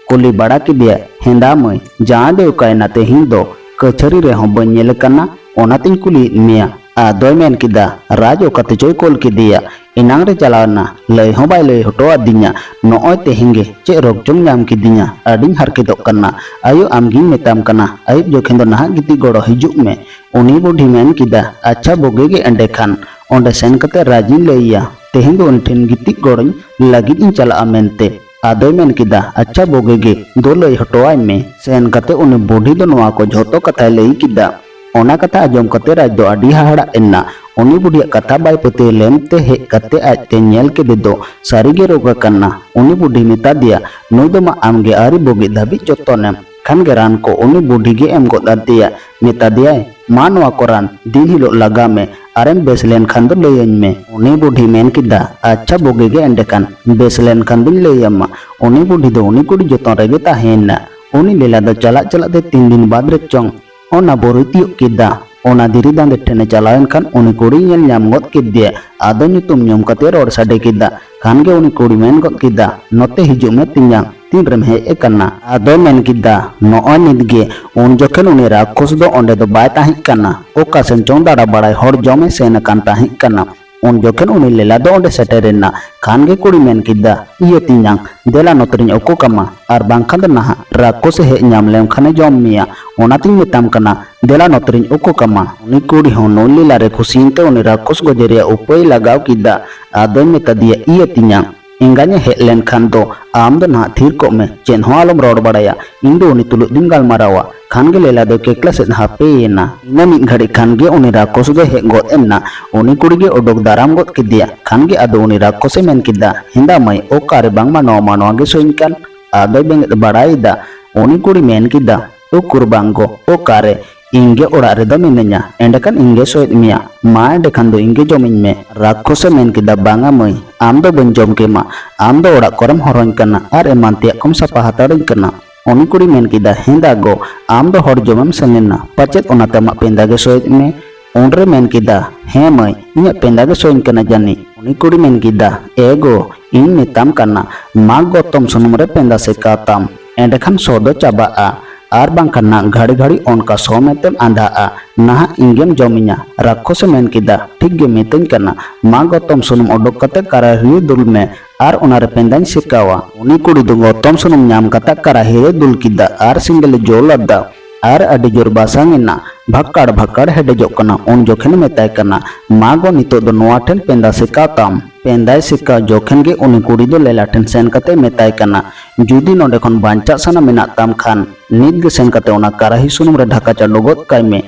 ᱠᱩᱞᱤ ᱵᱟᱲᱟ ᱠᱮᱫᱮᱭᱟ, ᱦᱮᱸᱫᱟ ᱢᱟᱹᱭ, ᱡᱟᱶᱟᱭ ᱫᱚᱭ ᱚᱠᱟᱭᱮᱱᱟ? ᱛᱮᱦᱮᱧ ᱫᱚ ᱠᱟᱹᱪᱷᱟᱹᱨᱤ ᱨᱮᱦᱚᱸ ᱵᱟᱹᱧ ᱧᱮᱞᱮ ᱠᱟᱱᱟ, ᱚᱱᱟᱛᱮᱧ ᱠᱩᱞᱤᱭᱮᱫ ᱢᱮᱭᱟ᱾ ᱟᱫᱚᱭ ᱢᱮᱱ ᱠᱮᱫᱟ, ᱨᱟᱡᱽ ᱚᱠᱟ ᱛᱮᱪᱚᱭ ᱠᱳᱞ ᱠᱮᱫᱮᱭᱟ, ᱮᱱᱟᱝ ᱨᱮ ᱪᱟᱞᱟᱣ ᱮᱱᱟ, ᱞᱟᱹᱭ ᱦᱚᱸ ᱵᱟᱭ ᱞᱟᱹᱭ ᱦᱚᱴᱚ ᱟᱹᱫᱤᱧᱟ᱾ ᱱᱚᱜᱼᱚᱭ ᱛᱮᱦᱮᱧ ᱜᱮ ᱪᱮᱫ ᱨᱳᱜᱽ ᱪᱚᱝ ᱧᱟᱢ ᱠᱤᱫᱤᱧᱟ, ᱟᱹᱰᱤᱧ ᱦᱟᱨᱠᱮᱛᱚᱜ ᱠᱟᱱᱟ᱾ ᱟᱭᱳ, ᱟᱢᱜᱤᱧ ᱢᱮᱛᱟᱢ ᱠᱟᱱᱟ, ᱟᱹᱭᱩᱵ ᱡᱚᱠᱷᱮᱱ ᱫᱚ ᱱᱟᱦᱟᱜ ᱜᱤᱛᱤᱡ ᱜᱚᱲᱚ ᱦᱤᱡᱩᱜ ᱢᱮ᱾ ᱩᱱᱤ ᱵᱩᱰᱷᱤ ᱢᱮᱱ ᱠᱮᱫᱟ, ᱟᱪᱪᱷᱟ, ᱵᱩᱜᱤ ᱜᱮ ᱮᱸᱰᱮᱠᱷᱟᱱ᱾ ᱚᱸᱰᱮ ᱥᱮᱱ ᱠᱟᱛᱮ ᱨᱟᱡᱽᱤᱧ ᱞᱟᱹᱭ ᱟᱭᱟ, ᱛᱮᱦᱮᱧ ᱫᱚ ᱩᱱᱤ ᱴᱷᱮᱱ ᱜᱤᱛᱤᱡ ᱜᱚᱲᱚᱧ ᱞᱟᱹᱜᱤᱫ ᱤᱧ ᱪᱟᱞᱟᱜᱼᱟ ᱢᱮᱱᱛᱮ᱾ ᱟᱫᱚᱭ ᱢᱮᱱ ᱠᱮᱫᱟ, ᱟᱪᱪᱷᱟ, ᱵᱩᱜᱤ ᱜᱮ, ᱫᱩ ᱞᱟᱹᱭ ᱦᱚᱴᱚᱣᱟᱭ ᱢᱮ᱾ ᱥᱮᱱ ᱠᱟᱛᱮ ᱩᱱᱤ ᱵᱩᱰᱷᱤ ᱫᱚ ᱱᱚᱣᱟ ᱠᱚ ᱡᱷᱚᱛᱚ ᱠᱟᱛᱷᱟᱭ ᱞᱟᱹᱭ ᱠᱮᱫᱟ᱾ ᱚᱱᱟ ᱠᱟᱛᱷᱟ ᱟᱸᱡᱚᱢ ᱠᱟᱛᱮ ᱨᱟᱡᱽ ᱫᱚ ᱟᱹᱰᱤ ᱦᱟᱦᱟᱲᱟᱜ ᱮᱱᱟ᱾ ᱩᱱᱤ ᱵᱩᱰᱷᱤᱭᱟᱜ ᱠᱟᱛᱷᱟ ᱵᱟᱭ ᱯᱟᱹᱛᱭᱟᱹᱣ ᱞᱮᱱᱛᱮ ᱦᱮᱡ ᱠᱟᱛᱮ ᱟᱡᱛᱮ ᱧᱮᱞ ᱠᱮᱫᱮ ᱫᱚ ᱥᱟᱹᱨᱤᱜᱮ ᱨᱳᱜᱽ ᱟᱠᱟᱱᱟ᱾ ᱩᱱᱤ ᱵᱩᱰᱷᱤ ᱢᱮᱛᱟ ᱫᱮᱭᱟ, ᱱᱩᱭ ᱫᱚ ᱢᱟ ᱟᱢᱜᱮ ᱟᱹᱣᱨᱤ ᱵᱩᱜᱤᱜ ᱫᱷᱟᱹᱵᱤᱡ ᱡᱚᱛᱚᱱᱮᱢ᱾ ᱠᱷᱟᱱ ᱜᱮ ᱨᱟᱱ ᱠᱚ ᱩᱱᱤ ᱵᱩᱰᱷᱤ ᱜᱮ ᱮᱢ ᱜᱚᱫ ᱟᱫᱮᱭᱟ᱾ ᱢᱮᱛᱟ ᱫᱮᱭᱟᱭ, ᱢᱟ ᱱᱚᱣᱟ ᱠᱚ ᱨᱟᱱ ᱫᱤᱱ ᱦᱤᱞᱳᱜ ᱞᱟᱜᱟᱣ ᱢᱮ, ᱟᱨᱮᱢ ᱵᱮᱥ ᱞᱮᱱᱠᱷᱟᱱ ᱫᱚ ᱞᱟᱹᱭᱟᱹᱧ ᱢᱮ᱾ ᱩᱱᱤ ᱵᱩᱰᱷᱤ ᱢᱮᱱ ᱠᱮᱫᱟ, ᱟᱪᱪᱷᱟ, ᱵᱩᱜᱤ ᱜᱮ ᱮᱸᱰᱮᱠᱷᱟᱱ, ᱵᱮᱥ ᱞᱮᱱᱠᱷᱟᱱ ᱫᱚᱧ ᱞᱟᱹᱭᱟᱢᱟ᱾ ᱩᱱᱤ ᱵᱩᱰᱷᱤ ᱫᱚ ᱩᱱᱤ ᱠᱩᱲᱤ ᱡᱚᱛᱚᱱ ᱨᱮᱜᱮ ᱛᱟᱦᱮᱸᱭᱮᱱᱟ᱾ ᱩᱱᱤ ᱞᱮᱞᱟ ᱫᱚ ᱪᱟᱞᱟᱜ ᱪᱟᱞᱟᱜ ᱛᱮ ᱛᱤᱱ ᱫᱤᱱ ᱵᱟᱫᱽ ᱨᱮ ᱪᱚᱝ ᱚᱱᱟ ᱵᱩᱨᱩᱭ ᱛᱤᱭᱳᱜ ᱠᱮᱫᱟ᱾ ᱚᱱᱟ ᱫᱷᱤᱨᱤ ᱫᱟᱸᱫᱮ ᱴᱷᱮᱱᱮ ᱪᱟᱞᱟᱣᱮᱱ ᱠᱷᱟᱱ ᱩᱱᱤ ᱠᱩᱲᱤᱭ ᱧᱮᱞ ᱧᱟᱢ ᱜᱚᱫ ᱠᱮᱫᱮᱭᱟ᱾ ᱟᱫᱚ ᱧᱩᱛᱩᱢ ᱧᱩᱢ ᱠᱟᱛᱮ ᱨᱚᱲ ᱥᱟᱰᱮ ᱠᱮᱫᱟ᱾ ᱠᱷᱟᱱ ᱜᱮ ᱩᱱᱤ ᱠᱩᱲᱤ ᱢᱮᱱ ᱜᱚᱫ ᱠᱮᱫᱟ, ᱱᱚᱛᱮ ᱦᱤᱡᱩᱜ ᱢᱮ ᱛᱮᱧᱟᱝ, ᱛᱤᱱ ᱨᱮᱢ ᱦᱮᱡ ᱟᱠᱟᱱᱟ? ᱟᱫᱚᱭ ᱢᱮᱱ ᱠᱮᱫᱟ, ᱱᱚᱜᱼᱚᱭ ᱱᱤᱛ ᱜᱮ᱾ ᱩᱱ ᱡᱚᱠᱷᱮᱱ ᱩᱱᱤ ᱨᱟᱠᱠᱷᱚᱥ ᱫᱚ ᱚᱸᱰᱮ ᱫᱚ ᱵᱟᱭ ᱛᱟᱦᱮᱸ ᱠᱟᱱᱟ, ᱚᱠᱟ ᱥᱮᱱ ᱪᱚᱝ ᱫᱟᱬᱟ ᱵᱟᱲᱟᱭ ᱦᱚᱲ ᱡᱚᱢᱮ ᱥᱮᱱ ᱟᱠᱟᱱ ᱛᱟᱦᱮᱸ ᱠᱟᱱᱟ᱾ ᱩᱱ ᱡᱚᱠᱷᱮᱱ ᱩᱱᱤ ᱞᱮᱞᱟ ᱫᱚ ᱚᱸᱰᱮ ᱥᱮᱴᱮᱨᱮᱱᱟ᱾ ᱠᱷᱟᱱ ᱜᱮ ᱠᱩᱲᱤ ᱢᱮᱱ ᱠᱮᱫᱟ, ᱤᱭᱟᱹ ᱛᱮᱧᱟᱝ, ᱫᱮᱞᱟ ᱱᱚᱛᱮᱨᱤᱧ ᱩᱠᱩ ᱠᱟᱢᱟ, ᱟᱨ ᱵᱟᱝᱠᱷᱟᱱ ᱫᱚ ᱱᱟᱦᱟᱜ ᱨᱟᱠᱠᱷᱚᱥᱮ ᱦᱮᱡ ᱧᱟᱢ ᱞᱮᱢ ᱠᱷᱟᱱᱮ ᱡᱚᱢ ᱢᱮᱭᱟ᱾ ᱚᱱᱟᱛᱤᱧ ᱢᱮᱛᱟᱢ ᱠᱟᱱᱟ, ᱫᱮᱞᱟ ᱱᱚᱛᱮᱨᱤᱧ ᱩᱠᱩ ᱠᱟᱢᱟ᱾ ᱩᱱᱤ ᱠᱩᱲᱤ ᱦᱚᱸ ᱱᱩᱭ ᱞᱮᱞᱟ ᱨᱮ ᱠᱩᱥᱤᱭᱮᱱ ᱛᱮ ᱩᱱᱤ ᱨᱟᱠᱠᱷᱚᱥ ᱜᱚᱡᱮ ᱨᱮᱭᱟᱜ ᱩᱯᱟᱹᱭ ᱞᱟᱜᱟᱣ ᱠᱮᱫᱟ᱾ ᱟᱫᱚᱭ ᱢᱮᱛᱟ ᱫᱮᱭᱟ, ᱤᱭᱟᱹ ᱛᱮᱧᱟᱝ, ᱮᱸᱜᱟᱧ ᱮ ᱦᱮᱡ ᱞᱮᱱᱠᱷᱟᱱ ᱫᱚ ᱟᱢ ᱫᱚ ᱱᱟᱦᱟᱜ ᱛᱷᱤᱨ ᱠᱚᱜ ᱢᱮ, ᱪᱮᱫ ᱦᱚᱸ ᱟᱞᱚᱢ ᱨᱚᱲ ᱵᱟᱲᱟᱭᱟ, ᱤᱧ ᱫᱚ ᱩᱱᱤ ᱛᱩᱞᱩᱡ ᱫᱚᱧ ᱜᱟᱞᱢᱟᱨᱟᱣᱟ᱾ ᱠᱷᱟᱱ ᱜᱮ ᱞᱮᱞᱟ ᱫᱚᱭ ᱠᱮᱠᱞᱟ ᱥᱮᱫ ᱦᱟᱯᱮᱭᱮᱱᱟ᱾ ᱤᱱᱟᱹ ᱢᱤᱫ ᱜᱷᱟᱹᱲᱤᱡ ᱠᱷᱟᱱ ᱜᱮ ᱩᱱᱤ ᱨᱟᱠᱠᱚᱥ ᱫᱚᱭ ᱦᱮᱡ ᱜᱚᱫ ᱮᱱᱟ᱾ ᱩᱱᱤ ᱠᱩᱲᱤ ᱜᱮ ᱚᱰᱚᱠ ᱫᱟᱨᱟᱢ ᱜᱚᱫ ᱠᱮᱫᱮᱭᱟ᱾ ᱠᱷᱟᱱ ᱜᱮ ᱟᱫᱚ ᱩᱱᱤ ᱨᱟᱠᱠᱚᱥᱮ ᱢᱮᱱ ᱠᱮᱫᱟ, ᱦᱮᱸᱫᱟ ᱢᱟᱹᱭ, ᱚᱠᱟᱨᱮ ᱵᱟᱝᱢᱟ ᱱᱚᱣᱟ ᱢᱟᱱᱣᱟ ᱜᱮ ᱥᱚᱭᱤᱧ ᱠᱟᱱ? ᱟᱫᱚᱭ ᱵᱮᱸᱜᱮᱫ ᱵᱟᱲᱟᱭᱮᱫᱟ᱾ ᱩᱱᱤ ᱠᱩᱲᱤ ᱢᱮᱱ ᱠᱮᱫᱟ, ᱩᱠᱩᱨ ᱵᱟᱝ ᱜᱚ, ᱚᱠᱟᱨᱮ? ᱤᱧ ᱜᱮ ᱚᱲᱟᱜ ᱨᱮᱫᱚ ᱢᱤᱱᱟᱹᱧᱟ, ᱮᱸᱰᱮᱠᱷᱟᱱ ᱤᱧ ᱜᱮ ᱥᱚᱭᱮᱫ ᱢᱮᱭᱟ᱾ ᱢᱟ ᱮᱸᱰᱮᱠᱷᱟᱱ ᱫᱚ ᱤᱧ ᱜᱮ ᱡᱚᱢᱤᱧ ᱢᱮ᱾ ᱨᱟᱠᱠᱷᱚᱥᱮ ᱢᱮᱱ ᱠᱮᱫᱟ, ᱵᱟᱝᱟ ᱢᱟᱹᱭ, ᱟᱢ ᱫᱚ ᱵᱟᱹᱧ ᱡᱚᱢ ᱠᱮᱢᱟ, ᱟᱢ ᱫᱚ ᱚᱲᱟᱜ ᱠᱚᱨᱮᱢ ᱦᱚᱨᱚᱧ ᱠᱟᱱᱟ ᱟᱨ ᱮᱢᱟᱱ ᱛᱮᱭᱟᱜ ᱠᱚᱢ ᱥᱟᱯᱷᱟ ᱦᱟᱛᱟᱲᱟᱹᱧ ᱠᱟᱱᱟ᱾ ᱩᱱᱤ ᱠᱩᱲᱤ ᱢᱮᱱ ᱠᱮᱫᱟ, ᱦᱮᱸᱫᱟ ᱜᱚ, ᱟᱢ ᱫᱚ ᱦᱚᱲ ᱡᱚᱢᱮᱢ ᱥᱮᱱ ᱞᱮᱱᱟ, ᱯᱟᱪᱮᱫ ᱚᱱᱟᱛᱮ ᱟᱢᱟᱜ ᱯᱮᱸᱫᱟ ᱜᱮ ᱥᱚᱭᱮᱫ ᱢᱮ? ᱩᱱᱨᱮ ᱢᱮᱱ ᱠᱮᱫᱟ, ᱦᱮᱸ ᱢᱟᱹᱭ, ᱤᱧᱟᱹᱜ ᱯᱮᱸᱫᱟ ᱜᱮ ᱥᱚᱭᱤᱧ ᱠᱟᱱᱟ ᱡᱟᱹᱱᱤᱡ᱾ ᱩᱱᱤ ᱠᱩᱲᱤ ᱢᱮᱱ ᱠᱮᱫᱟ, ᱮ ᱜᱚ, ᱤᱧ ᱢᱮᱛᱟᱢ ᱠᱟᱱᱟ, ᱢᱟ ᱜᱚᱛᱚᱢ ᱥᱩᱱᱩᱢ ᱨᱮ ᱯᱮᱸᱫᱟ ᱥᱮᱠᱟᱣ ᱛᱟᱢ, ᱮᱸᱰᱮᱠᱷᱟᱱ ᱥᱚ ᱫᱚ ᱪᱟᱵᱟᱜᱼᱟ, ᱟᱨ ᱵᱟᱝᱠᱷᱟᱱ ᱱᱟᱜ ᱜᱷᱟᱹᱲᱤ ᱜᱷᱟᱹᱲᱤ ᱚᱱᱠᱟ ᱥᱚ ᱢᱮᱛᱮᱢ ᱟᱸᱫᱷᱟᱜᱼᱟ, ᱱᱟᱦᱟᱜ ᱤᱧᱜᱮᱢ ᱡᱚᱢᱤᱧᱟ᱾ ᱨᱟᱠᱠᱷᱚᱥᱮ ᱢᱮᱱ ᱠᱮᱫᱟ, ᱴᱷᱤᱠ ᱜᱮ ᱢᱤᱛᱟᱹᱧ ᱠᱟᱱᱟ, ᱢᱟ ᱜᱚᱛᱚᱢ ᱥᱩᱱᱩᱢ ᱚᱰᱚᱠ ᱠᱟᱛᱮ ᱠᱟᱨᱟᱦᱤ ᱨᱮ ᱫᱩᱞ ᱢᱮ, ᱟᱨ ᱚᱱᱟᱨᱮ ᱯᱮᱸᱫᱟᱧ ᱥᱮᱠᱟᱣᱟ᱾ ᱩᱱᱤ ᱠᱩᱲᱤ ᱫᱚ ᱜᱚᱛᱚᱢ ᱥᱩᱱᱩᱢ ᱧᱟᱢ ᱠᱟᱛᱮ ᱠᱟᱨᱟᱦᱤ ᱨᱮ ᱫᱩᱞ ᱠᱮᱫᱟ ᱟᱨ ᱥᱮᱸᱜᱮᱞ ᱮ ᱡᱳᱞ ᱟᱫᱟ᱾ ᱟᱨ ᱟᱹᱰᱤ ᱡᱳᱨ ᱵᱟᱥᱟᱝ ᱮᱱᱟ, ᱵᱷᱟᱠᱟᱲ ᱵᱷᱟᱠᱟᱲ ᱦᱮᱰᱮᱡᱚᱜ ᱠᱟᱱᱟ᱾ ᱩᱱ ᱡᱚᱠᱷᱮᱱ ᱢᱮᱛᱟᱭ ᱠᱟᱱᱟ, ᱢᱟ ᱜᱚ, ᱱᱤᱛᱚᱜ ᱫᱚ ᱱᱚᱣᱟ ᱴᱷᱮᱱ ᱯᱮᱸᱫᱟ ᱥᱮᱠᱟᱣ ᱛᱟᱢ᱾ ᱯᱮᱸᱫᱟᱭ ᱥᱮᱠᱟᱣ ᱡᱚᱠᱷᱮᱱ ᱜᱮ ᱩᱱᱤ ᱠᱩᱲᱤ ᱫᱚ ᱞᱮᱞᱟ ᱴᱷᱮᱱ ᱥᱮᱱ ᱠᱟᱛᱮ ᱢᱮᱛᱟᱭ ᱠᱟᱱᱟ, ᱡᱩᱫᱤ ᱱᱚᱰᱮ ᱠᱷᱚᱱ ᱵᱟᱧᱪᱟᱜ ᱥᱟᱱᱟ ᱢᱮᱱᱟᱜ ᱛᱟᱢ ᱠᱷᱟᱱ, ᱱᱤᱛ ᱜᱮ ᱥᱮᱱ ᱠᱟᱛᱮ ᱚᱱᱟ ᱠᱟᱨᱟᱦᱤ ᱥᱩᱱᱩᱢ ᱨᱮ ᱰᱷᱟᱠᱟ ᱪᱟᱰᱚ ᱜᱚᱫ ᱠᱟᱭ ᱢᱮ᱾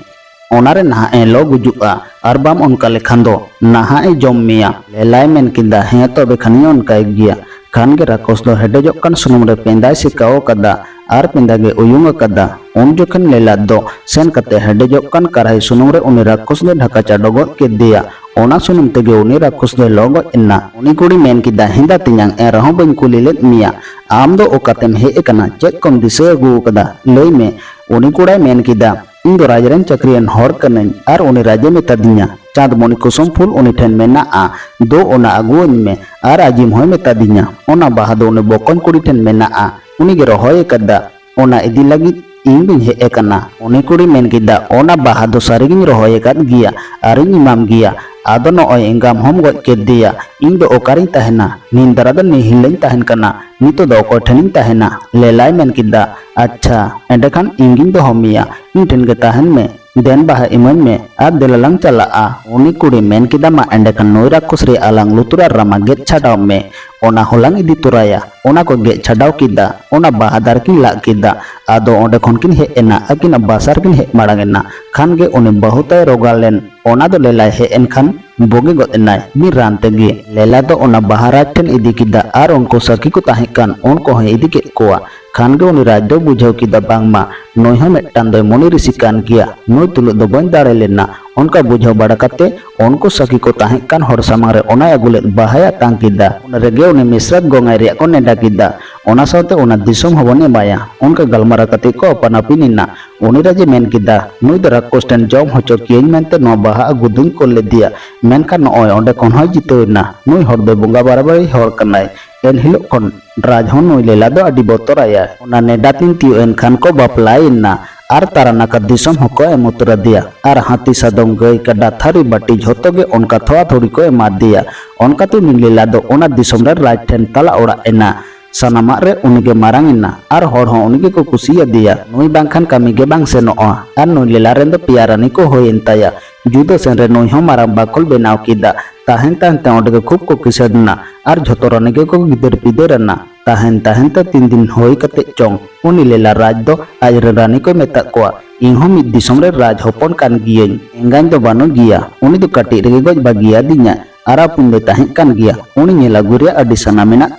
ᱚᱱᱟᱨᱮ ᱱᱟᱦᱟᱜ ᱮ ᱞᱚ ᱜᱩᱡᱩᱜᱼᱟ, ᱟᱨ ᱵᱟᱢ ᱚᱱᱠᱟ ᱞᱮᱠᱷᱟᱱ ᱫᱚ ᱱᱟᱦᱟᱜ ᱮ ᱡᱚᱢ ᱢᱮᱭᱟ᱾ ᱞᱮᱞᱟᱭ ᱢᱮᱱ ᱠᱮᱫᱟ, ᱦᱮᱸ ᱛᱚᱵᱮ ᱠᱷᱟᱱᱤᱧ ᱚᱱᱠᱟᱭ ᱜᱮᱭᱟ᱾ ᱠᱷᱟᱱ ᱜᱮ ᱨᱟᱠᱚᱥ ᱫᱚ ᱦᱮᱰᱮᱡᱚᱜ ᱠᱟᱱ ᱥᱩᱱᱩᱢ ᱨᱮ ᱯᱮᱸᱫᱟᱭ ᱥᱮᱠᱟᱣ ᱟᱠᱟᱫᱟ ᱟᱨ ᱯᱮᱸᱫᱟ ᱜᱮ ᱩᱭᱩᱝ ᱟᱠᱟᱫᱟ᱾ ᱩᱱ ᱡᱚᱠᱷᱮᱱ ᱞᱮᱞᱟ ᱫᱚ ᱥᱮᱱ ᱠᱟᱛᱮ ᱦᱮᱰᱮᱡᱚᱜ ᱠᱟᱱ ᱠᱟᱨᱟᱦᱤ ᱥᱩᱱᱩᱢ ᱨᱮ ᱩᱱᱤ ᱨᱟᱠᱚᱥ ᱫᱚ ᱰᱷᱟᱠᱟ ᱪᱟᱰᱚ ᱜᱚᱫ ᱠᱮᱫᱮᱭᱟ᱾ ᱚᱱᱟ ᱥᱩᱱᱩᱢ ᱛᱮᱜᱮ ᱩᱱᱤ ᱨᱟᱠᱚᱥ ᱫᱚᱭ ᱞᱚ ᱜᱚᱡ ᱮᱱᱟ᱾ ᱩᱱᱤ ᱠᱩᱲᱤ ᱢᱮᱱ ᱠᱮᱫᱟ, ᱦᱮᱸᱫᱟ ᱛᱮᱧᱟᱝ, ᱮᱱ ᱨᱮᱦᱚᱸ ᱵᱟᱹᱧ ᱠᱩᱞᱤ ᱞᱮᱫ ᱢᱮᱭᱟ, ᱟᱢ ᱫᱚ ᱚᱠᱟᱛᱮᱢ ᱦᱮᱡ ᱟᱠᱟᱱᱟ? ᱪᱮᱫ ᱠᱚᱢ ᱫᱤᱥᱟᱹ ᱟᱹᱜᱩ ᱟᱠᱟᱫᱟ? ᱞᱟᱹᱭ ᱢᱮ᱾ ᱩᱱᱤ ᱠᱚᱲᱟᱭ ᱢᱮᱱ ᱠᱮᱫᱟ, ᱤᱧ ᱫᱚ ᱨᱟᱡᱽ ᱨᱮᱱ ᱪᱟᱹᱠᱨᱤᱭᱟᱱ ᱦᱚᱲ ᱠᱟᱹᱱᱟᱹᱧ ᱟᱨ ᱩᱱᱤ ᱨᱟᱡᱽ ᱮ ᱢᱮᱛᱟ ᱫᱤᱧᱟ, ᱪᱟᱸᱫᱽᱢᱚᱬᱤ ᱠᱩᱥᱩᱢ ᱯᱷᱩᱞ ᱩᱱᱤ ᱴᱷᱮᱱ ᱢᱮᱱᱟᱜᱼᱟ, ᱫᱩ ᱚᱱᱟ ᱟᱹᱜᱩᱣᱟᱹᱧ ᱢᱮ᱾ ᱟᱨ ᱟᱡᱤᱢ ᱦᱚᱸᱭ ᱢᱮᱛᱟ ᱫᱤᱧᱟ, ᱚᱱᱟ ᱵᱟᱦᱟ ᱫᱚ ᱩᱱᱤ ᱵᱚᱠᱚᱧ ᱠᱩᱲᱤ ᱴᱷᱮᱱ ᱢᱮᱱᱟᱜᱼᱟ, ᱩᱱᱤ ᱜᱮ ᱨᱚᱦᱚᱭ ᱟᱠᱟᱫᱟ, ᱚᱱᱟ ᱤᱫᱤ ᱞᱟᱹᱜᱤᱫ ᱤᱧ ᱫᱩᱧ ᱦᱮᱡ ᱟᱠᱟᱱᱟ᱾ ᱩᱱᱤ ᱠᱩᱲᱤ ᱢᱮᱱ ᱠᱮᱫᱟ, ᱚᱱᱟ ᱵᱟᱦᱟ ᱫᱚ ᱥᱟᱹᱨᱤᱜᱤᱧ ᱨᱚᱦᱚᱭ ᱟᱠᱟᱫ ᱜᱮᱭᱟ ᱟᱨᱤᱧ ᱮᱢᱟᱢ ᱜᱮᱭᱟ᱾ ᱟᱫᱚ ᱱᱚᱜᱼᱚᱭ ᱮᱸᱜᱟᱢ ᱦᱚᱸᱢ ᱜᱚᱡ ᱠᱮᱫᱮᱭᱟ, ᱤᱧ ᱫᱚ ᱚᱠᱟᱨᱤᱧ ᱛᱟᱦᱮᱱᱟ? ᱱᱤᱱᱫᱟᱨᱟ ᱫᱚ ᱱᱤᱦᱤᱞ ᱞᱟᱹᱧ ᱛᱟᱦᱮᱱ ᱠᱟᱱᱟ, ᱱᱤᱛᱚᱜ ᱫᱚ ᱚᱠᱚᱭ ᱴᱷᱮᱱᱤᱧ ᱛᱟᱦᱮᱱᱟ? ᱞᱮᱞᱟᱭ ᱢᱮᱱ ᱠᱮᱫᱟ, ᱟᱪᱪᱷᱟ, ᱮᱸᱰᱮᱠᱷᱟᱱ ᱤᱧᱜᱤᱧ ᱫᱚᱦᱚ ᱢᱮᱭᱟ, ᱤᱧ ᱴᱷᱮᱱ ᱜᱮ ᱛᱟᱦᱮᱱ ᱢᱮ᱾ ᱫᱮᱱ ᱵᱟᱦᱟ ᱤᱢᱟᱹᱧ ᱢᱮ ᱟᱨ ᱫᱮᱞᱟ ᱞᱟᱝ ᱪᱟᱞᱟᱜᱼᱟ᱾ ᱩᱱᱤ ᱠᱩᱲᱤ ᱢᱮᱱ ᱠᱮᱫᱟ, ᱢᱟ ᱮᱸᱰᱮᱠᱷᱟᱱ ᱱᱩᱭ ᱨᱟᱠᱠᱷᱚᱥ ᱨᱮᱭᱟᱜ ᱟᱞᱟᱝ ᱞᱩᱛᱩᱨ ᱟᱨ ᱨᱟᱢᱟ ᱜᱮᱫ ᱪᱷᱟᱰᱟᱣ ᱢᱮ, ᱚᱱᱟ ᱦᱚᱸᱞᱟᱝ ᱤᱫᱤ ᱛᱚᱨᱟᱭᱟ᱾ ᱚᱱᱟ ᱠᱚ ᱜᱮᱫ ᱪᱷᱟᱰᱟᱣ ᱠᱮᱫᱟ, ᱚᱱᱟ ᱵᱟᱦᱟ ᱫᱟᱨᱮ ᱠᱤᱱ ᱞᱟᱜ ᱠᱮᱫᱟ᱾ ᱟᱫᱚ ᱚᱸᱰᱮ ᱠᱷᱚᱱ ᱠᱤᱱ ᱦᱮᱡ ᱮᱱᱟ, ᱟᱹᱠᱤᱱᱟᱜ ᱵᱟᱥᱟ ᱨᱮᱠᱤᱱ ᱦᱮᱡ ᱢᱟᱲᱟᱝ ᱮᱱᱟ᱾ ᱠᱷᱟᱱ ᱜᱮ ᱩᱱᱤ ᱵᱟᱹᱦᱩ ᱛᱟᱭ ᱨᱚᱜᱟ ᱞᱮᱱ, ᱚᱱᱟ ᱫᱚ ᱞᱮᱞᱟᱭ ᱦᱮᱡ ᱮᱱ ᱠᱷᱟᱱ ᱵᱩᱜᱤ ᱜᱚᱫ ᱮᱱᱟᱭ ᱢᱤᱫ ᱨᱟᱱ ᱛᱮᱜᱮ᱾ ᱞᱮᱞᱟ ᱫᱚ ᱚᱱᱟ ᱵᱟᱦᱟ ᱨᱟᱡᱽ ᱴᱷᱮᱱ ᱤᱫᱤ ᱠᱮᱫᱟ ᱟᱨ ᱩᱱᱠᱩ ᱥᱟᱹᱠᱷᱤ ᱠᱚ ᱛᱟᱦᱮᱸ ᱠᱟᱱ ᱩᱱᱠᱩ ᱦᱚᱸᱭ ᱤᱫᱤ ᱠᱮᱫ ᱠᱚᱣᱟ᱾ ᱠᱷᱟᱱ ᱜᱮ ᱩᱱᱤ ᱨᱟᱡᱽ ᱫᱚ ᱵᱩᱡᱷᱟᱹᱣ ᱠᱮᱫᱟ ᱵᱟᱝᱢᱟ ᱱᱩᱭ ᱦᱚᱸ ᱢᱤᱫᱴᱟᱝ ᱫᱚᱭ ᱢᱩᱱᱤ ᱨᱤᱥᱤ ᱠᱟᱱ ᱜᱮᱭᱟ, ᱱᱩᱭ ᱛᱩᱞᱩᱡ ᱫᱚ ᱵᱟᱹᱧ ᱫᱟᱲᱮ ᱞᱮᱱᱟ᱾ ᱚᱱᱠᱟ ᱵᱩᱡᱷᱟᱹᱣ ᱵᱟᱲᱟ ᱠᱟᱛᱮ ᱩᱱᱠᱩ ᱥᱟᱹᱠᱷᱤ ᱠᱚ ᱛᱟᱦᱮᱸ ᱠᱟᱱ ᱦᱚᱲ ᱥᱟᱢᱟᱝ ᱨᱮ ᱚᱱᱟᱭ ᱟᱹᱜᱩ ᱞᱮᱫ ᱵᱟᱦᱟᱭ ᱟᱛᱟᱝ ᱠᱮᱫᱟ᱾ ᱚᱱᱟ ᱨᱮᱜᱮ ᱩᱱᱤ ᱢᱤᱥᱨᱟᱛ ᱜᱚᱝᱟᱭ ᱨᱮᱭᱟᱜ ᱠᱚ ᱱᱮᱰᱟ ᱠᱮᱫᱟ᱾ ᱚᱱᱟ ᱥᱟᱶᱛᱮ ᱚᱱᱟ ᱫᱤᱥᱚᱢ ᱦᱚᱸᱵᱚᱱ ᱮᱢᱟᱭᱟ᱾ ᱚᱱᱠᱟ ᱜᱟᱞᱢᱟᱨᱟᱣ ᱠᱟᱛᱮ ᱠᱚ ᱟᱯᱟᱱ ᱟᱹᱯᱤᱱ ᱮᱱᱟ᱾ ᱩᱱᱤ ᱨᱟᱡᱮ ᱢᱮᱱ ᱠᱮᱫᱟ, ᱱᱩᱭ ᱫᱚ ᱨᱟᱠᱠᱚᱥ ᱴᱷᱮᱱ ᱡᱚᱢ ᱦᱚᱪᱚ ᱠᱤᱭᱟᱹᱧ ᱢᱮᱱᱛᱮ ᱱᱚᱣᱟ ᱵᱟᱦᱟ ᱟᱹᱜᱩ ᱫᱩᱧ ᱠᱚᱞ ᱞᱮᱫᱮᱭᱟ, ᱢᱮᱱᱠᱷᱟᱱ ᱱᱚᱜᱼᱚᱭ ᱚᱸᱰᱮ ᱠᱷᱚᱱ ᱦᱚᱸᱭ ᱡᱤᱛᱟᱹᱣ ᱮᱱᱟ᱾ ᱱᱩᱭ ᱦᱚᱲ ᱫᱚᱭ ᱵᱚᱸᱜᱟ ᱵᱟᱨᱟᱵᱟᱨᱤ ᱦᱚᱲ ᱠᱟᱱᱟᱭ᱾ ᱮᱱ ᱦᱤᱞᱳᱜ ᱠᱷᱚᱱ ᱨᱟᱡᱽ ᱦᱚᱸ ᱱᱩᱭ ᱞᱮᱞᱟ ᱫᱚ ᱟᱹᱰᱤ ᱵᱚᱛᱚᱨᱟᱭᱟ᱾ ᱚᱱᱟ ᱱᱮᱰᱟ ᱫᱤᱱ ᱛᱤᱭᱳᱜ ᱮᱱ ᱠᱷᱟᱱ ᱠᱚ ᱵᱟᱯᱞᱟᱭᱮᱱᱟ ᱟᱨ ᱛᱟᱨᱟᱱᱟᱠᱟ ᱫᱤᱥᱚᱢ ᱦᱚᱸᱠᱚ ᱮᱢ ᱩᱛᱟᱹᱨ ᱟᱫᱮᱭᱟ᱾ ᱟᱨ ᱦᱟᱹᱛᱤ, ᱥᱟᱫᱚᱢ, ᱜᱟᱹᱭ, ᱠᱟᱰᱟ, ᱛᱷᱟᱹᱨᱤ, ᱵᱟᱹᱴᱤ ᱡᱷᱚᱛᱚ ᱜᱮ ᱚᱱᱠᱟ ᱛᱷᱚᱲᱟ ᱛᱷᱩᱲᱤ ᱠᱚ ᱮᱢᱟ ᱫᱮᱭᱟ᱾ ᱚᱱᱠᱟᱛᱮ ᱩᱱᱤ ᱞᱮᱞᱟ ᱫᱚ ᱚᱱᱟ ᱫᱤᱥᱚᱢ ᱨᱮ ᱨᱟᱡᱽ ᱴᱷᱮᱱ ᱛᱟᱞᱟ ᱚᱲᱟᱜ ᱮᱱᱟ᱾ ᱥᱟᱱᱟᱢᱟᱜ ᱨᱮ ᱩᱱᱤᱜᱮ ᱢᱟᱨᱟᱝ ᱮᱱᱟ ᱟᱨ ᱦᱚᱲ ᱦᱚᱸ ᱩᱱᱤ ᱜᱮᱠᱚ ᱠᱩᱥᱤᱭᱟᱫᱮᱭᱟ᱾ ᱱᱩᱭ ᱵᱟᱝᱠᱷᱟᱱ ᱠᱟᱹᱢᱤ ᱜᱮ ᱵᱟᱝ ᱥᱮᱱᱚᱜᱼᱟ ᱟᱨ ᱱᱩᱭ ᱞᱮᱞᱟ ᱨᱮᱱ ᱫᱚ ᱯᱮᱭᱟ ᱨᱟᱱᱤ ᱠᱚ ᱦᱩᱭᱮᱱ ᱛᱟᱭᱟ᱾ ᱡᱩᱫᱟᱹ ᱥᱮᱱ ᱨᱮ ᱱᱩᱭ ᱦᱚᱸ ᱢᱟᱨᱟᱝ ᱵᱟᱠᱷᱳᱞ ᱵᱮᱱᱟᱣ ᱠᱮᱫᱟ᱾ ᱛᱟᱦᱮᱱ ᱛᱟᱦᱮᱱ ᱛᱮ ᱚᱸᱰᱮ ᱜᱮ ᱠᱷᱩᱵ ᱠᱚ ᱠᱤᱥᱟᱹᱬ ᱮᱱᱟ ᱟᱨ ᱡᱷᱚᱛᱚ ᱨᱟᱱᱤ ᱜᱮᱠᱚ ᱜᱤᱫᱟᱹᱨ ᱯᱤᱫᱟᱹᱨ ᱮᱱᱟ᱾ ᱛᱟᱦᱮᱱ ᱛᱟᱦᱮᱱ ᱛᱮ ᱛᱤᱱ ᱫᱤᱱ ᱦᱩᱭ ᱠᱟᱛᱮ ᱪᱚᱝ ᱩᱱᱤ ᱞᱮᱞᱟ ᱨᱟᱡᱽ ᱫᱚ ᱟᱡᱨᱮᱱ ᱨᱟᱱᱤ ᱠᱚᱭ ᱢᱮᱛᱟᱫ ᱠᱚᱣᱟ, ᱤᱧ ᱦᱚᱸ ᱢᱤᱫ ᱫᱤᱥᱚᱢ ᱨᱮ ᱨᱟᱡᱽ ᱦᱚᱯᱚᱱ ᱠᱟᱱ ᱜᱤᱭᱟᱹᱧ, ᱮᱸᱜᱟᱧ ᱫᱚ ᱵᱟᱹᱱᱩᱜ ᱜᱮᱭᱟ, ᱩᱱᱤ ᱫᱚ ᱠᱟᱹᱴᱤᱡ ᱨᱮᱜᱮ ᱜᱚᱡ ᱵᱟᱹᱜᱤᱭᱟᱫᱤᱧᱟ᱾ ᱟᱨ ᱟᱯᱩᱧ ᱫᱚᱭ ᱛᱟᱦᱮᱸ ᱠᱟᱱ ᱜᱮᱭᱟ, ᱩᱱᱤ ᱧᱮᱞ ᱟᱹᱜᱩᱭ ᱨᱮᱭᱟᱜ ᱟᱹᱰᱤ ᱥᱟᱱᱟ ᱢᱮᱱᱟᱜ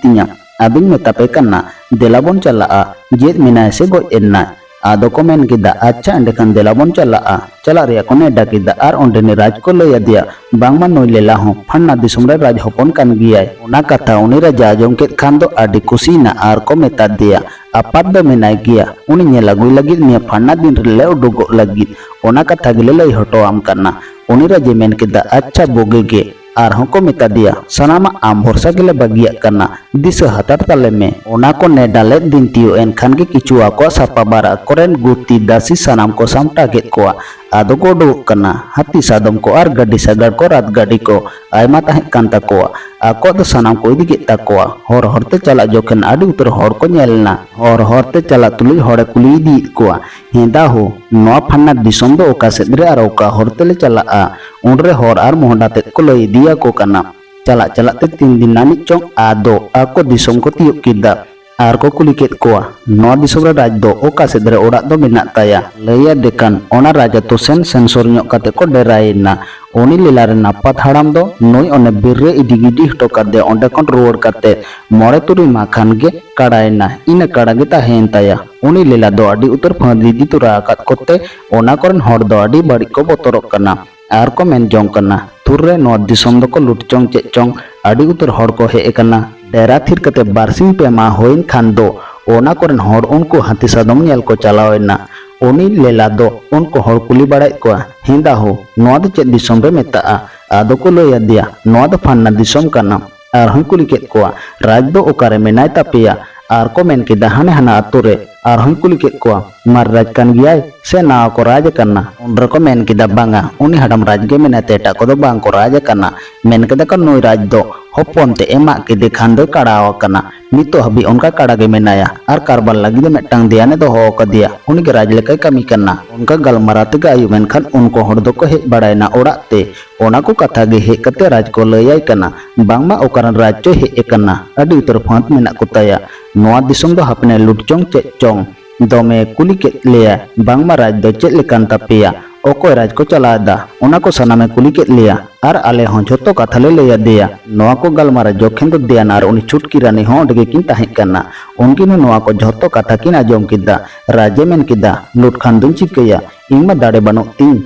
ᱛᱤᱧᱟ᱾ ᱟᱫᱚᱧ ᱢᱮᱛᱟ ᱯᱮ ᱠᱟᱱᱟ, ᱫᱮᱞᱟ ᱵᱚᱱ ᱪᱟᱞᱟᱜᱼᱟ, ᱪᱮᱫ ᱢᱮᱱᱟᱭ ᱥᱮ ᱜᱚᱡ ᱮᱱᱟᱭ? ᱟᱫᱚ ᱠᱚ ᱢᱮᱱ ᱠᱮᱫᱟ, ᱟᱪᱪᱷᱟ, ᱮᱸᱰᱮᱠᱷᱟᱱ ᱫᱮᱞᱟ ᱵᱚᱱ ᱪᱟᱞᱟᱜᱼᱟ᱾ ᱪᱟᱞᱟᱜ ᱨᱮᱭᱟᱜ ᱠᱚ ᱱᱮᱰᱟ ᱠᱮᱫᱟ ᱟᱨ ᱚᱸᱰᱮᱱᱤᱡ ᱨᱟᱡᱽ ᱠᱚ ᱞᱟᱹᱭ ᱟᱫᱮᱭᱟ, ᱵᱟᱝᱢᱟ ᱱᱩᱭ ᱞᱮᱞᱟ ᱦᱚᱸ ᱯᱷᱟᱱᱱᱟ ᱫᱤᱥᱚᱢ ᱨᱮ ᱨᱟᱡᱽ ᱦᱚᱯᱚᱱ ᱠᱟᱱ ᱜᱮᱭᱟᱭ᱾ ᱚᱱᱟ ᱠᱟᱛᱷᱟ ᱩᱱᱤ ᱨᱟᱡᱟ ᱟᱸᱡᱚᱢ ᱠᱮᱫ ᱠᱷᱟᱱ ᱫᱚ ᱟᱹᱰᱤ ᱠᱩᱥᱤᱭᱮᱱᱟ ᱟᱨ ᱠᱚ ᱢᱮᱛᱟ ᱫᱮᱭᱟ, ᱟᱯᱟᱛ ᱫᱚ ᱢᱮᱱᱟᱭ ᱜᱮᱭᱟ, ᱩᱱᱤ ᱧᱮᱞ ᱟᱹᱜᱩᱭ ᱞᱟᱹᱜᱤᱫ ᱱᱤᱭᱟᱹ ᱯᱷᱟᱱᱱᱟ ᱫᱤᱱ ᱨᱮᱞᱮ ᱩᱰᱩᱠᱚᱜ ᱞᱟᱹᱜᱤᱫ᱾ ᱚᱱᱟ ᱠᱟᱛᱷᱟ ᱜᱮᱞᱮ ᱞᱟᱹᱭ ᱦᱚᱴᱚ ᱟᱢ ᱠᱟᱱᱟ᱾ ᱩᱱᱤ ᱨᱟᱡᱮ ᱢᱮᱱ ᱠᱮᱫᱟ, ᱟᱪᱪᱷᱟ, ᱵᱩᱜᱤ ᱜᱮ᱾ ᱟᱨᱦᱚᱸ ᱠᱚ ᱢᱮᱛᱟ ᱫᱮᱭᱟ, ᱥᱟᱱᱟᱢᱟᱜ ᱟᱢ ᱵᱷᱚᱨᱥᱟ ᱜᱮᱞᱮ ᱵᱟᱹᱜᱤᱭᱟᱜ ᱠᱟᱱᱟ, ᱫᱤᱥᱟᱹ ᱦᱟᱛᱟᱲ ᱛᱟᱞᱮ ᱢᱮ᱾ ᱚᱱᱟ ᱠᱚ ᱱᱮᱰᱟ ᱞᱮᱫ ᱫᱤᱱ ᱛᱤᱭᱳᱜ ᱮᱱ ᱠᱷᱟᱱ ᱜᱮ ᱠᱤᱪᱷᱩ ᱟᱠᱚᱣᱟᱜ ᱥᱟᱯᱟᱵ ᱟᱨ ᱟᱠᱚᱨᱮᱱ ᱜᱩᱛᱤ ᱫᱟᱥᱤ ᱥᱟᱱᱟᱢ ᱠᱚ ᱥᱟᱢᱴᱟᱣ ᱠᱮᱫ ᱠᱚᱣᱟ᱾ ᱟᱫᱚ ᱠᱚ ᱩᱰᱩᱠᱚᱜ ᱠᱟᱱᱟ᱾ ᱦᱟᱹᱛᱤ ᱥᱟᱫᱚᱢ ᱠᱚ ᱟᱨ ᱜᱟᱹᱰᱤ ᱥᱟᱜᱟᱲ ᱠᱚ, ᱨᱟᱛ ᱜᱟᱹᱰᱤ ᱠᱚ ᱟᱭᱢᱟ ᱛᱟᱦᱮᱸ ᱠᱟᱱ ᱛᱟᱠᱚᱣᱟ᱾ ᱟᱠᱚᱣᱟᱜ ᱫᱚ ᱥᱟᱱᱟᱢ ᱠᱚ ᱤᱫᱤ ᱠᱮᱫ ᱛᱟᱠᱚᱣᱟ᱾ ᱦᱚᱨ ᱦᱚᱨ ᱛᱮ ᱪᱟᱞᱟᱜ ᱡᱚᱠᱷᱮᱱ ᱟᱹᱰᱤ ᱩᱛᱟᱹᱨ ᱦᱚᱲ ᱠᱚ ᱧᱮᱞ ᱮᱱᱟ᱾ ᱦᱚᱨ ᱦᱚᱨ ᱛᱮ ᱪᱟᱞᱟᱜ ᱛᱩᱞᱩᱡ ᱦᱚᱲᱮ ᱠᱩᱞᱤ ᱤᱫᱤᱭᱮᱫ ᱠᱚᱣᱟ, "ᱦᱮᱸ ᱫᱟ ᱦᱳ, ᱱᱚᱣᱟ ᱯᱷᱟᱱᱱᱟ ᱫᱤᱥᱚᱢ ᱫᱚ ᱚᱠᱟ ᱥᱮᱫ ᱨᱮ ᱟᱨ ᱚᱠᱟ ᱦᱚᱨ ᱛᱮᱞᱮ ᱪᱟᱞᱟᱜᱼᱟ?" ᱩᱱᱨᱮ ᱦᱚᱲ ᱟᱨ ᱢᱚᱦᱰᱟ ᱛᱮᱫ ᱠᱚ ᱞᱟᱹᱭ ᱤᱫᱤᱭᱟᱠᱚ ᱠᱟᱱᱟ᱾ ᱪᱟᱞᱟᱜ ᱪᱟᱞᱟᱜ ᱛᱮ ᱛᱤᱱ ᱫᱤᱱ ᱟᱹᱱᱤᱡ ᱪᱚᱝ ᱟᱫᱚ ᱟᱠᱚ ᱫᱤᱥᱚᱢ ᱠᱚ ᱛᱤᱭᱳᱜ ᱠᱮᱫᱟ᱾ ᱟᱨ ᱠᱚ ᱠᱩᱞᱤ ᱠᱮᱫ ᱠᱚᱣᱟ, "ᱱᱚᱣᱟ ᱫᱤᱥᱚᱢ ᱨᱮ ᱨᱟᱡᱽ ᱫᱚ ᱚᱠᱟ ᱥᱮᱫ ᱨᱮ ᱚᱲᱟᱜ ᱫᱚ ᱢᱮᱱᱟᱜ ᱛᱟᱭᱟ?" ᱞᱟᱹᱭᱟᱫᱮ ᱠᱷᱟᱱ ᱚᱱᱟ ᱨᱟᱡᱽ ᱟᱛᱳ ᱥᱮᱱ ᱥᱮᱱ ᱥᱩᱨ ᱧᱚᱜ ᱠᱟᱛᱮ ᱠᱚ ᱰᱮᱨᱟᱭᱮᱱᱟ᱾ ᱩᱱᱤ ᱞᱮᱞᱟ ᱨᱮᱱ ᱟᱯᱟᱛ ᱦᱟᱲᱟᱢ ᱫᱚ ᱱᱩᱭ ᱚᱱᱮ ᱵᱤᱨ ᱨᱮ ᱤᱫᱤ ᱜᱤᱰᱤ ᱦᱚᱴᱚ ᱠᱟᱫᱮ, ᱚᱸᱰᱮ ᱠᱷᱚᱱ ᱨᱩᱣᱟᱹᱲ ᱠᱟᱛᱮ ᱢᱚᱬᱮ ᱛᱩᱨᱩᱭ ᱢᱟᱦᱟ ᱠᱷᱟᱱ ᱜᱮ ᱠᱟᱲᱟᱭᱮᱱᱟ᱾ ᱤᱱᱟᱹ ᱠᱟᱲᱟ ᱜᱮ ᱛᱟᱦᱮᱸᱭᱮᱱ ᱛᱟᱭᱟ᱾ ᱩᱱᱤ ᱞᱮᱞᱟ ᱫᱚ ᱟᱹᱰᱤ ᱩᱛᱟᱹᱨ ᱯᱷᱟᱹᱫ ᱤᱫᱤ ᱛᱚᱨᱟ ᱟᱠᱟᱫ ᱠᱚᱛᱮ ᱚᱱᱟ ᱠᱚᱨᱮᱱ ᱦᱚᱲ ᱫᱚ ᱟᱹᱰᱤ ᱵᱟᱹᱲᱤᱡ ᱠᱚ ᱵᱚᱛᱚᱨᱚᱜ ᱠᱟᱱᱟ᱾ ᱟᱨ ᱠᱚ ᱢᱮᱱ ᱡᱚᱝ ᱠᱟᱱᱟ, ᱛᱷᱩᱨ ᱨᱮ ᱱᱚᱣᱟ ᱫᱤᱥᱚᱢ ᱫᱚᱠᱚ ᱞᱩᱴ ᱪᱚᱝ ᱪᱮᱫ ᱪᱚᱝ, ᱟᱹᱰᱤ ᱩᱛᱟᱹᱨ ᱦᱚᱲ ᱠᱚ ᱦᱮᱡ ᱟᱠᱟᱱᱟ᱾ ᱰᱮᱨᱟ ᱛᱷᱤᱨ ᱠᱟᱛᱮ ᱵᱟᱨᱥᱤᱧ ᱯᱮ ᱢᱟᱦᱟ ᱦᱩᱭᱮᱱ ᱠᱷᱟᱱ ᱫᱚ ᱚᱱᱟ ᱠᱚᱨᱮᱱ ᱦᱚᱲ ᱩᱱᱠᱩ ᱦᱟᱹᱛᱤ ᱥᱟᱫᱚᱢ ᱧᱮᱞ ᱠᱚ ᱪᱟᱞᱟᱣ ᱮᱱᱟ᱾ ᱩᱱᱤ ᱞᱮᱞᱟ ᱫᱚ ᱩᱱᱠᱩ ᱦᱚᱲ ᱠᱩᱞᱤ ᱵᱟᱲᱟᱭᱮᱫ ᱠᱚᱣᱟ, "ᱦᱮᱸ ᱫᱟ ᱦᱳ, ᱱᱚᱣᱟ ᱫᱚ ᱪᱮᱫ ᱫᱤᱥᱚᱢ ᱨᱮ ᱢᱮᱛᱟᱜᱼᱟ?" ᱟᱫᱚ ᱠᱚ ᱞᱟᱹᱭ ᱟᱫᱮᱭᱟ, "ᱱᱚᱣᱟ ᱫᱚ ᱯᱷᱟᱱᱱᱟ ᱫᱤᱥᱚᱢ ᱠᱟᱱᱟ᱾" ᱟᱨᱦᱚᱸᱭ ᱠᱩᱞᱤ ᱠᱮᱫ ᱠᱚᱣᱟ, "ᱨᱟᱡᱽ ᱫᱚ ᱚᱠᱟᱨᱮ ᱢᱮᱱᱟᱭ ᱛᱟᱯᱮᱭᱟ?" ᱟᱨ ᱠᱚ ᱢᱮᱱ ᱠᱮᱫᱟ, "ᱦᱟᱱᱮ ᱦᱟᱱᱟ ᱟᱛᱳ ᱨᱮ᱾" ᱟᱨᱦᱚᱸᱭ ᱠᱩᱞᱤ ᱠᱮᱫ ᱠᱚᱣᱟ, "ᱢᱟᱨᱮ ᱨᱟᱡᱽ ᱠᱟᱱ ᱜᱮᱭᱟᱭ ᱥᱮ ᱱᱟᱣᱟ ᱠᱚ ᱨᱟᱡᱽ ᱟᱠᱟᱱᱟ?" ᱩᱱ ᱨᱮᱠᱚ ᱢᱮᱱ ᱠᱮᱫᱟ, "ᱵᱟᱝᱟ, ᱩᱱᱤ ᱦᱟᱲᱟᱢ ᱨᱟᱡᱽ ᱜᱮ ᱢᱮᱱᱟᱭ ᱛᱮ ᱮᱴᱟᱜ ᱠᱚᱫᱚ ᱵᱟᱝ ᱠᱚ ᱨᱟᱡᱽ ᱟᱠᱟᱱᱟ᱾" ᱢᱮᱱ ᱠᱮᱫᱟ ᱠᱚ, "ᱱᱩᱭ ᱨᱟᱡᱽ ᱫᱚ ᱦᱚᱯᱚᱱ ᱛᱮ ᱮ ᱢᱟᱜ ᱠᱮᱫᱮ ᱠᱷᱟᱱ ᱫᱚᱭ ᱠᱟᱲᱟᱣ ᱟᱠᱟᱱᱟ᱾ ᱱᱤᱛᱚᱜ ᱦᱟᱹᱵᱤᱡ ᱚᱱᱠᱟ ᱠᱟᱲᱟ ᱜᱮ ᱢᱮᱱᱟᱭᱟ ᱟᱨ ᱠᱟᱨᱵᱟᱨ ᱞᱟᱹᱜᱤᱫ ᱫᱚ ᱢᱤᱫᱴᱟᱝ ᱫᱮᱭᱟᱱᱮ ᱫᱚᱦᱚ ᱟᱠᱟᱫᱮᱭᱟ, ᱩᱱᱤ ᱜᱮ ᱨᱟᱡᱽ ᱞᱮᱠᱟᱭ ᱠᱟᱹᱢᱤ ᱠᱟᱱᱟ᱾" ᱚᱱᱠᱟ ᱜᱟᱞᱢᱟᱨᱟᱣ ᱛᱮᱜᱮ ᱟᱹᱭᱩᱵ ᱮᱱᱠᱷᱟᱱ ᱩᱱᱠᱩ ᱦᱚᱲ ᱫᱚᱠᱚ ᱦᱮᱡ ᱵᱟᱲᱟᱭᱮᱱᱟ ᱚᱲᱟᱜ ᱛᱮ᱾ ᱚᱱᱟ ᱠᱚ ᱠᱟᱛᱷᱟ ᱜᱮ ᱦᱮᱡ ᱠᱟᱛᱮ ᱨᱟᱡᱽ ᱠᱚ ᱞᱟᱹᱭᱟᱭ ᱠᱟᱱᱟ, ᱵᱟᱝᱢᱟ ᱚᱠᱟᱨᱮᱱ ᱨᱟᱡᱽ ᱪᱚᱭ ᱦᱮᱡ ᱟᱠᱟᱱᱟ, ᱟᱹᱰᱤ ᱩᱛᱟᱹᱨ ᱯᱷᱟᱹᱫ ᱢᱮᱱᱟᱜ ᱠᱚ ᱛᱟᱭᱟ᱾ ᱱᱚᱣᱟ ᱫᱤᱥᱚᱢ ᱫᱚ ᱦᱟᱯᱮᱱᱮ ᱞᱩᱴ ᱪᱚᱝ ᱪᱮᱫ ᱪᱚᱝ᱾ ᱫᱚᱢᱮ ᱠᱩᱞᱤ ᱠᱮᱫ ᱞᱮᱭᱟ, ᱵᱟᱝᱢᱟ ᱨᱟᱡᱽ ᱫᱚ ᱪᱮᱫ ᱞᱮᱠᱟᱱ ᱛᱟᱯᱮᱭᱟ, ᱚᱠᱚᱭ ᱨᱟᱡᱽ ᱠᱚ ᱪᱟᱞᱟᱣ ᱮᱫᱟ, ᱚᱱᱟ ᱠᱚ ᱥᱟᱱᱟᱢᱮ ᱠᱩᱞᱤ ᱠᱮᱫ ᱞᱮᱭᱟ᱾ ᱟᱨ ᱟᱞᱮ ᱦᱚᱸ ᱡᱷᱚᱛᱚ ᱠᱟᱛᱷᱟ ᱞᱮ ᱞᱟᱹᱭ ᱟᱫᱮᱭᱟ᱾ ᱱᱚᱣᱟ ᱠᱚ ᱜᱟᱞᱢᱟᱨᱟᱣ ᱡᱚᱠᱷᱮᱱ ᱫᱚ ᱫᱮᱭᱟᱱ ᱟᱨ ᱩᱱᱤ ᱪᱷᱩᱴᱠᱤ ᱨᱟᱱᱤ ᱦᱚᱸ ᱚᱸᱰᱮ ᱜᱮᱠᱤᱱ ᱛᱟᱦᱮᱸ ᱠᱟᱱᱟ᱾ ᱩᱱᱠᱤᱱ ᱦᱚᱸ ᱱᱚᱣᱟ ᱠᱚ ᱡᱷᱚᱛᱚ ᱠᱟᱛᱷᱟ ᱠᱤᱱ ᱟᱸᱡᱚᱢ ᱠᱮᱫᱟ᱾ ᱨᱟᱡᱽ ᱮ ᱢᱮᱱ ᱠᱮᱫᱟ, ᱞᱩᱴ ᱠᱷᱟᱱ ᱫᱚᱧ ᱪᱤᱠᱟᱹᱭᱟ? ᱤᱧ ᱢᱟ ᱫᱟᱲᱮ ᱵᱟᱹᱱᱩᱜ ᱛᱤᱧ᱾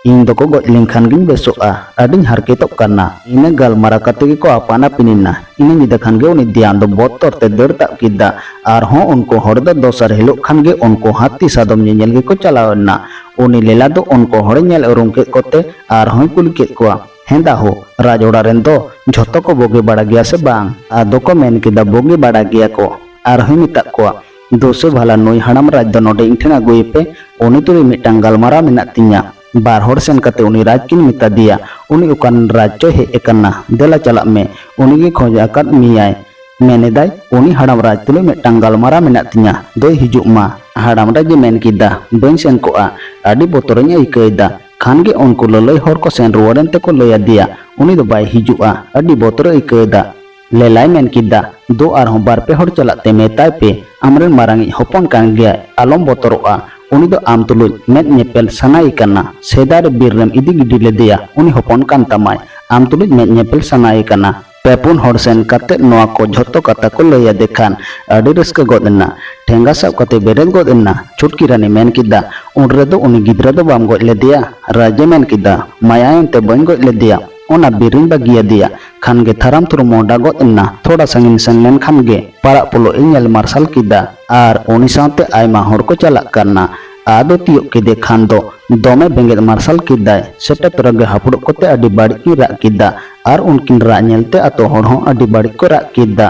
ᱤᱧ ᱫᱚᱠᱚ ᱜᱚᱡ ᱞᱮᱱᱠᱷᱟᱱ ᱜᱤᱧ ᱵᱮᱥᱚᱜᱼᱟ᱾ ᱟᱹᱰᱤᱧ ᱦᱟᱨᱠᱮᱛᱚᱜ ᱠᱟᱱᱟ᱾ ᱤᱱᱟᱹ ᱜᱟᱞᱢᱟᱨᱟᱣ ᱠᱟᱛᱮ ᱜᱮᱠᱚ ᱟᱯᱟᱱ ᱟᱹᱯᱤᱱ ᱮᱱᱟ᱾ ᱤᱱᱟᱹ ᱧᱤᱫᱟᱹ ᱠᱷᱟᱱ ᱜᱮ ᱩᱱᱤ ᱫᱮᱭᱟᱱ ᱫᱚ ᱵᱚᱛᱚᱨ ᱛᱮ ᱫᱟᱹᱲ ᱛᱟᱵ ᱠᱮᱫᱟ᱾ ᱟᱨᱦᱚᱸ ᱩᱱᱠᱩ ᱦᱚᱲ ᱫᱚ ᱫᱚᱥᱟᱨ ᱦᱤᱞᱳᱜ ᱠᱷᱟᱱ ᱜᱮ ᱩᱱᱠᱩ ᱦᱟᱹᱛᱤ ᱥᱟᱫᱚᱢ ᱧᱮᱧᱮᱞ ᱜᱮᱠᱚ ᱪᱟᱞᱟᱣ ᱮᱱᱟ᱾ ᱩᱱᱤ ᱞᱮᱞᱟ ᱫᱚ ᱩᱱᱠᱩ ᱦᱚᱲᱮ ᱧᱮᱞ ᱩᱨᱩᱢ ᱠᱮᱫ ᱠᱚᱛᱮ ᱟᱨᱦᱚᱸᱭ ᱠᱩᱞᱤ ᱠᱮᱫ ᱠᱚᱣᱟ, ᱦᱮᱸᱫᱟ ᱦᱳ, ᱨᱟᱡᱽ ᱚᱲᱟᱜ ᱨᱮᱱ ᱫᱚ ᱡᱷᱚᱛᱚ ᱠᱚ ᱵᱩᱜᱤ ᱵᱟᱲᱟ ᱜᱮᱭᱟ ᱥᱮ ᱵᱟᱝ? ᱟᱫᱚ ᱠᱚ ᱢᱮᱱ ᱠᱮᱫᱟ, ᱵᱩᱜᱤ ᱵᱟᱲᱟ ᱜᱮᱭᱟ ᱠᱚ᱾ ᱟᱨᱦᱚᱸᱭ ᱢᱮᱛᱟᱜ ᱠᱚᱣᱟ, ᱫᱩᱥᱮ ᱵᱷᱟᱞᱟ ᱱᱩᱭ ᱦᱟᱲᱟᱢ ᱨᱟᱡᱽ ᱫᱚ ᱱᱚᱰᱮ ᱤᱧ ᱴᱷᱮᱱ ᱟᱹᱜᱩᱭᱮᱯᱮ, ᱩᱱᱤ ᱛᱩᱞᱩᱡ ᱢᱤᱫᱴᱟᱝ ᱜᱟᱞᱢᱟᱨᱟᱣ ᱢᱮᱱᱟᱜ ᱛᱤᱧᱟ᱾ ᱵᱟᱨ ᱦᱚᱲ ᱥᱮᱱ ᱠᱟᱛᱮ ᱩᱱᱤ ᱨᱟᱡᱽ ᱠᱤᱱ ᱢᱮᱛᱟ ᱫᱮᱭᱟ, ᱩᱱᱤ ᱚᱠᱟᱱ ᱨᱟᱡᱽ ᱪᱚᱭ ᱦᱮᱡ ᱟᱠᱟᱱᱟ, ᱫᱮᱞᱟ ᱪᱟᱞᱟᱜ ᱢᱮ, ᱩᱱᱤᱜᱮ ᱠᱷᱚᱡᱽ ᱟᱠᱟᱫ ᱢᱮᱭᱟᱭ᱾ ᱢᱮᱱᱮᱫᱟᱭ, ᱩᱱᱤ ᱦᱟᱲᱟᱢ ᱨᱟᱡᱽ ᱛᱩᱞᱩᱡ ᱢᱤᱫᱴᱟᱝ ᱜᱟᱞᱢᱟᱨᱟᱣ ᱢᱮᱱᱟᱜ ᱛᱤᱧᱟ, ᱫᱚᱭ ᱦᱤᱡᱩᱜ ᱢᱟ᱾ ᱦᱟᱲᱟᱢ ᱨᱟᱡᱽ ᱮ ᱢᱮᱱ ᱠᱮᱫᱟ, ᱵᱟᱹᱧ ᱥᱮᱱ ᱠᱚᱜᱼᱟ, ᱟᱹᱰᱤ ᱵᱚᱛᱚᱨᱤᱧ ᱟᱹᱭᱠᱟᱹᱣ ᱮᱫᱟ᱾ ᱠᱷᱟᱱ ᱜᱮ ᱩᱱᱠᱩ ᱞᱟᱹᱞᱟᱹᱭ ᱦᱚᱲ ᱠᱚ ᱥᱮᱱ ᱨᱩᱣᱟᱹᱲᱮᱱ ᱛᱮᱠᱚ ᱞᱟᱹᱭ ᱟᱫᱮᱭᱟ, ᱩᱱᱤ ᱫᱚ ᱵᱟᱭ ᱦᱤᱡᱩᱜᱼᱟ, ᱟᱹᱰᱤ ᱵᱚᱛᱚᱨᱮ ᱟᱹᱭᱠᱟᱹᱣ ᱮᱫᱟ᱾ ᱞᱮᱞᱟᱭ ᱢᱮᱱ ᱠᱮᱫᱟ, ᱫᱩ ᱟᱨᱦᱚᱸ ᱵᱟᱨ ᱯᱮ ᱦᱚᱲ ᱪᱟᱞᱟᱜ ᱛᱮ ᱢᱮᱛᱟᱭ ᱯᱮ, ᱟᱢᱨᱮᱱ ᱢᱟᱨᱟᱝᱤᱡ ᱦᱚᱯᱚᱱ ᱠᱟᱱ ᱜᱮᱭᱟᱭ, ᱟᱞᱚᱢ ᱵᱚᱛᱚᱨᱚᱜᱼᱟ, ᱩᱱᱤ ᱫᱚ ᱟᱢ ᱛᱩᱞᱩᱡ ᱢᱮᱫ ᱧᱮᱯᱮᱞ ᱥᱟᱱᱟᱭᱮ ᱠᱟᱱᱟ᱾ ᱥᱮᱫᱟᱭ ᱨᱮ ᱵᱤᱨ ᱨᱮᱢ ᱤᱫᱤ ᱜᱤᱰᱤ ᱞᱮᱫᱮᱭᱟ, ᱩᱱᱤ ᱦᱚᱯᱚᱱ ᱠᱟᱱ ᱛᱟᱢᱟᱭ, ᱟᱢ ᱛᱩᱞᱩᱡ ᱢᱮᱫ ᱧᱮᱯᱮᱞ ᱥᱟᱱᱟᱭᱮ ᱠᱟᱱᱟ᱾ ᱯᱮ ᱯᱩᱱ ᱦᱚᱲ ᱥᱮᱱ ᱠᱟᱛᱮ ᱱᱚᱣᱟ ᱠᱚ ᱡᱷᱚᱛᱚ ᱠᱟᱛᱷᱟ ᱠᱚ ᱞᱟᱹᱭ ᱟᱫᱮ ᱠᱷᱟᱱ ᱟᱹᱰᱤ ᱨᱟᱹᱥᱠᱟᱹ ᱜᱚᱫ ᱮᱱᱟ᱾ ᱴᱷᱮᱸᱜᱟ ᱥᱟᱵ ᱠᱟᱛᱮ ᱵᱮᱨᱮᱫ ᱜᱚᱫ ᱮᱱᱟ᱾ ᱪᱷᱩᱴᱠᱤ ᱨᱟᱱᱤ ᱢᱮᱱ ᱠᱮᱫᱟ, ᱩᱱ ᱨᱮᱫᱚ ᱩᱱᱤ ᱜᱤᱫᱽᱨᱟᱹ ᱫᱚ ᱵᱟᱢ ᱜᱚᱡ ᱞᱮᱫᱮᱭᱟ? ᱨᱟᱡᱽ ᱮ ᱢᱮᱱ ᱠᱮᱫᱟ, ᱢᱟᱭᱟ ᱮᱱᱛᱮ ᱵᱟᱹᱧ ᱜᱚᱡ ᱞᱮᱫᱮᱭᱟ, ᱚᱱᱟ ᱵᱤᱨ ᱨᱤᱧ ᱵᱟᱹᱜᱤᱭᱟᱫᱮᱭᱟ᱾ ᱠᱷᱟᱱ ᱜᱮ ᱛᱷᱟᱨᱟᱢ ᱛᱷᱩᱨᱩᱢ ᱢᱚᱦᱰᱟ ᱜᱚᱫ ᱮᱱᱟ᱾ ᱛᱷᱚᱲᱟ ᱥᱟᱺᱜᱤᱧ ᱥᱮᱱ ᱞᱮᱱ ᱠᱷᱟᱱ ᱜᱮ ᱯᱟᱲᱟᱜ ᱯᱚᱞᱚᱜ ᱮ ᱧᱮᱞ ᱢᱟᱨᱥᱟᱞ ᱠᱮᱫᱟ ᱟᱨ ᱩᱱᱤ ᱥᱟᱶᱛᱮ ᱟᱭᱢᱟ ᱦᱚᱲ ᱠᱚ ᱪᱟᱞᱟᱜ ᱠᱟᱱᱟ᱾ ᱟᱫᱚ ᱛᱤᱭᱳᱜ ᱠᱮᱫᱮ ᱠᱷᱟᱱ ᱫᱚ ᱫᱚᱢᱮ ᱵᱮᱸᱜᱮᱫ ᱢᱟᱨᱥᱟᱞ ᱠᱮᱫᱟᱭ᱾ ᱥᱮᱴᱮᱨ ᱛᱚᱨᱟ ᱜᱮ ᱦᱟᱹᱯᱩᱲᱚᱜ ᱠᱚᱛᱮ ᱟᱹᱰᱤ ᱵᱟᱹᱲᱤᱡ ᱠᱤᱱ ᱨᱟᱜ ᱠᱮᱫᱟ ᱟᱨ ᱩᱱᱠᱤᱱ ᱨᱟᱜ ᱧᱮᱞᱛᱮ ᱟᱛᱳ ᱦᱚᱲ ᱦᱚᱸ ᱟᱹᱰᱤ ᱵᱟᱹᱲᱤᱡ ᱠᱚ ᱨᱟᱜ ᱠᱮᱫᱟ᱾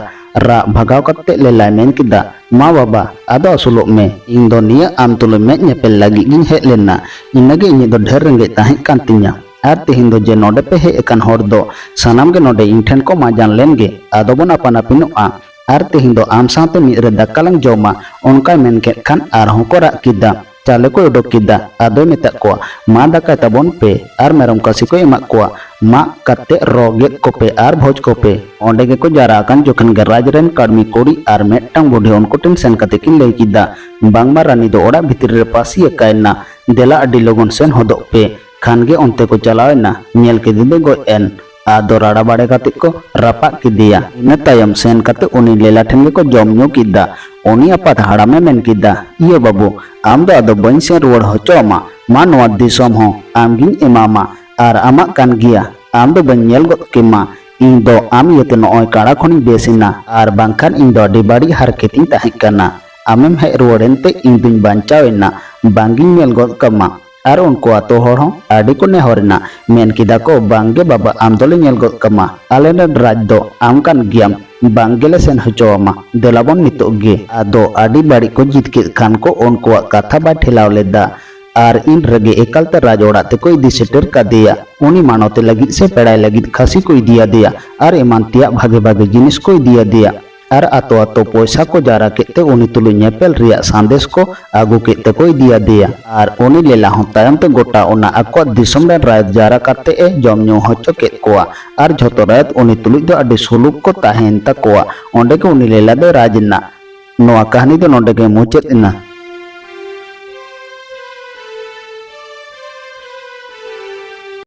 ᱨᱟᱜ ᱵᱷᱟᱜᱟᱣ ᱠᱟᱛᱮ ᱞᱮᱞᱟᱭ ᱢᱮᱱ ᱠᱮᱫᱟ, ᱢᱟ ᱵᱟᱵᱟ, ᱟᱫᱚ ᱟᱹᱥᱩᱞᱚᱜ ᱢᱮ᱾ ᱤᱧ ᱫᱚ ᱱᱤᱭᱟᱹ ᱟᱢ ᱛᱩᱞᱩᱡ ᱢᱮᱫ ᱧᱮᱯᱮᱞ ᱞᱟᱹᱜᱤᱫ ᱜᱤᱧ ᱦᱮᱡ ᱞᱮᱱᱟ᱾ ᱤᱱᱟᱹᱜᱮ ᱤᱧᱟᱹᱜ ᱫᱚ ᱰᱷᱮᱨ ᱨᱮᱸᱜᱮᱡ ᱛᱟᱦᱮᱸ ᱠᱟᱱ ᱛᱤᱧᱟ᱾ ᱟᱨ ᱛᱮᱦᱮᱧ ᱫᱚ ᱡᱮ ᱱᱚᱰᱮ ᱯᱮ ᱦᱮᱡ ᱟᱠᱟᱱ ᱦᱚᱲ ᱫᱚ ᱥᱟᱱᱟᱢ ᱜᱮ ᱱᱚᱰᱮ ᱤᱧ ᱴᱷᱮᱱ ᱠᱚ ᱢᱟᱡᱟᱱ ᱞᱮᱱ ᱜᱮ, ᱟᱫᱚ ᱵᱚᱱ ᱟᱯᱟᱱ ᱟᱹᱯᱤᱱᱚᱜᱼᱟ᱾ ᱟᱨ ᱛᱮᱦᱮᱧ ᱫᱚ ᱟᱢ ᱥᱟᱶᱛᱮ ᱢᱤᱫ ᱨᱮ ᱫᱟᱠᱟ ᱞᱟᱝ ᱡᱚᱢᱟ, ᱚᱱᱠᱟᱭ ᱢᱮᱱ ᱠᱮᱫ ᱠᱷᱟᱱ ᱟᱨᱦᱚᱸ ᱠᱚ ᱨᱟᱜ ᱠᱮᱫᱟ᱾ ᱪᱟᱣᱞᱮ ᱠᱚᱭ ᱚᱰᱚᱠ ᱠᱮᱫᱟ᱾ ᱟᱫᱚᱭ ᱢᱮᱛᱟᱫ ᱠᱚᱣᱟ, ᱢᱟ ᱫᱟᱠᱟᱭ ᱛᱟᱵᱚᱱ ᱯᱮ᱾ ᱟᱨ ᱢᱮᱨᱚᱢ ᱠᱟᱥᱤ ᱠᱚᱭ ᱮᱢᱟᱫ ᱠᱚᱣᱟ᱾ ᱢᱟᱜ ᱠᱟᱛᱮ ᱨᱚ ᱜᱮᱫ ᱠᱚᱯᱮ ᱟᱨ ᱵᱷᱚᱡᱽ ᱠᱚᱯᱮ᱾ ᱚᱸᱰᱮ ᱜᱮᱠᱚ ᱡᱟᱣᱨᱟ ᱟᱠᱟᱱ ᱡᱚᱠᱷᱚᱱ ᱜᱮ ᱨᱟᱡᱽ ᱨᱮᱱ ᱠᱟᱹᱲᱢᱤ ᱠᱩᱲᱤ ᱟᱨ ᱢᱤᱫᱴᱟᱝ ᱵᱩᱰᱷᱤ ᱩᱱᱠᱩ ᱴᱷᱮᱱ ᱥᱮᱱ ᱠᱟᱛᱮ ᱠᱤᱱ ᱞᱟᱹᱭ ᱠᱮᱫᱟ, ᱵᱟᱝᱢᱟ ᱨᱟᱱᱤ ᱫᱚ ᱚᱲᱟᱜ ᱵᱷᱤᱛᱨᱤ ᱨᱮ ᱯᱟᱹᱥᱤ ᱟᱠᱟᱭᱮᱱᱟ, ᱫᱮᱞᱟ ᱟᱹᱰᱤ ᱞᱚᱜᱚᱱ ᱥᱮᱱ ᱦᱚᱫᱚᱜ ᱯᱮ᱾ ᱠᱷᱟᱱ ᱜᱮ ᱚᱱᱛᱮ ᱠᱚ ᱪᱟᱞᱟᱣ ᱮᱱᱟ᱾ ᱧᱮᱞ ᱠᱮᱫᱮ ᱫᱚᱭ ᱜᱚᱡ ᱮᱱ᱾ ᱟᱫᱚ ᱨᱟᱲᱟ ᱵᱟᱲᱮ ᱠᱟᱛᱮ ᱠᱚ ᱨᱟᱯᱟᱜ ᱠᱮᱫᱮᱭᱟ᱾ ᱤᱱᱟᱹ ᱛᱟᱭᱚᱢ ᱥᱮᱱ ᱠᱟᱛᱮ ᱩᱱᱤ ᱞᱮᱞᱟ ᱴᱷᱮᱱ ᱜᱮᱠᱚ ᱡᱚᱢ ᱧᱩ ᱠᱮᱫᱟ᱾ ᱩᱱᱤ ᱟᱯᱟᱛ ᱦᱟᱲᱟᱢᱮ ᱢᱮᱱ ᱠᱮᱫᱟ, ᱤᱭᱟᱹ ᱵᱟᱹᱵᱩ, ᱟᱢ ᱫᱚ ᱟᱫᱚ ᱵᱟᱹᱧ ᱥᱮᱱ ᱨᱩᱣᱟᱹᱲ ᱦᱚᱪᱚ ᱟᱢᱟ᱾ ᱢᱟ ᱱᱚᱣᱟ ᱫᱤᱥᱚᱢ ᱦᱚᱸ ᱟᱢ ᱜᱤᱧ ᱮᱢᱟᱢᱟ᱾ ᱟᱨ ᱟᱢᱟᱜ ᱠᱟᱱ ᱜᱮᱭᱟ, ᱟᱢ ᱫᱚ ᱵᱟᱹᱧ ᱧᱮᱞ ᱜᱚᱫ ᱠᱮᱢᱟ᱾ ᱤᱧ ᱫᱚ ᱟᱢ ᱤᱭᱟᱹᱛᱮ ᱱᱚᱜᱼᱚᱭ ᱠᱟᱲᱟ ᱠᱷᱚᱱᱤᱧ ᱵᱮᱥ ᱮᱱᱟ, ᱟᱨ ᱵᱟᱝᱠᱷᱟᱱ ᱤᱧ ᱫᱚ ᱟᱹᱰᱤ ᱵᱟᱹᱲᱤᱡ ᱦᱟᱨᱠᱮᱛᱤᱧ ᱛᱟᱦᱮᱸ ᱠᱟᱱᱟ᱾ ᱟᱢᱮᱢ ᱦᱮᱡ ᱨᱩᱣᱟᱹᱲ ᱮᱱᱛᱮ ᱤᱧ ᱫᱩᱧ ᱵᱟᱧᱪᱟᱣ ᱮᱱᱟ, ᱵᱟᱝᱜᱤᱧ ᱧᱮᱞ ᱜᱚᱫ ᱠᱟᱢᱟ᱾ ᱟᱨ ᱩᱱᱠᱩ ᱟᱛᱳ ᱦᱚᱲ ᱦᱚᱸ ᱟᱹᱰᱤ ᱠᱚ ᱱᱮᱦᱚᱨ ᱮᱱᱟ᱾ ᱢᱮᱱ ᱠᱮᱫᱟ ᱠᱚ, "ᱵᱟᱝ ᱜᱮ ᱵᱟᱵᱟ, ᱟᱢ ᱫᱚᱞᱮ ᱧᱮᱞ ᱜᱚᱫ ᱠᱟᱢᱟ, ᱟᱞᱮ ᱨᱮᱱ ᱨᱟᱡᱽ ᱫᱚ ᱟᱢ ᱠᱟᱱ ᱜᱮᱭᱟᱢ, ᱵᱟᱝ ᱜᱮᱞᱮ ᱥᱮᱱ ᱦᱚᱪᱚ ᱟᱢᱟ, ᱫᱮᱞᱟ ᱵᱚᱱ ᱱᱤᱛᱚᱜ ᱜᱮ᱾" ᱟᱫᱚ ᱟᱹᱰᱤ ᱵᱟᱹᱲᱤᱡ ᱠᱚ ᱡᱤᱛᱠᱟᱹᱜ ᱠᱷᱟᱱ ᱠᱚ ᱩᱱᱠᱩᱣᱟᱜ ᱠᱟᱛᱷᱟ ᱵᱟᱭ ᱴᱷᱮᱞᱟᱣ ᱞᱮᱫᱟ᱾ ᱟᱨ ᱤᱱ ᱨᱮᱜᱮ ᱮᱠᱟᱞᱛᱮ ᱨᱟᱡᱽ ᱚᱲᱟᱜ ᱛᱮᱠᱚ ᱤᱫᱤ ᱥᱮᱴᱮᱨ ᱠᱟᱫᱮᱭᱟ᱾ ᱩᱱᱤ ᱢᱟᱱᱚᱛᱮ ᱞᱟᱹᱜᱤᱫ ᱥᱮ ᱯᱮᱲᱟᱭ ᱞᱟᱹᱜᱤᱫ ᱠᱷᱟᱹᱥᱤ ᱠᱚ ᱤᱫᱤᱭᱟᱫᱮᱭᱟ ᱟᱨ ᱮᱢᱟᱱ ᱛᱮᱭᱟᱜ ᱵᱷᱟᱜᱮ ᱵᱷᱟᱜᱮ ᱡᱤᱱᱤᱥ ᱠᱚ ᱤᱫᱤᱭᱟᱫᱮᱭᱟ᱾ ᱟᱨ ᱟᱛᱳ ᱟᱛᱳ ᱯᱚᱭᱥᱟ ᱠᱚ ᱡᱟᱣᱨᱟ ᱠᱮᱫ ᱛᱮ ᱩᱱᱤ ᱛᱩᱞᱩᱡ ᱧᱮᱯᱮᱞ ᱨᱮᱭᱟᱜ ᱥᱟᱸᱫᱮᱥ ᱠᱚ ᱟᱹᱜᱩ ᱠᱮᱫ ᱛᱮᱠᱚ ᱤᱫᱤᱭᱟᱫᱮᱭᱟ᱾ ᱟᱨ ᱩᱱᱤ ᱞᱮᱞᱟ ᱦᱚᱸ ᱛᱟᱭᱚᱢ ᱛᱮ ᱜᱚᱴᱟ ᱚᱱᱟ ᱟᱠᱚᱣᱟᱜ ᱫᱤᱥᱚᱢ ᱨᱮᱱ ᱨᱟᱭᱚᱛ ᱡᱟᱣᱨᱟ ᱠᱟᱛᱮ ᱮ ᱡᱚᱢ ᱧᱩ ᱦᱚᱪᱚ ᱠᱮᱫ ᱠᱚᱣᱟ᱾ ᱟᱨ ᱡᱷᱚᱛᱚ ᱨᱟᱭᱚᱛ ᱩᱱᱤ ᱛᱩᱞᱩᱡ ᱫᱚ ᱟᱹᱰᱤ ᱥᱩᱞᱩᱠ ᱠᱚ ᱛᱟᱦᱮᱸᱭᱮᱱ ᱛᱟᱠᱚᱣᱟ᱾ ᱚᱸᱰᱮ ᱜᱮ ᱩᱱᱤ ᱞᱮᱞᱟ ᱫᱚᱭ ᱨᱟᱡᱽ ᱮᱱᱟ᱾ ᱱᱚᱣᱟ ᱠᱟᱹᱦᱱᱤ ᱫᱚ ᱱᱚᱰᱮ ᱜᱮ ᱢᱩᱪᱟᱹᱫ ᱮᱱᱟ᱾